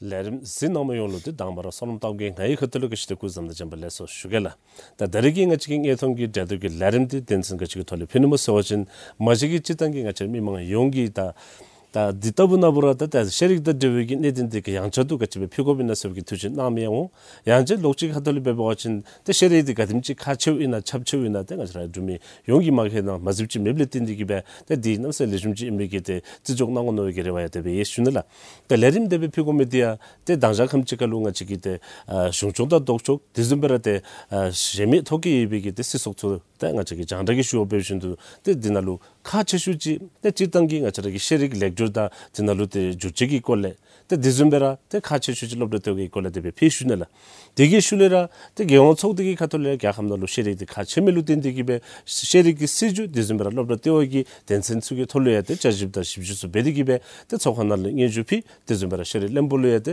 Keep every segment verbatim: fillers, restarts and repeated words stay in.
ལས་རིམ་གཟིགས་གནང་མི་ཡོངས་ལུ་ཏེ་དང་པ་ར་བསོད་ནམས་རྟགས་བརྒྱད་ང་ཡི་ཁ་ཐུག་ལུ་ག་ཅི་ཏེ་སྐུ་གཟུགས་བཟང་པོ་དང་བཅས་པ་ལེགས་སོ་ཞུ་གེ་ལགས། ད་ད་རེས་ཀྱི་ང་བཅས་ཀྱི་དངོས་མཐོང་གི་གྲོས་བསྡུར་གྱི་ལས་རིམ་འདི་དོན་ཚན་ག་ཅི་གི་ཐོག་ལས་ཕུལ་ནི་སྨོ་ཟེར་བ་ཅིན་མ་གཞི་གི་སྤྱིར་བཏང་གི་ང་བཅས་མི་མང་ཡོངས་ཀྱིས་ད་ད་འདི་ལྟ་བུ་ན་འབད་རུང་ད་ད་ཤེས་རིག་དང་འབྲེལ་བའི་གི་གནད་དོན་འདི་གི་ཡང་བསྐྱར་དུ་ག་ཅི་སྦེ་ཕུལ་དགོཔ་ཨིན་ན་ཟེར་བའི་གི་ཐུགས་བཞེད་གནང་མི་ཡང་འོང་། ཡང་ཅིན་ལོགས་གཅིག་ཁ་ཐུག་ལས་འབད་བ་ཅིན་ཏེ་ཤེས་རིག་འདི་ག་དེམ་ཅིག་ཁག་ཆེཝ་ཨིན་ན་ཁྱབ་ཆེཝ་ཨིན་ན་ཏེ་ང་བཅས་ར་འབྲུག་མི་ཡོངས་ཀྱིས་མ་མཁྱེན་ན་མ་གཟིགསཔ་ཅིག་མེདཔ་ལས་བརྟེན་ཏེ་གིས་སྦེ་ཏེ་འདི་གནམ་ས་ལེགས་ཤོམ་ཅིག་ཨིན་མི་གི་ཏེ་བརྩི་འཇོག་གནང་དགོ་མནོ་བའི་གི་རེ་བ་ཡང་དེ་སྦེ་ཡོད་ཞུ་ནི་ལགས། ཏེ་ལས་རིམ་དེ་སྦེ་ཕུལ་དགོ་མི་འདི་ཡང་ཏེ་དང་ཞག་ཁམས་ཅིག་ཁར་ལུ་ང་བཅས་ཀྱི་ཏེ་ཨ་གཞུང་སྐྱོང་དང་ལྡོག་ཕྱོགས་དེ་བཟུམ་སྦེ་ར་ཏེ་ཨ་གཞན་མི་ཐོ་བཀོད་ཡོད་པའི་གི་ཏེ་སྲིད་ཚོགས་ཚུ་ཏེ་ང་བཅས་ཀྱིས་རྒྱང་བསྒྲགས་ཀྱིས་ཞུ་བ་འབད་བཞིན་དུ་ཏེ་འདི་ནང་ལུ་ཁག་ཆེ་ཤོས་ཅིག་ཏེ་སྤྱིར་བཏང་གི་ང་བཅས་ར་གི་ཤེས་རིག་ལེགས་བསྒྱུར་དང་འདི་ནང་ལུ་ཏེ་བསྒྱུར་བཅོས་ཀྱི་སྐོར་ལས་ཏེ་དེ་བཟུམ་སྦེ་ར་ཏེ་ཁག་ཆེ་ཤོས་ཅིག་སློབ་གྲྭ་ལྟེ་བ་གི་སྐོར་ལས་དེ་སྦེ་ཕུལ་ཞུ་ནི་ལགས། དེ་གི་ཤུལ་ལས་ར་ཏེ་རྒྱལ་ཡོངས་ཚོགས་སྡེ་གི་ཁ་ཐུག་ལས་རྒྱལ་ཁབ་ནང་ལུ་ཤེས་རིག་འདི་ཁག་ཆེ་མི་ལུ་བརྟེན་ཏེ་གིས་སྦེ་ཤེས་རིག་གི་སྲིད་བྱུས་དེ་བཟུམ་སྦེ་ར་སློབ་གྲྭ་ལྟེ་བ་གི་དོན་ཚན་ཚུ་གི་ཐོག་ལུ་ཡང་ཏེ་བསྐྱར་ཞིབ་དང་ཞིབ་འཇུག་ཚུ་འབད་དེ་གིས་སྦེ་ཏེ་ཚོགས་ཁང་ནང་ལུ་སྙན་ཞུ་ཕུལ། དེ་བཟུམ་སྦེ་ར་ཤེས་རིག་བློན་པོ་ལུ་ཡང་ཏེ་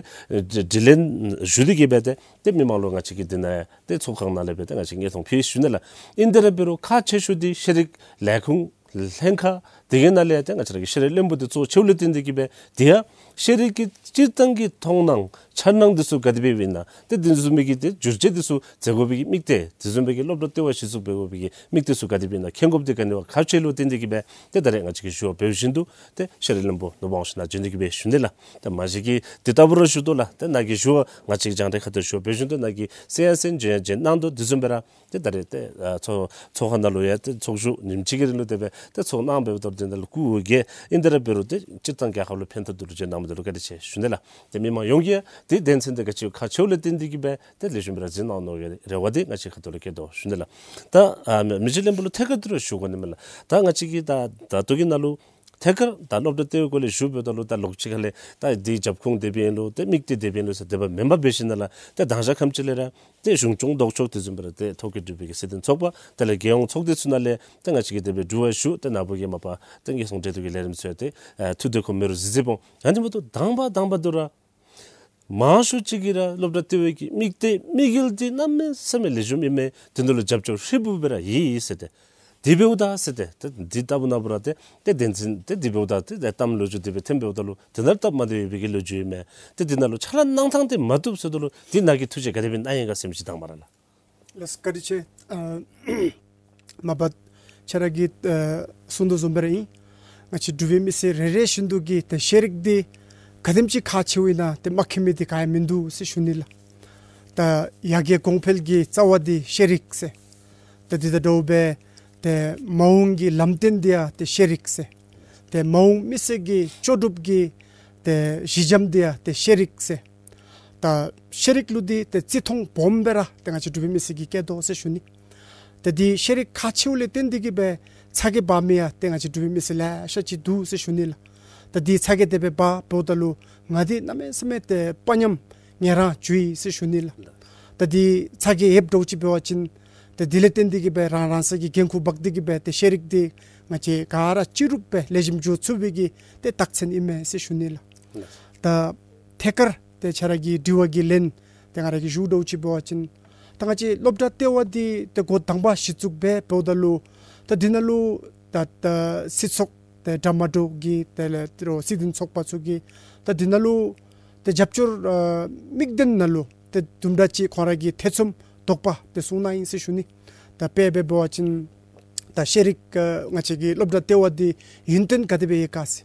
དྲི་ལན་ཞུ་སྟེ་གིས་སྦེ་ཏེ་ཏེ་མི་མང་ལུ་ང་བཅས་ཀྱིས་འདི་ནང་ཏེ་ཚོགས་ཁང་ནང་ལས་སྦེ་ཏེ་ང་བཅས་ཀྱིས་དངོས་མཐོང་ཕུལ་ཞུ་ནི་ལགས། ཨིན་དེ་ར་འབད་རུང་ཁག་ཆེ་ཤོས་འདི་ཤེས་རིག་ལས་ཁུངས་ལྷན་ཁག་དེ་གི་ནང་ལས་ཡང་ཏེ་ང་བཅས་ར་གི་ཤེས་རིག་བློན་པོ་འདི་གཙོ་ཆེཝ་ལས་བརྟེན་ཏེ་གིས་སྦེ་དེ་ཡང་ཤེས་རིག་གི་སྤྱིར་བཏང་གི་མཐོང་སྣང་འཆར་སྣང་འདི་ཚུ་ག་དེ་སྦེ་ཨིན་ན་ཏེ་དེ་བཟུམ་མའི་གི་ཏེ་བསྒྱུར་བཅོས་འདི་ཚུ་མཛད་དགོ་པའི་གི་དམིགས་གཏད་དེ་བཟུམ་མའི་གི་སློབ་གྲྭ་ལྟེ་བ་གཞི་བཙུགས་འབད་དགོ་པའི་གི་དམིགས་གཏད་ཚུ་ག་དེ་སྦེ་ཨིན་ན་མཁྱེན་དགོཔ་འདི་ག་ནི་བ་ཁག་ཆེ་ལུ་བརྟེན་ཏེ་གིས་སྦེ་ཏེ་ད་རེས་ང་བཅས་ཀྱིས་ཞུ་བ་འབད་བཞིན་དུ་ཏེ་ཤེས་རིག་བློན་པོ་ནོར་བུ་དབང་ཕྱུག་ནཱ་བྱོན་ཏེ་གིས་སྦེ་ཞུ་ནི་ལགས། ཏེ་མ་གཞི་གི་འདི་ལྟ་བུ་ར་ཞུ་དོ་ལགས། ཏེ་ནཱ་གིས་ཞུ་བ་ང་བཅས་རྒྱང་བསྒྲགས་ཁ་ཐུག་ཞུ་བ་འབད་བཞིན་དུ་ནཱ་གིས་གསན་ཡང་གསན་བྱོན་ཡང་བྱོན་གནང་དོ། དེ་བཟུམ་སྦེ་ར་ཏེ་ད་རེས་ཏེ་ཨ་ཚོགས་ཚོགས་ཁང་ནང་ལུ་ཡང་ཏེ་ཚོགས་བཞུགས་ཉིནམ་གཅིག་གི་རིང་ལུ་དེ་སྦེ་ཏེ་ཚོགས་གནང་འབདཝ་ད་འདི་ནང་ལུ་སྐུ་འོ་བརྒྱལ། ཨིན་དེ་ར་འབད་རུང་ཏེ་སྤྱིར་བཏང་རྒྱལ་ཁབ་ལུ་ཕན་ཐོགས་འདུག་ལུ་བྱོན་གནང་མི་འདི་ལུ་བཀའ་དྲིན་ཆེ་ཞུ་ནི་ལགས། ཏེ་མི་མང་ཡོངས་ཀྱིས་ཏེ་དོན་ཚན་འདི་ག་ཅི་ཁག་ཆེཝ་ལས་བརྟེན་ཏེ་གིས་སྦེ་ཏེ་ལེགས་ཤོམ་སྦེ་ར་གཟིགས་གནང་ནི་གི་རེ་བ་འདི་ང་བཅས་ཁ་ཐུག་ལས་བསྐྱེད་དོ་ཞུ་ནི་ལགས། ད་ཨ་མི་རྗེ་བློན་པོ་ལུ་ཐད་ཀར་དུ་ར་ཞུ་དགོ་ནི་མས་ལགས། ད་ང་བཅས་ཀྱིས་ད་ད་ལྟོ་གི་ནང་ལུ་ཐད་ཀར་ད་སློབ་གྲྭ་ལྟེ་བའི་སྐོར་ལས་ཞུ་འབདཝ་ད་ལུ་ད་ལོགས་གཅིག་ཁ་ལས་ད་འདི་རྒྱབ་ཁུངས་དེ་སྦེ་ཨིན་ལོ་ཏེ་དམིགས་གཏད་དེ་སྦེ་ཨིན་ལོ་ཟེར་དེ་སྦེ་མེན་པར་འབད་ཞིནམ་ལས་ཏེ་དང་ཞག་ཁམས་ཅིག་ལས་ར་ཏེ་གཞུང་སྐྱོང་ལྡོག་ཕྱོགས་དེ་བཟུམ་སྦེ་ར་ཏེ་ཐོ་བཀོད་འབྲུག་པའི་གི་སྲིད་དོན་ཚོགས་པ་དེ་ལས་རྒྱལ་ཡོངས་ཚོགས་སྡེ་ཚུ་ནང་ལས་ཏེ་ང་བཅས་ཀྱིས་དེ་སྦེ་དྲི་བ་ཞུ། ཏེ་ནཱ་བུ་གིས་མ་པ་ཏེ་དངོས་མཐོང་གྲོས་བསྡུར་གྱི་ལས་རིམ་ཚུ་ཡང་ཏེ་ཨ་ཐུགས་བདེ་ཁོ་མེད་རུང་གཟིགས་གཟིགསཔ་འོང་། ཡང་དེ་མ་གཏོགས་དང་པ་དང་པ་དུ་ར་མང་ཤོས་ཅིག་གིས་ར་སློབ་གྲྭ་ལྟེ་བའི་གི་དམིགས་གཏད་དམིགས་ཡུལ་འདི་གནམ་མེད་ས་མེད་ལེགས་ཤོམ་ཨིན་མས། དེ་ནང་ལུ་རྒྱབ་སྐྱོར་ཧྲིལ་བུ་སྦེ་ར་ཡོད་ཟེར་ཏེ། དེ་འབདཝ་ད་ཟེར་ཏེ་ཏེ་འདི་ལྟ་བུ་ན་འབད་རུང་ཏེ་ཏེ་དོན་ཚན་ཏེ་དེ་འབདཝ་ད་ཏེ་ཏེ་གཏམ་ལོ་རྒྱུས་དེ་སྦེ་འཐེན་འབདཝ་ད་ལུ་དེ་ནང་ལུ་སྟབས་མ་བདེ་བའི་གི་ལོ་རྒྱུས་ཨིན་མས། ཏེ་དེ་ནང་ལུ་ཕྱག་ལཱ་གནང་ཐངས་འདི་མ་བཏུབ་ཟེརཝ་ད་ལུ་དེ་ནང་གི་ཐུགས་བཞེད་ག་དེ་སྦེ་གནང་ཡི་ག་ཟེར་མི་ཅིག་དང་པ་ར་ལགས། ལགས་བཀའ་དྲིན་ཆེ། ཨ་མ་པ་ཁྱོད་ར་གིས་ཨ་གསུངས་དོ་བཟུམ་སྦེ་ར་ཨིན། ང་བཅས་འབྲུག་པའི་མི་སེར་རེ་རེ་བཞིན་དུ་གིས་ཏེ་ཤེས་རིག་འདི་ག་དེམ་ཅིག་ཁག་ཆེཝ་ཨིན་ན་ཏེ་མ་མཁྱེན་མི་འདི་ག་ཡང་མིན་འདུག་ཟེར་ཞུ་ནི་ལགས། ད་ཡར་རྒྱས་གོང་འཕེལ་གྱི་རྩ་བ་འདི་ཤེས་རིག་ཟེར། ད་འདི་དང་འདྲཝ་སྦེ་ཏེ་མ་འོངས་ཀྱི་ལམ་སྟོན་འདི་ཡང་ཏེ་ཤེས་རིག་ཟེར། ཏེ་མ་འོངས་མི་སེར་གྱི་ལྕོགས་གྲུབ་ཀྱི་ཏེ་གཞི་འགྱམ་འདི་ཡང་ཏེ་ཤེས་རིག་ཟེར། ད་ཤེས་རིག་ལུ་འདི་ཏེ་བརྩི་མཐོང་སྦོམ་སྦེ་ར་ཏེ་ང་བཅས་འབྲུག་པའི་མི་སེར་གྱིས་བསྐྱེད་དོ་ཟེར་ཞུ་ནི། ཏེ་འདི་ཤེས་རིག་ཁག་ཆེཝ་ལས་བརྟེན་ཏེ་གིས་སྦེ་ཚ་གྱང་འབག་མི་ཡང་ཏེ་ང་བཅས་འབྲུག་པའི་མི་སེར་ལེ་ཤ་ཅིག་འདུག་ཟེར་ཞུ་ནི་ལགས། ད་འདི་ཚ་གྱང་དེ་སྦེ་འབག་འབདཝ་ད་ལུ་ང་འདི་གནམ་མེད་ས་མེད་ཏེ་དཔའ་ཉམས་ངལ་རངས་བྱུང་ཡི་ཟེར་ཞུ་ནི་ལགས། ད་འདི་ཚ་གྱང་ཡོདཔ་འདྲཝ་ཅིག་འབད་བ་ཅིན་ཏེ་འདི་ལས་བརྟེན་ཏེ་གིས་སྦེ་རང་རང་སོའི་གི་འགན་ཁུར་འབག་སྟེ་གིས་སྦེ་ཏེ་ཤེས་རིག་འདི་ང་བཅས་ག་ར་སྤྱི་རུབ་སྦེ་ལེགས་ཤོམ་འགྱོ་ཚུགས་པའི་གི་ཏེ་རྟགས་མཚན་ཨིན་མས་ཟེར་ཞུ་ནི་ལགས། ད་ཐད་ཀར་ཏེ་ཁྱོད་ར་གི་དྲི་བ་གི་ལན་ཏེ་ང་ར་གིས་ཞུཝ་འདྲཝ་ཅིག་འབད་བ་ཅིན་ད་ང་བཅས་སློབ་གྲྭ་ལྟེ་བ་འདི་ཏེ་འགོ་དང་པ་གཞི་བཙུགས་འབད་འབདཝ་ད་ལུ་ད་འདི་ནང་ལུ་ད་ད་སྲིད་ཚོགས་ཏེ་འདྲ་མ་འདྲཝ་གི་ཏེ་ལས་ཏེ་རོགས་སྲིད་དོན་ཚོགས་པ་ཚུ་གི་ད་འདི་ནང་ལུ་ཏེ་རྒྱབ་སྐྱོར་ཨ་དམིགས་དོན་ནང་ལུ་ཏེ་དུམ་གྲ་ཅིག་ཁོང་ར་གི་ཐེ་ཚོམ་དོགས་པ་ཏེ་གསུངས་གནང་ཡི་ཟེར་ཞུ་ནི། ད་དཔེ་འབད་འབད་བ་ཅིན་ད་ཤེས་རིག་ཨ་ང་བཅས་ཀྱི་སློབ་གྲྭ་ལྟེ་བ་འདི་ཡུན་བརྟན་ག་དེ་སྦེ་ཡོད་ག་ཟེར།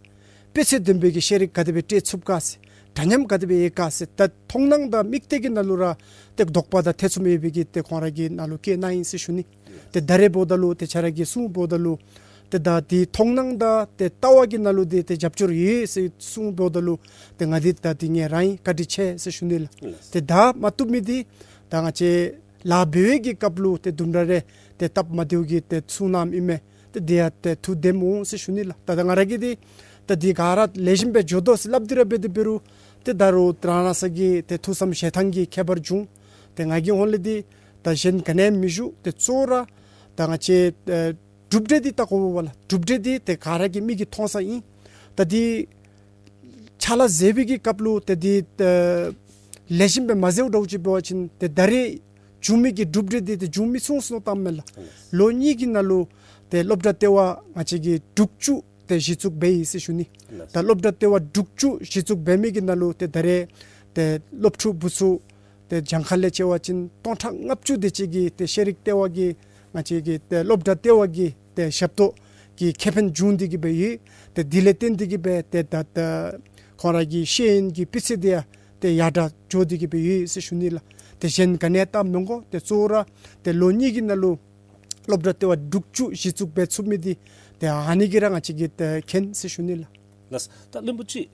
སྤུས་ཚད་ལྡན་པའི་གི་ཤེས་རིག་ག་དེ་སྦེ་སྤྲོད་ཚུགས་ག་ཟེར། འདྲ་མཉམ་ག་དེ་སྦེ་ཡོད་ག་ཟེར། ད་མཐོང་སྣང་དང་དམིགས་གཏད་ཀྱི་ནང་ལུ་ར་ཏེ་དོགས་པ་དང་ཐེ་ཚོམ་ཡོད་པའི་གི་ཏེ་ཁོང་ར་གི་ནང་ལུ་བཀོད་གནང་ཡི་ཟེར་ཞུ་ནི། ཏེ་ད་རེས་འབདཝ་ད་ལུ་ཏེ་ཁྱོད་ར་གིས་གསུངས་འབདཝ་ད་ལུ་ཏེ་ད་འདི་མཐོང་སྣང་དང་ཏེ་ལྟ་བ་གི་ནང་ལུ་འདི་ཏེ་རྒྱབ་སྐྱོར་ཡོད་ཟེར་གསུངས་འབདཝ་ད་ལུ་ཏེ་ང་འདི་ད་འདི་ངལ་རངས་ཡི། བཀའ་དྲིན་ཆེ་ཟེར་ཞུ་ནི་ལགས། ཏེ་ད་མ་བཏུབ་མི་འདི་ད་ང་བཅས་ལཱ་འབད་བའི་གི་སྐབས་ལུ་ཏེ་དུམ་གྲ་རེ་ཏེ་སྟབས་མ་བདེཝ་གིས་ཏེ་གསུངས་གནངམ་ཨིན་མས། ཏེ་འདི་ཡང་ཏེ་ཐུགས་བདེ་མི་འོང་ཟེར་ཞུ་ནི་ལགས། ད་ད་ང་ར་གིས་འདི་ད་འདི་ག་ར་ལེགས་ཤོམ་སྦེ་འགྱོ་དོ་ཟེར་སླབ་སྟེ་ར་འབད་དེ་འབད་རུང་ཏེ་ད་རུང་རང་རང་སོའི་གི་ཏེ་ཐུགས་བསམ་བཞེས་ཐངས་ཀྱི་ཁྱད་པར་འབྱུང་། ཏེ་ང་གི་ཧོང་ལས་འདི་ད་གཞན་ག་ནི་ཡང་མི་ཞུ། ཏེ་གཙོ་བོ་ར་ད་ང་བཅས་ཨེ་གྲུབ་འབྲས་འདི་བལྟ་དགོ་པས་ལགས། གྲུབ་འབྲས་འདི་ཏེ་ག་ར་གི་མིག་གིས་མཐོང་ས་ཨིན། ད་འདི་ཕྱག་ལཱ་མཛད་པའི་གི་སྐབས་ལུ་ཏེ་འདི་ཨེ་ལེགས་ཤོམ་སྦེ་མ་མཛདཔ་འདྲཝ་ཅིག་འབད་བ་ཅིན་ཏེ་ད་རེས་བྱུང་མི་གི་གྲུབ་འབྲས་འདི་ཏེ་འབྱུང་མི་ཚུགས་ཟེར་མནོ་བཏངམ་མས་ལགས། ལོ་གཉིས་ཀྱི་ནང་ལུ་ཏེ་སློབ་གྲྭ་ལྟེ་བ་ང་བཅས་ཀྱིས་དྲུག་ཅུ་ཏེ་གཞི་བཙུགས་འབད་ཡི་ཟེར་ཞུ་ནི། ད་སློབ་གྲྭ་ལྟེ་བ་དྲུག་ཅུ་གཞི་བཙུགས་འབད་མི་གི་ནང་ལུ་ཏེ་ད་རེས་ ཏེ་སློབ་ཕྲུག་བུ་ཚུ་ཏེ་གྱངས་ཁ་ལས་ཕྱེ་བ་ཅིན་སྟོང་ཕྲག་ལྔ་བཅུ་དེ་ཅིག་གིས་ཏེ་ཤེས་རིག་ལྟེ་བ་གི་ང་བཅས་ཀྱི་ཏེ་སློབ་གྲྭ་ལྟེ་བ་གི་ཏེ་ཞབས་ཏོག་གི་ཁེ་ཕན་བྱུང་སྟེ་གི་སྦེ་ཡོད། ཏེ་དེ་ལས་བརྟེན་ཏེ་གི་སྦེ་ཏེ་ད་ཏེ་ཁོང་ར་གི་ཤེས་ཡོན་གྱི་སྤུས་ཚད་དེ་ཡང་ཏེ་ཡར་དྲག་འགྱོ་སྟེ་གི་སྦེ་ཡོད་ཟེར་ཞུ་ནི་ལགས། ཏེ་གཞན་ག་ནི་ཡང་བལྟ་མི་དགོ། ཏེ་གཙོ་བོ་ར་ཏེ་ལོ་གཉིས་ཀྱི་ནང་ལུ་སློབ་གྲྭ་ལྟེ་བ་དྲུག་ཅུ་གཞི་བཙུགས་འབད་ཚུགས་མི་འདི་ཏེ་ཨ་ནི་གིས་ར་ང་བཅས་ཀྱིས་ཏེ་མཁྱེན་ཟེར་ཞུ་ནི་ལགས། ལགས། ད་བློན་པོ་ཅིག་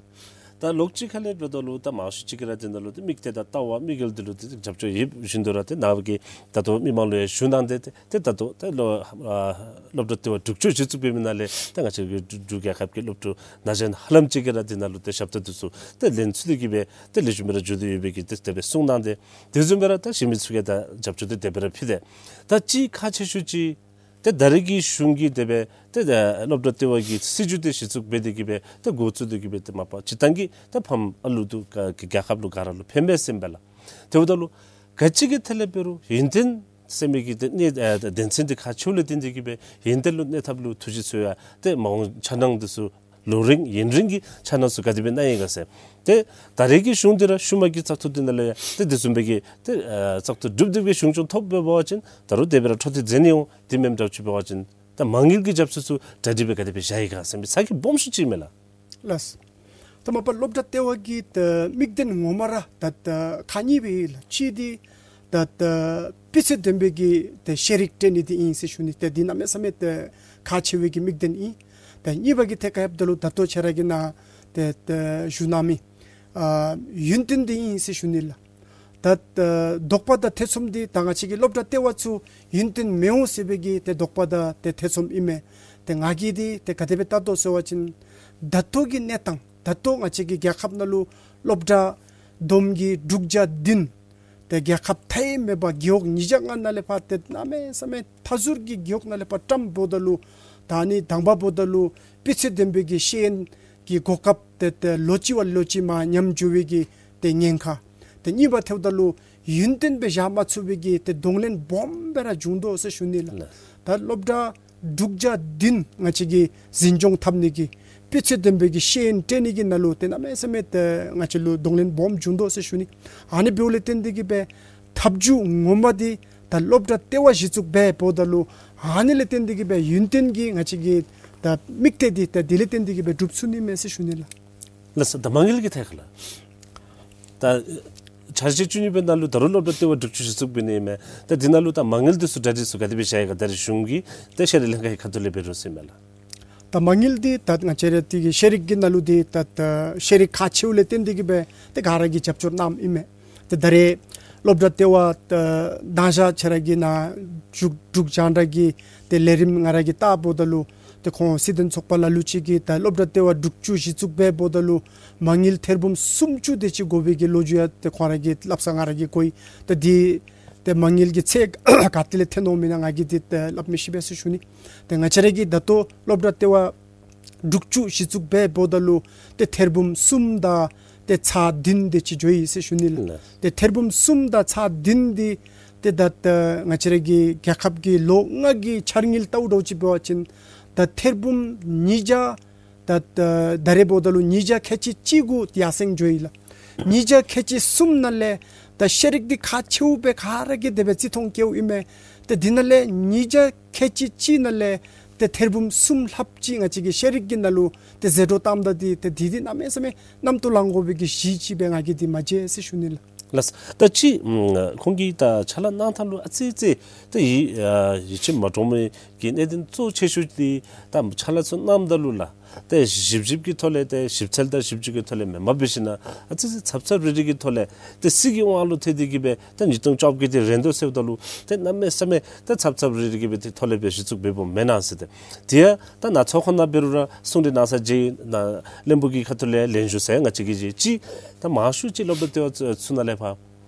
ད་ལོགས་ཅིག་ཁ་ལས་འབདཝ་ད་ལུ་ད་མང་ཤོས་ཅིག་གིས་ར་དེ་ནང་ལུ་ཏེ་དམིགས་གཏད་དང་ལྟ་བ་དམིགས་ཡུལ་འདི་ལུ་ཏེ་རྒྱབ་སྐྱོར་ཡོད་བཞིན་དུ་ར་ཏེ་ནཱ་གིས་ད་ལྟོ་མི་མང་ལུ་ཡང་ཞུ་གནང་སྟེ་ཏེ་ད་ལྟོ་ཏེ་ལོ་ཨ་སློབ་གྲྭ་ལྟེ་བ་དྲུག་ཅུ་གཞི་བཙུགས་འབད་མི་ནང་ལས་ཏེ་ང་བཅས་ཀྱི་འབྲུག་རྒྱལ་ཁབ་ཀྱི་སློབ་ཕྲུག་ན་གཞོན་ཧ་ལམ་ཅིག་གིས་ར་དེ་ནང་ལུ་ཏེ་ཞབས་ཏོག་འདི་ཚུ་ཏེ་ལེན་ཚུགས་ཏེ་གི་སྦེ་ཏེ་ལེགས་ཤོམ་སྦེ་ར་འགྱོ་སྟེ་ཡོད་པའི་གི་ཏེ་དེ་སྦེ་གསུངས་གནང་སྟེ། དེ་བཟུམ་སྦེ་ར་ད་གཞན་མི་ཚུ་གིས་ད་རྒྱབ་སྐྱོར་འདི་དེ་སྦེ་ར་ཕུལ་ཏེ། ད་ཅིག་ཁག་ཆེ་ཤོས་ཅིག་ཏེ་ད་རེས་ཀྱི་གཞུང་གིས་དེ་སྦེ་ཏེ་ད་སློབ་གྲྭ་ལྟེ་བ་གི་སྲིད་བྱུས་འདི་གཞི་བཙུགས་འབད་དེ་གི་སྦེ་ཏེ་འགོ་བཙུགས་ཏེ་གི་སྦེ་ཏེ་མ་པ་སྤྱིར་བཏང་གི་ད་ཕམ་ཨ་ལུ་འདི་ག་གི་རྒྱལ་ཁབ་ལུ་ག་ར་ལུ་ཕན་པས་ཟེར་ཨིན་པས་ལགས། དེ་འབདཝ་ད་ལུ་ག་ཅི་གི་ཐད་ལས་འབད་རུང་ཡུན་བརྟན་ཟེར་མི་གི་ཏེ་གནས་ཨ་ད་དོན་ཚན་འདི་ཁག་ཆེཝ་ལས་བརྟེན་ཏེ་གི་སྦེ་ཡུན་བརྟན་ལུ་གནས་ཐབས་ལུ་ཐུགས་བཞེད་ཚུ་ཡང་ཏེ་མ་འོངས་འཆར་སྣང་འདི་ཚུ་ལོ་རིམ་ཡུན་རིང་གི་འཆར་སྣང་ཚུ་ག་དེ་སྦེ་གནང་ཡི་ག་ཟེར། ཏེ་ད་རེས་ཀྱི་གཞུང་འདི་ར་ཤུལ་མ་གི་བཙག་འཐུ་འདི་ནང་ལས་ཡང་ཏེ་དེ་བཟུམ་སྦེ་གི་ཏེ་ཨ་བཙག་འཐུ་གྲུབ་སྟེ་གི་སྦེ་གཞུང་སྐྱོང་ཐོབ་འབད་བ་ཅིན་ད་རུང་དེ་སྦེ་ར་འཕྲོ་མཐུད་མཛད་ནི་འོང་། དེ་མེནམ་འདྲཝ་ཅིག་འབད་བ་ཅིན་ད་མ་དངུལ་གྱི་རྒྱབ་སྐྱོར་ཚུ་གྲ་སྒྲིག་སྦེ་ག་དེ་སྦེ་བཞག་ཡི་ག་ཟེར་མི་ཚ་གྱང་སྦོམ་ཤོས་ཅིག་ཨིན་མས་ལགས། ལགས། ད་མ་པ་སློབ་གྲྭ་ལྟེ་བ་གི་ད་དམིགས་དོན་ངོ་མ་ར་ད་ད་ཁག་གཉིས་སྦེ་ཡོད་ལགས། གཅིག་འདི་ད་ད་སྤུས་ཚད་ལྡན་པའི་གི་ད་ཤེས་རིག་སྤྲོད་ནི་འདི་ཨིན་ཟེར་ཞུ་ནི། ད་འདི་གནམ་མེད་ས་མེད་ད་ཁག་ཆེ་བའི་གི་དམིགས་དོན་ཨིན། ད་གཉིས་པ་གི་ཐད་ཁར་འབདཝ་ད་ལུ་ད་ལྟོ་ཁྱོད་ར་གིས་ནཱ་ད་ད་ཞུ་གནང་མི་ཨ་ཡུན་བརྟན་འདི་ཨིན་ཟེར་ཞུ་ནི་ལགས། ད་ད་དོགས་པ་དང་ཐེ་ཚོམ་འདི་ད་ང་བཅས་ཀྱི་སློབ་གྲྭ་ལྟེ་བ་ཚུ་ཡུན་བརྟན་མི་འོང་ཟེར་བའི་གི་ད་དོགས་པ་དང་ད་ཐེ་ཚོམ་ཨིན་མས། ད་ང་གིས་འདི་ད་ག་དེ་སྦེ་བལྟ་དོ་ཟེར་བ་ཅིན་ད་ལྟོ་གི་གནས་སྟངས་ད་ལྟོ་ང་བཅས་ཀྱི་རྒྱལ་ཁབ་ནང་ལུ་སློབ་གྲྭ་བསྡོམས་ཀྱིས་དྲུག་བརྒྱ་བདུན། ཏེ་རྒྱལ་ཁབ་མཐའ་མེད་པ་རྒེད་འོག་ཉིས་བརྒྱ་ལྔ་ནང་ལས་ཕར་ཏེ་གནམ་མེད་ས་མེད་མཐའ་ཟུར་གྱི་རྒེད་འོག་ནང་ལས་ཕར་བཀྲམ་འབདཝ་ད་ལུ་ད་ནི་དང་པ་འབདཝ་ད་ལུ་སྤུས་ཚད་ལྡན་པའི་གི་ཤེས་ཡོན་གྱི་གོ་སྐབས་ཏེ་ཏེ་ལོ་གཅིག་བ་ལོ་གཅིག་མར་ཉམས་འགྱོ་བའི་གི་ཏེ་ཉེན་ཁ། ཏེ་གཉིས་པ་ཐལཝ་ད་ལུ་ཡུན་བརྟན་སྦེ་བཞག་མ་ཚུགས་པའི་གི་ཏེ་གདོང་ལེན་སྦོམ་སྦེ་ར་བྱུང་དོ་ཟེར་ཞུ་ནི་ལགས། ལགས། ད་སློབ་གྲྭ་དྲུག་བརྒྱ་བདུན་ང་བཅས་ཀྱིས་འཛིན་སྐྱོང་འཐབ་ནི་གི་སྤུས་ཚད་ལྡན་པའི་གི་ཤེས་ཡོན་སྤྲོད་ནི་གི་ནང་ལུ་ཏེ་གནམ་མེད་ས་མེད་ཏེ་ང་བཅས་ལུ་གདོང་ལེན་སྦོམ་བྱུང་དོ་ཟེར་ཞུ་ནི། ཨ་ནི་འབདཝ་ལས་བརྟེན་ཏེ་གི་སྦེ་ཐབས་བྱུས་ངོ་མ་འདི་ད་སློབ་གྲྭ་ལྟེ་བ་གཞི་བཙུགས་འབད་འབདཝ་ད་ལུ་ཨ་ནི་ལས་བརྟེན་ཏེ་གི་སྦེ་ཡུན་བརྟན་གྱི་ང་བཅས་ཀྱི་ད་དམིགས་གཏད་འདི་ད་དེ་ལས་བརྟེན་ཏེ་གི་སྦེ་འགྲུབ་ཚུགས་ནི་མས་ཟེར་ཞུ་ནི་ལགས། ལགས་སོ། ད་མ་དངུལ་གྱི་ཐད་ཁར་ལགས། ད་འཆར་གཞི་བཅུ་གཉིས་པའི་ནང་ལུ་ད་རུང་སློབ་གྲྭ་ལྟེ་བ་དྲུག་ཅུ་གཞི་བཙུགས་འབད་ནི་ཨིན་མས། ད་འདི་ནང་ལུ་ད་མ་དངུལ་འདི་ཚུ་གྲ་སྒྲིག་ཚུ་ག་དེ་སྦེ་བཞག་ཡི་ག་ད་རེས་གཞུང་གིས་ཏེ་ཤེས་རིག་ལྷན་ཁག་གི་ཁ་ཐུག་ལས་འབད་རུང་ཟེར་ཨིན་མས་ལགས། ད་མ་དངུལ་འདི་ད་ང་བཅས་ར་འདི་གི་ཤེས་རིག་གི་ནང་ལུ་འདི་ད་ད་ཤེས་རིག་ཁག་ཆེཝ་ལས་བརྟེན་ཏེ་གི་སྦེ་ཏེ་ག་ར་གིས་རྒྱབ་སྐྱོར་གནངམ་ཨིན་མས། ཏེ་ད་རེས་སློབ་གྲྭ་ལྟེ་བ་ད་ནང་བཞག་ཁྱོད་ར་གིས་ནཱ་འབྲུག་འབྲུག་རྒྱང་བསྒྲགས་ཀྱི་ཏེ་ལས་རིམ་ང་ར་གིས་བལྟ་འབདཝ་ད་ལུ་ཏེ་ཁོང་སྲིད་དོན་ཚོགས་པ་ལ་ལུ་ཅིག་གིས་ད་སློབ་གྲྭ་ལྟེ་བ་དྲུག་ཅུ་གཞི་བཙུགས་འབད་འབདཝ་ད་ལུ་མ་དངུལ་ཐེར་འབུམ་སུམ་ཅུ་དེ་ཅིག་དགོ་པའི་གི་ལོ་རྒྱུས་ཡང་ཏེ་ཁོང་ར་གིས་སླབ་ས་ང་ར་གིས་གོ་ཡི། ཏེ་འདི་ཏེ་མ་དངུལ་གྱི་ཚད་ག་ཏེ་ལས་ཐོན་འོང་མེན་ན་ང་གིས་འདི་ཏེ་སླབ་མི་ཤེས་པས་ཟེར་ཞུ་ནི། ཏེ་ང་བཅས་ར་གིས་ད་ལྟོ་སློབ་གྲྭ་ལྟེ་བ་དྲུག་ཅུ་གཞི་བཙུགས་འབད་འབདཝ་ད་ལུ་ཏེ་ཐེར་འབུམ་གསུམ་དང་ཏེ་ཚག་བདུན་དེ་ཅིག་འགྱོ་ཡི་ཟེར་ཞུ་ནི་ལགས། ལགས། ཏེ་ཐེར་འབུམ་གསུམ་དང་ཚག་བདུན་འདི་ཏེ་ད་ད་ང་བཅས་ར་གི་རྒྱལ་ཁབ་ཀྱི་ལོ་ལྔ་གི་འཆར་དངུལ་བལྟཝ་འདྲཝ་ཅིག་འབད་བ་ཅིན་ད་ཐེར་འབུམ་ཉིས་བརྒྱ་ད་ད་ད་རེས་འབདཝ་ད་ལུ་ཉིས་བརྒྱ་ཁལ་གཅིག་གཅིག་གུ་ཡར་སེང་འགྱོ་ཡི་ལགས། ཉིས་བརྒྱ་ཁལ་གཅིག་གསུམ་ནང་ལས་ད་ཤེས་རིག་འདི་ཁག་ཆེཝ་སྦེ་ག་ར་གིས་དེ་སྦེ་བརྩི་མཐོང་བསྐྱེདཔ་ཨིན་མས། ཏེ་འདི་ནང་ལས་ཉིས་བརྒྱ་ཁལ་གཅིག་གཅིག་ནང་ལས་ཏེ་ཐེར་འབུམ་གསུམ་ལྷགཔ་ཅིག་ང་བཅས་ཀྱི་ཤེས་རིག་གི་ནང་ལུ་ཏེ་ཟད་འགྲོ་བཏངམ་ད་འདི་ཏེ་འདི་འདི་གནམ་མེད་ས་མེད་རྣམ་རྟོག་ལང་དགོ་པའི་གི་གཞི་ཅིག་སྦེ་ང་གིས་འདི་མ་མཇལ་ཟེར་ཞུ་ནི་ལགས། ལགས། ད་ཅི་ཁོང་གིས་ད་ཕྱག་ལཱ་གནང་ཐངས་ལུ་ཨ་ཙི་ཙི་ད་ཡིད་ཡིད་ཆེས་མ་འདྲཝ་མི་གི་གནད་དོན་གཙོ་ཆེ་ཤོས་འདི་ད་ཕྱག་ལཱ་ཚུ་གནངམ་ད་ལུ་ལགས། ཏེ་ཞིབ་ཞིབ་ཀྱི་ཐོག་ལས་ཏེ་ཞིབ་འཚོལ་དང་ཞིབ་འཇུག་གི་ཐོག་ལས་མེན་པར་འབད་ཞིན་ན་ཨ་ཙི་ཙི་ཚབ་ཚབ་རེ་རེ་གི་ཐོག་ལས་ཏེ་སྲིད་ཀྱི་དབང་ལུ་ཐལ་ཏེ་གི་སྦེ་ཏེ་ཉིས་སྟོང་བཅོ་བརྒྱད་འདི་རན་དོ་ཟེརཝ་ད་ལུ་ཏེ་གནམ་མེད་ས་མེད་ཏེ་ཚབ་ཚབ་རེ་རེ་གི་སྦེ་ཏེ་ཐོག་ལས་སྦེ་གཞི་བཙུགས་འབདཝ་མེན་ན་ཟེར། ཏེ་དེ་ཡང་ད་ནཱ་ཚོགས་ཁང་ནང་འབད་རུང་ར་གསུང་གྲོས་གནང་ས་མཇལ་ནཱ་བློན་པོ་གི་ཁ་ཐུག་ལས་ལན་ཞུ་ས་ཡང་ང་བཅས་ཀྱིས་མཇལ། ཅིག་ད་མང་ཤོས་ཅིག་སློབ་གྲྭ་ལྟེ་བ་ཚུ་ཚུ་ནང་ལས་ཕར་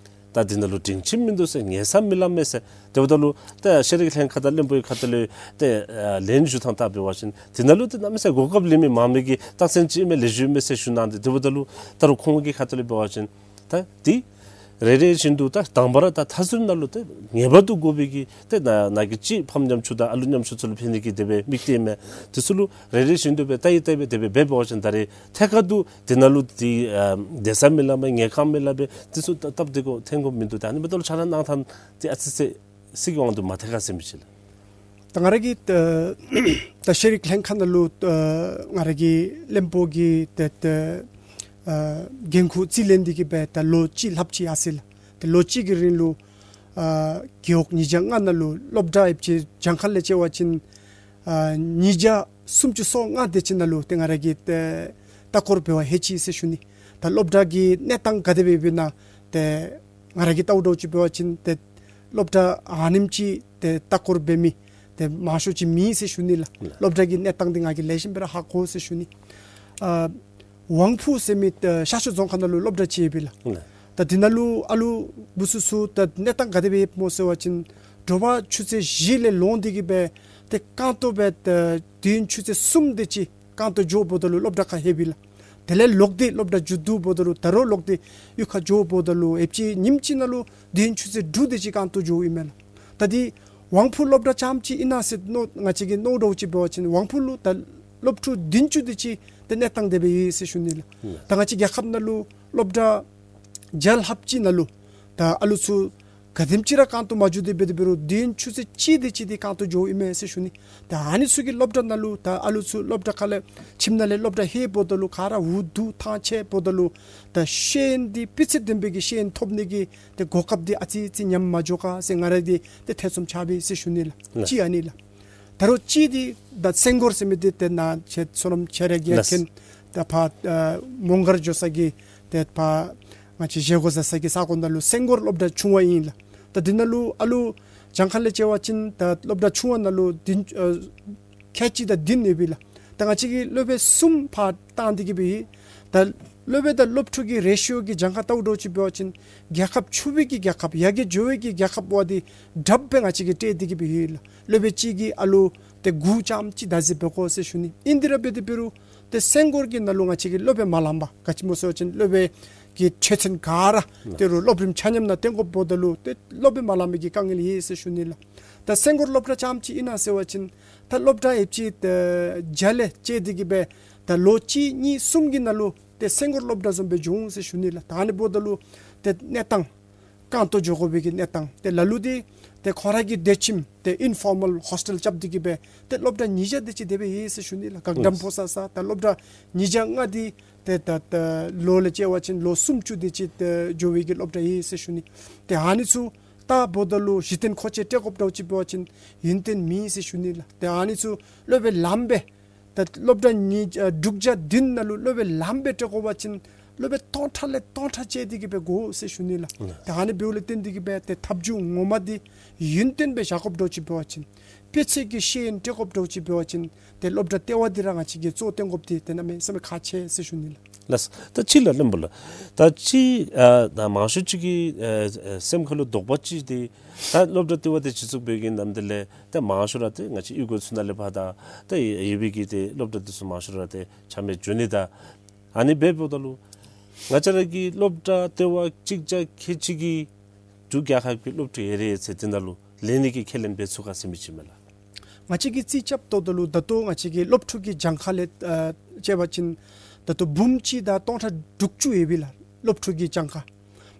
ད་འདི་ནང་ལུ་སྒྲིང་ཁྱིམ་མིན་འདུག་ཟེར། ངལ་ས་མི་ལང་མས་ཟེར། དེ་འབདཝ་ད་ལུ་ད་ཤེས་རིག་ལྷན་ཁག་དང་བློན་པོའི་ཁ་ཐུག་ལས་ཏེ་ཨ་ལན་ཞུ་ཐངས་བལྟ་འབད་བ་ཅིན་འདི་ནང་ལུ་ཏེ་གནམ་མེད་ས་མེད་གོ་སྐབས་ལེན་མི་མང་མི་གི་རྟགས་མཚན་ཅིག་ཨིན་མས། ལེགས་ཤོམ་ཨིན་མས་ཟེར་ཞུ་གནང་སྟེ། དེ་འབདཝ་ད་ལུ་ད་རུང་ཁོང་གི་ཁ་ཐུག་ལས་འབད་བ་ཅིན་ད་འདི་ རེ་རེ་བཞིན་དུ་ད་དང་པ་ར་ད་མཐའ་ཟུར་ནང་ལུ་ཏེ་ངེས་པར་དུ་དགོ་པའི་གི་ཏེ་ན་ན་གི་ཅིག་ཕམ་ཉམ་ཆུང་དང་ཨ་ལུ་ཉམ་ཆུང་ཚུ་ལུ་ཕན་ནི་གི་དེ་སྦེ་དམིགས་གཏད་མས། དེ་ཚུ་ལུ་རེ་རེ་བཞིན་དུ་སྦེ་ལྟ་ཡི་ལྟ་ཡི་སྦེ་དེ་སྦེ་འབད་བ་ཅིན་ད་རེས་ཐད་ཀར་དུ་དེ་ནང་ལུ་དེ་ཨ་བདེ་ས་མི་ལ་མ་ངལ་ཁང་མི་ལ་སྦེ་དེ་ཚུ་ད་སྟབས་བདེ་གོ་ཐོན་དགོཔ་མིན་འདུག། ད་ཨ་ནི་འབདཝ་ད་ལུ་ཕྱག་ལཱ་གནང་ཐངས་དེ་ཨ་ཙི་ཙི་སྲིད་ཀྱི་དབང་དུ་མ་ཐལ་ག་ཟེར་མི་ཅིག་ལགས། ད་ང་ར་གི་ད་ད་ཤེས་རིག་ལྷན་ཁག་ནང་ལུ་ད་ང་ར་གི་བློན་པོ་གི་ད་ད་ཨ་འགན་ཁུར་རྩིས་ལེན་འདི་གིས་སྦེ་ད་ལོ་གཅིག་ལྷགཔ་ཅིག་ཡར་སོ་ཡི་ལགས། ཏེ་ལོ་གཅིག་གི་རིང་ལུ་ཨ་རྒེད་འོག་ཉིས་བརྒྱ་ལྔ་ནང་ལུ་སློབ་གྲྭ་ཡོདཔ་ཅིག་གྱངས་ཁ་ལས་བཅད་པ་ཅིན་ཨ་ཉིས་བརྒྱ་སུམ་ཅུ་སོ་ལྔ་དེ་ཅིག་ནང་ལུ་ཏེ་ང་ར་གིས་ཏེ་ལྟ་སྐོར་འབད་བར་ལྷོད་ཅི་ཟེར་ཞུ་ནི། ད་སློབ་གྲྭ་གི་གནས་སྟངས་ག་དེ་སྦེ་ཡོདཔ་ཨིན་ན་ཏེ་ང་ར་གིས་བལྟཝ་འདྲཝ་ཅིག་འབད་བ་ཅིན་ཏེ་སློབ་གྲྭ་ཨ་ནེམ་ཅིག་ཏེ་ལྟ་སྐོར་འབད་མི་ཏེ་མང་ཤོས་ཅིག་མེད་ཟེར་ཞུ་ནི་ལགས། ལགས། སློབ་གྲྭ་གི་གནས་སྟངས་འདི་ང་གིས་ལེགས་ཤོམ་སྦེ་ར་ཧ་གོ་ཟེར་ཞུ་ནི། ཨ་ཝང་ཕུ་ཟེར་མི་ཨ་ཤར་ཕྱོགས་རྫོང་ཁག་ནང་ལུ་སློབ་གྲྭ་ཅིག་ཡོད་པས་ལགས། ལགས། ད་འདི་ནང་ལུ་ཨ་ལུ་བུ་ཚུ་ཚུ་ད་གནས་སྟངས་ག་དེ་སྦེ་ཡོདཔ་སྨོ་ཟེར་བ་ཅིན་དྲོ་པ་ཆུ་ཚོད་བཞི་ལས་ལོང་སྟེ་གིས་སྦེ་ཏེ་རྐང་སྟོང་སྦེ་ད་དུས་ཡུན་ཆུ་ཚོད་གསུམ་དེ་ཅིག་རྐང་སྟོང་འགྱོཝ་ད་ལུ་སློབ་གྲྭ་ཁར་ལྷོད་པས་ལགས། དེ་ལས་ལོག་སྟེ་སློབ་གྲྭ་མཇུག་བསྡུཝ་ད་ལུ་ད་རུང་ལོག་སྟེ་གཡུས་ཁར་འགྱོཝ་ད་ལུ་ཡོདཔ་ཅིག་ཉིནམ་གཅིག་ནང་ལུ་དུས་ཡུན་ཆུ་ཚོད་དྲུག་དེ་ཅིག་རྐང་སྟོང་འགྱོཝ་ཨིན་མས་ལགས། ད་འདི་ཝང་ཕུ་སློབ་གྲྭ་རྐྱངམ་ཅིག་ཨིན་ན་ཟེར་མནོ་ང་བཅས་ཀྱིས་མནོཝ་འདྲཝ་ཅིག་འབད་བ་ཅིན་ཝང་ཕུ་ལུ་ད་སློབ་ཕྲུག་བདུན་ཅུ་དེ་ཅིག་ཏེ་གནས་སྟངས་དེ་སྦེ་ཡོད་ཟེར་ཞུ་ནི་ལགས། ལགས། ད་ང་བཅས་རྒྱལ་ཁབ་ནང་ལུ་སློབ་གྲྭ་བརྒྱ་ལྷགཔ་ཅིག་ནང་ལུ་ད་ཨ་ལུ་ཚུ་ག་དེམ་ཅིག་ར་རྐང་སྟོང་མ་འགྱོ་དེ་འབད་དེ་འབད་རུང་དུས་ཡུན་ཆུ་ཚོད་གཅིག་དེ་ཅིག་འདི་རྐང་སྟོང་འགྱོཝ་ཨིན་མས་ཟེར་ཞུ་ནི། ད་ཨ་ནི་ཚུ་གི་སློབ་གྲྭ་ནང་ལུ་ད་ཨ་ལུ་ཚུ་སློབ་གྲྭ་ཁ་ལས་ཁྱིམ་ནང་ལས་སློབ་གྲྭ་ལྷོདཔ་ད་ལུ་ག་ར་འུ་སྡུག་ཐང་ཆད་པ་ད་ལུ་ད་ཤེས་ཡོན་འདི་སྤུས་ཚད་ལྡན་པའི་གི་ཤེས་ཡོན་ཐོབ་ནི་གི་ཏེ་གོ་སྐབས་འདི་ཨ་ཙི་ཅིག་ཉམས་མ་འགྱོ་ག་ཟེར་ང་ར་འདི་ཏེ་ཐེ་ཚོམ་ཆགས་པས་ཟེར་ཞུ་ནི་ལགས། ལགས། གཅིག་ཨ་ནི་ལགས། ད་རུང་གཅིག་འདི་ད་སེང་སྒོར་ཟེར་མི་འདི་ཏེ་ནཱ་ཁྱེད་ཚུ་རྣམ་ཁྱེད་ར་གིས་ལགས། མཁྱེན། ད་ཕར་ཨ་མོང་སྒར་འགྱོ་ས་གི་ཏེ་ཕར་ང་བཅས་བཞེས་སྒོ་ཟ་ས་གི་ས་གོ་ནང་ལུ་སེང་སྒོར་སློབ་གྲྭ་ཆུང་བ་ཨིན་ལགས། ད་འདི་ནང་ལུ་ཨ་ལུ་གྱངས་ཁ་ལས་བཅད་པ་ཅིན་ད་སློབ་གྲྭ་ཆུང་བ་ནང་ལུ་བདུན་ཨ་ཁལ་གཅིག་དང་བདུན་ཡོད་པས་ལགས། ད་ང་བཅས་ཀྱིས་སློབ་དཔོན་གསུམ་ཕར་བཏང་སྟེ་གིས་སྦེ་ཡོད། ད་སློབ་དཔོན་དང་སློབ་ཕྲུག་གི་རེ་ཤིའོ་གི་གྱངས་ཁ་བལྟཝ་འདྲཝ་ཅིག་འབད་བ་ཅིན་རྒྱལ་ཁབ་ཕྱུག་པའི་གི་རྒྱལ་ཁབ་ཡར་རྒྱས་འགྱོ་བའི་གི་རྒྱལ་ཁབ་འབདཝ་འདི་དྲགཔ་སྦེ་ང་བཅས་ཀྱིས་སྤྲོད་དེ་གིས་སྦེ་ཡོད་ལགས། སློབ་དཔོན་གཅིག་གིས་ཨ་ལུ་ཏེ་དགུ་ཙམ་ཅིག་བདག་འཛིན་འབད་དགོ་ཟེར་ཞུ་ནི། ཨིན་དེ་ར་འབད་དེ་འབད་རུང་ཏེ་སེང་སྒོར་གྱི་ནང་ལུ་ང་བཅས་ཀྱིས་སློབ་དཔོན་མ་ལང་པར་ག་ཅི་སྨོ་ཟེར་བ་ཅིན་སློབ་དཔོན་གྱི་ཆོས་ཚན་ག་ར་ཏེ་རུང་སློབ་རིམ་ཆ་མཉམ་ནང་བཏོན་དགོཔ་འབདཝ་ད་ལུ་ཏེ་སློབ་དཔོན་མ་ལང་པའི་གི་དཀའ་ངལ་ཡོད་ཟེར་ཞུ་ནི་ལགས། ད་སེང་སྒོར་སློབ་གྲྭ་རྐྱངམ་ཅིག་ཨིན་ན་ཟེར་བ་ཅིན་ད་སློབ་གྲྭ་ཡོདཔ་ཅིག་ཏེ་བརྒྱ་ལས་བཅད་དེ་གིས་སྦེ་ད་ལོ་གཅིག་གཉིས་གསུམ་གྱི་ནང་ལུ་ཏེ་སེང་སྒོར་སློབ་གྲྭ་བཟུམ་སྦེ་འགྱོ་འོང་ཟེར་ཞུ་ནི་ལགས། ད་ཨ་ནི་འབདཝ་ད་ལུ་ཏེ་གནས་སྟངས་རྐང་སྟོང་འགྱོ་དགོ་པའི་གི་གནས་སྟངས་ཏེ་ལ་ལུ་འདི་ཏེ་ཁོང་ར་གི་སྡོད་ཁྱིམ་ཏེ་ཨིན་ཕོར་མཱལ་ཧོསི་ཊེལ་རྐྱབ་སྟེ་གིས་སྦེ་ཏེ་སློབ་གྲྭ་ཉིས་བརྒྱ་དེ་ཅིག་དེ་སྦེ་ཡོད་ཟེར་ཞུ་ནི་ལགས། ག་གི་འགྲམ་ཕོག་ས་ས་ད་སློབ་གྲྭ་ཉིས་བརྒྱ་ལྔ་འདི་ཏེ་ད་ད་ལོ་ལས་བཅད་པ་ཅིན་ལོ་སུམ་ཅུ་དེ་ཅིག་ཏེ་འགྱོ་བའི་གི་སློབ་གྲྭ་ཡོད་ཟེར་ཞུ་ནི། ཏེ་ཨ་ནི་ཚུ་ད་འབདཝ་ད་ལུ་གཞི་རྟེན་མཁོ་ཆས་སྤྲོད་དགོཔ་འདྲཝ་ཅིག་འབད་བ་ཅིན་ཡུན་བརྟན་མེད་ཟེར་ཞུ་ནི་ལགས། ཏེ་ཨ་ནི་ཚུ་སློབ་དཔོན་ལངམ་སྦེ་ད་སློབ་གྲྭ་ཉིས་ཨ་དྲུག་བརྒྱ་བདུན་ནང་ལུ་སློབ་དཔོན་ལངམ་སྦེ་སྤྲོད་དགོ་པ་ཅིན་སློབ་དཔོན་སྟོང་ཕྲག་ལས་སྟོང་ཕྲག་བཅད་དེ་གིས་སྦེ་དགོ་ཟེར་ཞུ་ནི་ལགས། ལགས། ད་ཨ་ནི་འབདཝ་ལས་བརྟེན་ཏེ་གིས་སྦེ་ཏེ་ཐབས་བྱུས་ངོ་མ་འདི་ཡུན་བརྟན་སྦེ་བཞག་དགོཔ་འདྲཝ་ཅིག་འབད་བ་ཅིན་སྤུས་ཚད་ཀྱི་ཤེས་ཡོན་སྤྲོད་དགོཔ་འདྲཝ་ཅིག་འབད་བ་ཅིན་ཏེ་སློབ་གྲྭ་ལྟེ་བ་འདི་ར་ང་བཅས་ཀྱིས་གཙོ་བོ་བཏོན་དགོཔ་འདི་ཏེ་གནམ་མེད་ས་མེད་ཁག་ཆེ་ཟེར་ཞུ་ནི་ལགས། ལགས། ད་གཅིག་ལགས་བློན་པོ་ལགས། ད་གཅིག་ཨ་ད་མང་ཤོས་ཅིག་གི་ཨ་ཨ་སེམས་ཁ་ལུ་དོགས་པ་ཅིག་འདི་ད་སློབ་གྲྭ་ལྟེ་བ་འདི་གཞི་བཙུགས་འབད་བའི་གི་ནམ་དེ་ལས་ད་མང་ཤོས་ར་ཏེ་ང་བཅས་གཡུས་སྒོ་ཚུ་ནང་ལས་ཕར་ད་ད་ཡོད་པའི་གི་ཏེ་སློབ་གྲྭ་འདི་ཚུ་མང་ཤོས་ར་ཏེ་ཆ་མེད་འགྱོ་ནི། ད་ཨ་ནི་འབདཝ་ད་ལུ་ང་བཅས་ར་གི་སློབ་གྲྭ་ལྟེ་བ་གཅིག་བརྒྱ་ཁལ་གཅིག་གིས་འབྲུག་རྒྱལ་ཁབ་ཀྱི་སློབ་ཕྲུག་ཡོད་རེ་ཡོད་ཚད་འདི་ནང་ལུ་ལེན་ནི་གི་ཁས་ལེན་འབད་ཚུགས་ག་ཟེར་མི་ཅིག་མས་ལགས། ང་བཅས་ཀྱིས་རྩིས་རྐྱབ་དོ་ད་ལུ་ད་ལྟོ་ང་བཅས་ཀྱི་སློབ་ཕྲུག་གི་གྱངས་ཁ་ལས་ཨ་བཅད་པ་ཅིན་ད་ལྟོ་འབུམ་གཅིག་དང་སྟོང་ཕྲག་དྲུག་ཅུ་ཡོད་པས་ལགས། སློབ་ཕྲུག་གི་གྱངས་ཁ།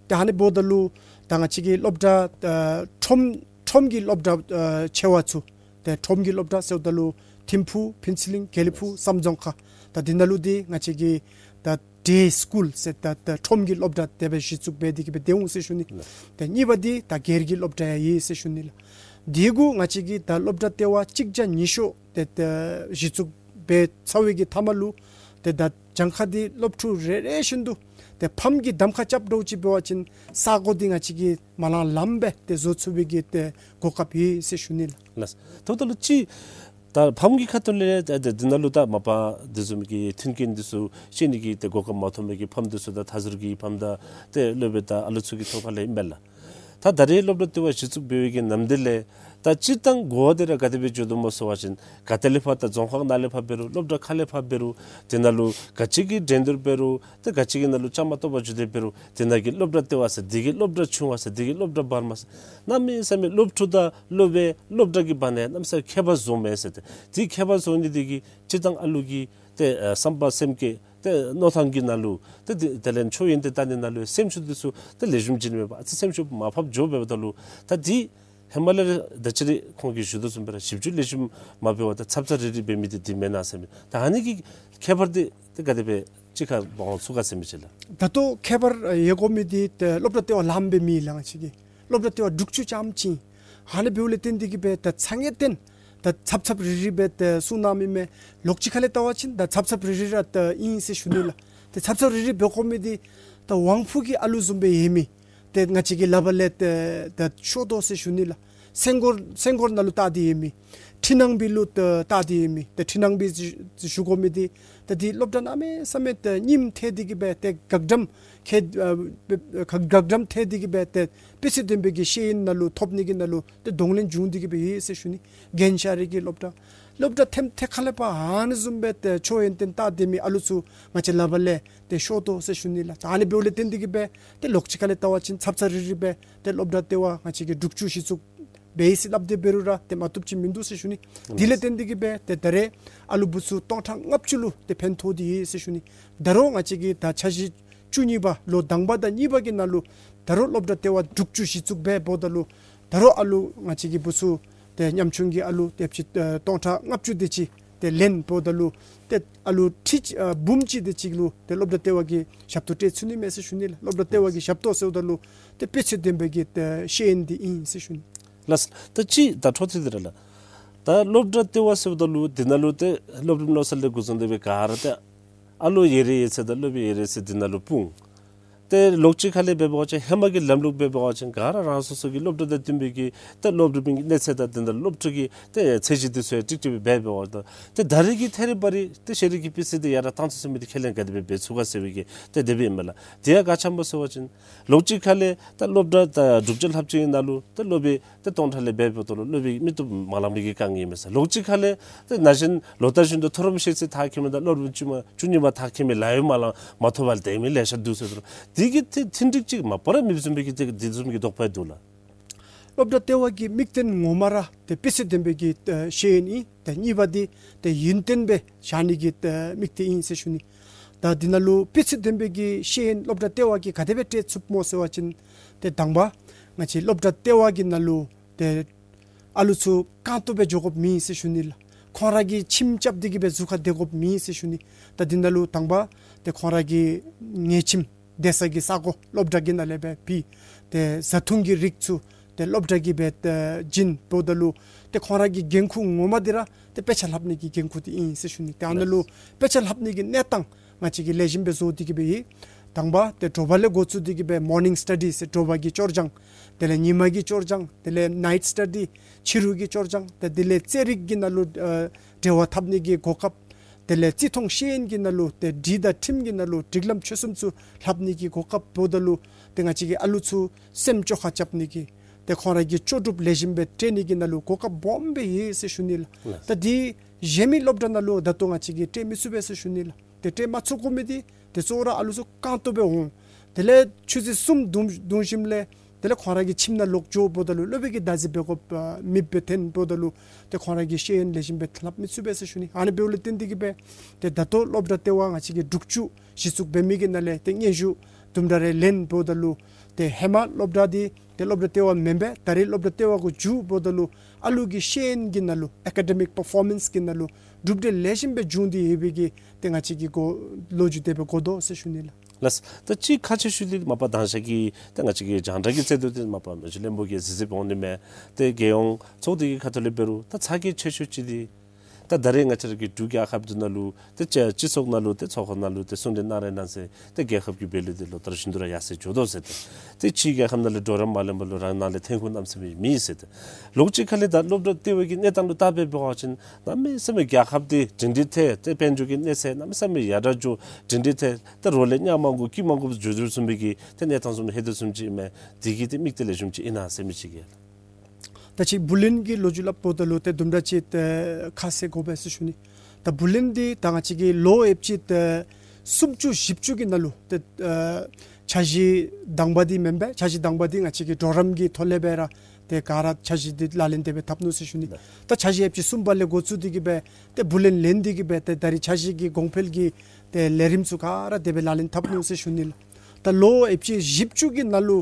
ཏེ་ཨ་ནི་འབདཝ་ད་ལུ་ད་ང་བཅས་ཀྱི་སློབ་གྲྭ་ཨ་ཁྲོམ་ཁྲོམ་གྱི་སློབ་གྲྭ་ཨ་ཆེ་བ་ཚུ་ཏེ་ཁྲོམ་གྱི་སློབ་གྲྭ་ཟེརཝ་ད་ལུ་ཐིམ་ཕུག་ཕུན་ཚོགས་གླིང་དགེ་ལེགས་ཕུག་བསམ་རྫོང་ཁག་ད་འདི་ནང་ལུ་འདི་ང་བཅས་ཀྱི་ད་ཌེ་སི་ཀུལ་ཟེར་ད་ད་ཁྲོམ་གྱི་སློབ་གྲྭ་དེ་སྦེ་གཞི་བཙུགས་འབད་དེ་གིས་སྦེ་སྡོད་འོང་ཟེར་ཞུ་ནི། ལགས། ཏེ་གཉིས་པ་འདི་ད་སྒེར་གྱི་སློབ་གྲྭ་ཡང་ཡོད་ཟེར་ཞུ་ནི་ལགས། དེ་གུ་ང་བཅས་ཀྱིས་ད་སློབ་གྲྭ་ལྟེ་བ་གཅིག་བརྒྱ་ཉི་ཤུ་ཏེ་ད་གཞི་བཙུགས་འབད་ཚར་བའི་གི་མཐའ་མ་ལུ་ཏེ་ད་གྱངས་ཁ་འདི་སློབ་ཕྲུག་རེ་རེ་བཞིན་དུ་ཏེ་ཕམ་གྱི་གདམ་ཁ་རྐྱབ་འདྲཝ་ཅིག་འབད་བ་ཅིན་ས་གོ་འདི་ང་བཅས་ཀྱིས་མ་ལང་ལངམ་སྦེ་ཏེ་བཟོ་ཚུགས་པའི་གི་ཏེ་གོ་སྐབས་ཡོད་ཟེར་ཞུ་ནི་ལགས། ལགས། ད་ལྟོ་ལུ་ཅིག་ད་ཕམ་གྱི་ཁ་ཐུག་ལས་ད་ད་འདི་ནང་ལུ་ད་མ་པ་འདི་བཟུམ་གྱི་མཐུན་རྐྱེན་འདི་ཚུ་ཤེས་ནི་གི་ཏེ་གོ་སྐབས་མ་ཐོབ་མི་གི་ཕམ་འདི་ཚུ་དང་མཐའ་ཟུར་གྱི་ཕམ་དང་ཏེ་སློབ་དཔོན་དང་ཨ་ལུ་ཚུ་གི་ཐོག་ཁ་ལས་ཨིན་པས་ལགས། ད་ད་རེས་སློབ་གྲྭ་ལྟེ་བ་གཞི་བཙུགས་འབད་བའི་གི་ནམ་དུས་ལས་ད་སྤྱིར་བཏང་གོ་བ་དེ་ར་ག་དེ་སྦེ་འགྱོ་དོ་སྨོ་ཟེར་བ་ཅིན་ག་ཏེ་ལས་ཕར་ད་རྫོང་ཁག་ནང་ལས་ཕར་འབད་རུང་སློབ་གྲྭ་ཁ་ལས་ཕར་འབད་རུང་དེ་ནང་ལུ་ག་ཅི་གི་འགྲན་བསྡུར་འབད་རུང་ཏེ་ག་ཅི་གི་ནང་ལུ་བཅའ་མར་གཏོགས་པར་འགྱོ་སྟེ་འབད་རུང་དེ་ནང་གི་སློབ་གྲྭ་ལྟེ་བ་ཟེར་དེ་གི་སློབ་གྲྭ་ཆུང་བ་ཟེར་དེ་གི་སློབ་གྲྭ་བར་མ་ཟེར་གནམ་མེད་ས་མེད་སློབ་ཕྲུག་དང་སློབ་དཔོན་སློབ་གྲྭ་གི་བར་ན་ཡང་གནམ་མེད་ས་མེད་ཁྱད་པར་བཟོཝ་མས་ཟེར། ཏེ་དེ་ཁྱད་པར་བཟོ་ནི་དེ་གིས་སྤྱིར་བཏང་ཨ་ལུ་གི་ཏེ་ཨ་བསམ་པ་སེམས་བསྐྱེད་ཏེ་མནོ་ཐངས་ཀྱི་ནང་ལུ་ཏེ་དེ་དེ་ལས་ཆོས་ཡོན་ཏན་ལྟ་ནི་ནང་ལུ་སེམས་ཤུགས་དེ་ཚུ་ཏེ་ལེགས་ཤོམ་བྱིན་མེད་པར་ཨ་ཙི་སེམས་ཤུགས་མར་ཕབ་འགྱོ་འབདཝ་ད་ལུ་ད་དེ་ཧེ་མ་ལས་ར་ད་ཅི་རེ་ཁོང་གིས་ཞུ་དོ་བཟུམ་སྦེ་ར་ཞིབ་འཇུག་ལེགས་ཤོམ་མ་འབད་བར་ད་ཚབ་ཚབ་རིལ་རིལ་འབད་མི་དེ་དེ་མེན་ན་ཟེར་མི། ད་ཨ་ནི་གི་ཁྱད་པར་དེ་ཏེ་ག་དེ་སྦེ་ཅིག་ཁར་འབད་འོང་ཚུགས་ག་ཟེར་མི་ཅིག་ལགས། ད་ལྟོ་ཁྱད་པར་ཡོད་དགོ་མི་དེ་ཏེ་སློབ་གྲྭ་ལྟེ་བ་ལངམ་སྦེ་མེད་ལགས། ང་བཅས་ཀྱི་སློབ་གྲྭ་ལྟེ་བ་དྲུག་ཅུ་ཙམ་ཅིག། ཨ་ནི་འབདཝ་ལས་བརྟེན་ཏེ་གིས་སྦེ་ད་ཚ་ངེས་བརྟན་ད་ཚབ་ཚབ་རིལ་རིལ་སྦེ་ཏེ་གསུང་གནང་མི་མས། ལོགས་ཅིག་ཁ་ལས་བལྟ་བ་ཅིན་ད་ཚབ་ཚབ་རིལ་རིལ་ར་ད་ཨིན་ཟེར་ཞུ་ནི་ལགས། ཏེ་ཚབ་ཚབ་རིལ་རིལ་འབད་དགོ་མི་དེ་ད་དབང་ཕུག་གི་ཨ་ལུ་བཟུམ་སྦེ་ཡོད་མི་ཏེ་ང་བཅས་ཀྱི་ལག་པར་ལས་ཏེ་ད་ཤོར་དོ་ཟེར་ཞུ་ནི་ལགས། སེང་སྒོར་སེང་སྒོར་ནང་ལུ་བལྟ་སྟེ་ཡོད་མི་འཕྲུལ་སྣང་སྦིས་ལུ་ད་བལྟ་སྟེ་ཡོད་མི་ཏེ་འཕྲུལ་སྣང་སྦིས་ཞུ་དགོ་མི་དེ་ད་དེ་སློབ་གྲྭ་གནམ་མེད་ས་མེད་ཏེ་རྙིངམ་ཐལ་ཏེ་གིས་སྦེ་ཏེ་བཀག་སྡོམ་ཁེ་ཨ་བཀག་སྡོམ་ཐལ་ཏེ་གིས་སྦེ་ཏེ་དཔེ་ཚད་ལྡན་པའི་གི་ཤེས་ཡོན་ནང་ལུ་ཐོབ་ནི་གི་ནང་ལུ་ཏེ་གདོང་ལེན་བྱུང་སྟེ་གིས་སྦེ་ཡོད་ཟེར་ཞུ་ནི། རྒྱན་ཤར་རི་གི་སློབ་གྲྭ་སློབ་གྲྭ་ཐེམ་ཐེ་ཁ་ལས་ཕར་ཨ་ནི་བཟུམ་སྦེ་ཏེ་ཆོས་ཡོན་ཏན་བལྟ་སྡོད་མི་ཨ་ལུ་ཚུ་ང་བཅས་ལག་པར་ལས་ཏེ་ཤོར་དོ་ཟེར་ཞུ་ནི་ལགས། ད་ཨ་ནི་འབདཝ་ལས་བརྟེན་ཏེ་གིས་སྦེ་ཏེ་ལོགས་ཅིག་ཁ་ལས་བལྟ་བ་ཅིན་ཚབ་ཚབ་རིལ་རིལ་སྦེ་ཏེ་སློབ་གྲྭ་ལྟེ་བ་ང་བཅས་ཀྱིས་དྲུག་ཅུ་གཞི་བཙུགས་འབད་ཡི་ཟེར་སླབ་སྟེ་འབད་རུང་ར་ཏེ་མ་བཏུབ་ཅིག་མིན་འདུག་ཟེར་ཞུ་ནི། དེ་ལས་བརྟེན་ཏེ་གིས་སྦེ་ཏེ་ད་རེས་ཨ་ལུ་བུ་ཚུ་སྟོང་ཕྲག་ལྔ་བཅུ་ལུ་ཏེ་ཕན་ཐོགས་ཏེ་ཡོད་ཟེར་ཞུ་ནི། ད་རུང་ང་བཅས་ཀྱིས་ད་འཆར་གཞི་བཅུ་གཉིས་པ་ལོ་དང་པ་དང་གཉིས་པ་གི་ནང་ལུ་ད་རུང་སློབ་གྲྭ་ལྟེ་བ་དྲུག་ཅུ་གཞི་བཙུགས་འབད་འབདཝ་ད་ལུ་ད་རུང་ཨ་ལུ་ང་བཅས་ཀྱི་བུ་ཚུ་ཏེ་ཉམ་ཆུང་གི་ཨ་ལུ་ཏེ་ཕྱི་ཨ་སྟོང་ཕྲག་ལྔ་བཅུ་དེ་ཅིག་ཏེ་ལེན་འབདཝ་ད་ལུ་ཏེ་ཨ་ལུ་ཁྲི་ཨ་འབུམ་གཅིག་དེ་ཅིག་ལུ་ཏེ་སློབ་གྲྭ་ལྟེ་བ་གིས་ཞབས་ཏོག་སྤྲོད་ཚུགས་ནི་མས་ཟེར་ཞུ་ནི་ལགས། སློབ་གྲྭ་ལྟེ་བ་གིས་ཞབས་ཏོག་ཟེརཝ་ད་ལུ་ཏེ་དཔེ་ཚད་ལྡན་པའི་གི་ཏེ་ཤེས་ཡོན་དེ་ཨིན་ཟེར་ཞུ་ནི། ལགས། ད་ཅི་ད་འཕྲོ་མཐུད་དེ་ར་ལགས། ད་སློབ་གྲྭ་ལྟེ་བ་ཟེརཝ་ད་ལུ་དེ་ནང་ལུ་ཏེ་སློབ་རིམ་བློ་གསར་ལས་འགོ་བཟུང་སྟེ་སྦེ་ག་ར་ཏེ་ཨ་ལོ་ཡོད་རིགས་ཡོད་ཚད་དང་སློབ་དཔོན་ཡོད་རིགས་ཡོད་ཚད་དེ་ནང་ལུ་སྤུངས། ཏེ་ལོགས་ཅིག་ཁ་ལས་འབད་བ་ཅིན་ཧེ་མ་གི་ལམ་ལུགས་འབད་བ་ཅིན་ག་ར་རང་སོ་སོ་གི་སློབ་གྲྭ་དང་བསྟུན་པའི་གི་ཏེ་སློབ་རིམ་གྱི་གནས་ཚད་དང་དེ་ལྟར་སློབ་ཕྲུག་གི་ཏེ་ཚད་གཞི་དེ་ཚུ་ཡང་ཀྲིག་ཀྲི་སྦེ་འབད་འབདཝ་ད་ཏེ་ད་རེས་ཀྱི་ཐད་རི་བ་རི་ཏེ་ཤེས་རིག་གི་སྤུས་ཚད་དེ་ཡར་བཏང་ཚུགས་ཟེར་མི་དེ་ཁས་ལེན་ག་དེ་སྦེ་འབད་ཚུགས་ག་ཟེར་བའི་གི་ཏེ་དེ་སྦེ་ཨིན་མས་ལགས། དེ་ཡང་ག་ཅི་སྨོ་ཟེར་བ་ཅིན་ལོགས་ཅིག་ཁ་ལས་ད་སློབ་གྲྭ་ད་དྲུག་ཅུ་ལྷགཔ་ཅིག་གི་ནང་ལུ་ད་སློབ་དཔོན་ཏེ་སྟོང་ཕྲག་ལས་འབད་འབདཝ་ད་ལུ་སློབ་དཔོན་མི་བཏུབ་མ་ལང་མི་གི་དཀའ་ངལ་མས་ཟེར། ལོགས་ཅིག་ཁ་ལས་ཏེ་ན་གཞོན་ལོ་ལྟར་བཞིན་དུ་མཐོ་རིམ་ཤེས་ཚད་མཐར་འཁྱོལ་མི་དང་སློབ་རིམ་བཅུ་མ་བཅུ་གཉིས་པ་མཐར་འཁྱོལ་མི་ལཱ་གཡོག་མ་ལང་མ་ཐོབ་པར་སྡོད་མི་ལེ་ཤ་འདུག་ཟེར་དོ། དེ་གི་ཏེ་མཐུན་འགྲིག་ཅིག་མ་པ་ར་མེདཔ་བཟུམ་སྦེ་གི་ཏེ་དེ་བཟུམ་གྱི་དོགས་པ་འདུག་ལགས། སློབ་གྲྭ་ལྟེ་བ་གི་དམིགས་དོན་ངོ་མ་ར་ཏེ་དཔེ་ཚད་ལྡན་པའི་གི་ཨེ་ཤེས་ཡོན་ཨིན། ཏེ་གཉིས་པ་འདི་ཏེ་ཡུན་བརྟན་སྦེ་བཞག་ནི་གི་ཏེ་དམིགས་གཏད་ཨིན་ཟེར་ཞུ་ནི། ད་འདི་ནང་ལུ་དཔེ་ཚད་ལྡན་པའི་གི་ཤེས་ཡོན་སློབ་གྲྭ་ལྟེ་བ་གིས་ག་དེ་སྦེ་སྤྲོད་ཚུགསཔ་སྨོ་ཟེར་བ་ཅིན་ཏེ་དང་པ་ང་བཅས་སློབ་གྲྭ་ལྟེ་བ་གི་ནང་ལུ་ཏེ་ཨ་ལུ་ཚུ་རྐང་སྟོང་སྦེ་འགྱོ་དགོཔ་མེད་ཟེར་ཞུ་ནི་ལགས། ཁོང་ར་གིས་ཁྱིམ་རྐྱབ་སྟེ་གིས་སྦེ་གཟུགས་ཁར་སྡོད་དགོཔ་མེད་ཟེར་ཞུ་ནི། ད་འདི་ནང་ལུ་དང་པ་ཏེ་ཁོང་ར་གི་ཉལ་ཁྱིམ་སྡོད་ས་གི་ས་གོ་སློབ་གྲྭ་གི་ནང་ལས་སྦེ་ཕུལ། ཏེ་བཟའ་འཐུང་གི་རིགས་ཚུ་ཏེ་སློབ་གྲྭ་གིས་སྦེ་ཏེ་བྱིན་འབདཝ་ད་ལུ་ཏེ་ཁོང་ར་གི་འགན་ཁུར་ངོ་མ་འདི་ར་ཏེ་དཔེ་ཆ་ལྷབ་ནི་གི་འགན་ཁུར་འདི་ཨིན་ཟེར་ཞུ་ནི། ཏེ་ཨ་ནཱ་ལུ་དཔེ་ཆ་ལྷབ་ནི་གི་གནས་སྟངས་ང་བཅས་ཀྱིས་ལེགས་ཤོམ་སྦེ་བཟོ་སྟེ་གིས་སྦེ་ཡོད། དང་པ་ཏེ་དྲོ་པ་ལས་འགོ་བཙུགས་ཏེ་གིས་སྦེ་མོར་ནིང་སི་ཊ་ཌི་ཟེར་དྲོ་པ་གི་སྐྱོར་སྦྱང་དེ་ལས་ཉིན་མ་གི་སྐྱོར་སྦྱང་དེ་ལས་ནའིཊ་སི་ཊ་ཌི་ཕྱི་རུ་གི་སྐྱོར་སྦྱང་ཏེ་དེ་ལས་རྩེད་རིགས་ཀྱི་ནང་ལུ་ཨ་འབྲེལ་བ་འཐབ་ནི་གི་གོ་སྐབས། དེ་ལས་བརྩི་མཐོང་ཤེས་ཡོན་གྱི་ནང་ལུ་ཏེ་སྒྲིག་དང་ཁྲིམས་ཀྱི་ནང་ལུ་སྒྲིག་ལམ་ཆོས་སྲུང་ཚུ་ལྷབ་ནི་གི་གོ་སྐབས་འབདཝ་ད་ལུ་ཏེ་ང་བཅས་ཀྱི་ཨ་ལུ་ཚུ་སེམས་བཅོས་ཁ་རྐྱབ་ནི་གི་ཏེ་ཁོང་ར་གི་ལྕོགས་གྲུབ་ལེགས་ཤོམ་སྦེ་སྤྲོད་ནི་གི་ནང་ལུ་གོ་སྐབས་སྦོམ་སྦེ་ཡོད་ཟེར་ཞུ་ནི་ལགས། ད་འདི་གཞན་མི་སློབ་གྲྭ་ནང་ལུ་ད་ལྟོ་ང་བཅས་ཀྱིས་སྤྲོད་མི་ཚུགས་པས་ཟེར་ཞུ་ནི་ལགས། ཏེ་སྤྲོད་མ་ཚུགས་དགོ་མི་འདི་ཏེ་གཙོ་བོ་ར་ཨ་ལུ་ཚུ་རྐང་སྟོང་སྦེ་འོང་། དེ་ལས་ཆུ་ཚོད་གསུམ་བརྡུང་བརྡུང་ཞིནམ་ལས་དེ་ལས་ཁོང་ར་གི་ཁྱིམ་ནང་ལོག་འགྱོ་འབདཝ་ད་ལུ་སློབ་དཔོན་གྱིས་བདག་འཛིན་འབད་དགོཔ་ཨ་མེདཔ་སྦེ་ཐོན་འབདཝ་ད་ལུ་ཏེ་ཁོང་ར་གིས་ཤེས་ཡོན་ལེགས་ཤོམ་སྦེ་ལྷབ་མི་ཚུགས་པས་ཟེར་ཞུ་ནི། ཨ་ནི་འབདཝ་ལས་བརྟེན་ཏེ་གིས་སྦེ་ཏེ་ད་ལྟོ་སློབ་གྲྭ་ལྟེ་བ་ང་བཅས་ཀྱིས་དྲུག་ཅུ་གཞི་བཙུགས་འབད་མི་གི་ནང་ལས་ཏེ་སྙན་ཞུ་དུམ་གྲ་རེ་ལེན་འབདཝ་ད་ལུ་ཏེ་ཧེ་མ་སློབ་གྲྭ་འདི་ཏེ་སློབ་གྲྭ་ལྟེ་བ་མེན་པས། ད་རེས་སློབ་གྲྭ་ལྟེ་བ་གུ་འགྱུར་འབདཝ་ད་ལུ་ཨ་ལུ་གི་ཤེས་ཡོན་གྱི་ནང་ལུ་ཨེ་ཀ་ཌེ་མིག་པར་ཕོར་མེནསི་གི་ནང་ལུ་གྲུབ་འབྲས་ལེགས་ཤོམ་སྦེ་བྱུང་སྟེ་ཡོད་པའི་གི་ཏེ་ང་བཅས་ཀྱིས་གོ་ལོ་རྒྱུས་དེ་སྦེ་གོ་དོ་ཟེར་ཞུ་ནི་ལགས། ལགས། ད་ཅི་ཁག་ཆེ་ཤོས་འདི་མ་པ་དང་ཞག་གི་ད་ང་བཅས་ཀྱི་རྒྱང་བསྒྲགས་ཀྱི་རྩོད་དུས་འདི་མ་པ་མི་རྗེ་བློན་པོ་གིས་གཟིགས་གཟིགསཔ་འོང་ནི་མས། ཏེ་རྒྱལ་ཡོངས་ཚོགས་སྡེ་གི་ཁ་ཐུག་ལས་འབད་རུང་ད་ཚ་གྱང་ཆེ་ཤོས་ཅིག་འདི་ ད་ད་རེས་ང་བཅས་ར་གི་འབྲུག་རྒྱལ་ཁབ་འདི་ནང་ལུ་ཏེ་སྤྱི་སྤྱི་ཚོགས་ནང་ལུ་ཏེ་ཚོགས་ཁང་ནང་ལུ་ཏེ་གསུང་གྲོས་གནང་རན་གནང་ཟེར་ཏེ་རྒྱལ་ཁབ་ཀྱི་འབྲེལ་ཡོད་འདི་ལོ་ལྟར་བཞིན་དུ་ར་ཡར་སེང་འགྱོ་དོ་ཟེར་ཏེ། ཏེ་ཕྱིའི་རྒྱལ་ཁབ་ནང་ལུ་གྲོགས་རམ་མ་ལེན་པར་ལུ་རང་ནང་ལས་འཐོན་ཁུངས་གནམ་མེད་ས་མེད་མེད་ཟེར་ཏེ། ལོགས་གཅིག་ཁ་ལས་ད་སློབ་གྲྭ་ལྟེ་བ་གི་གནས་སྟངས་ལུ་བལྟ་སྦེ་འབད་བ་ཅིན་གནམ་མེད་ས་མེད་རྒྱལ་ཁབ་འདི་སྒྲིང་སྒྲི་ཐལ། ཏེ་དཔལ་འབྱོར་གྱི་གནས་ཚད་གནམ་མེད་ས་མེད་ཡར་དྲག་འགྱོ་སྒྲིང་སྒྲི་ཐལ། ཏེ་རོགས་ལས་གཉའ་མ་དགོ་སྐྱིད་མ་དགོ་འགྱོ་དོ་བཟུམ་སྦེ་གི་ཏེ་གནས་སྟངས་བཟུམ་ཧེ་དོ་བཟུམ་ཅིག་ཨིན་མས། དེ་གི་ཏེ་དམིགས་གཏད་ལེགས་ཤོམ་ཅིག་ཨིན་ན་ཟེར་མི་ཅིག་གི། ད་ཅི་བུ་ལོན་གྱི་ལོ་རྒྱུས་སླབ་འོངམ་ད་ལུ་ཏེ་དུམ་གྲ་ཅིག་ཏེ་ཁ་གསལ་དགོ་པས་ཟེར་ཞུ་ནི། ད་བུ་ལོན་འདི་ད་ང་བཅས་ཀྱིས་ལོ་ཡོདཔ་ཅིག་ཏེ་སུམ་ཅུ་བཞི་བཅུ་གི་ནང་ལུ་ཏེ་ཨ་འཆར་གཞི་དང་པ་འདི་མེན་པས། འཆར་གཞི་དང་པ་འདི་ང་བཅས་ཀྱིས་གྲོགས་རམ་གྱི་ཐོག་ལས་སྦེ་ར་ཏེ་ག་ར་འཆར་གཞི་འདི་ལག་ལེན་དེ་སྦེ་འཐབ་ནུག་ཟེར་ཞུ་ནི། ད་འཆར་གཞི་ཡོདཔ་ཅིག་གསུམ་པ་ལས་འགོ་བཙུགས་ཏེ་གི་སྦེ་ཏེ་བུ་ལོན་ལེན་ཏེ་གི་སྦེ་ཏེ་ད་རེས་འཆར་གཞི་གི་གོང་འཕེལ་གྱི་ཏེ་ལས་རིམ་ཚུ་ག་ར་དེ་སྦེ་ལག་ལེན་འཐབ་ནུག་ཟེར་ཞུ་ནི་ལགས། ད་ལོ་ཡོདཔ་ཅིག་བཞི་བཅུ་གི་ནང་ལུ་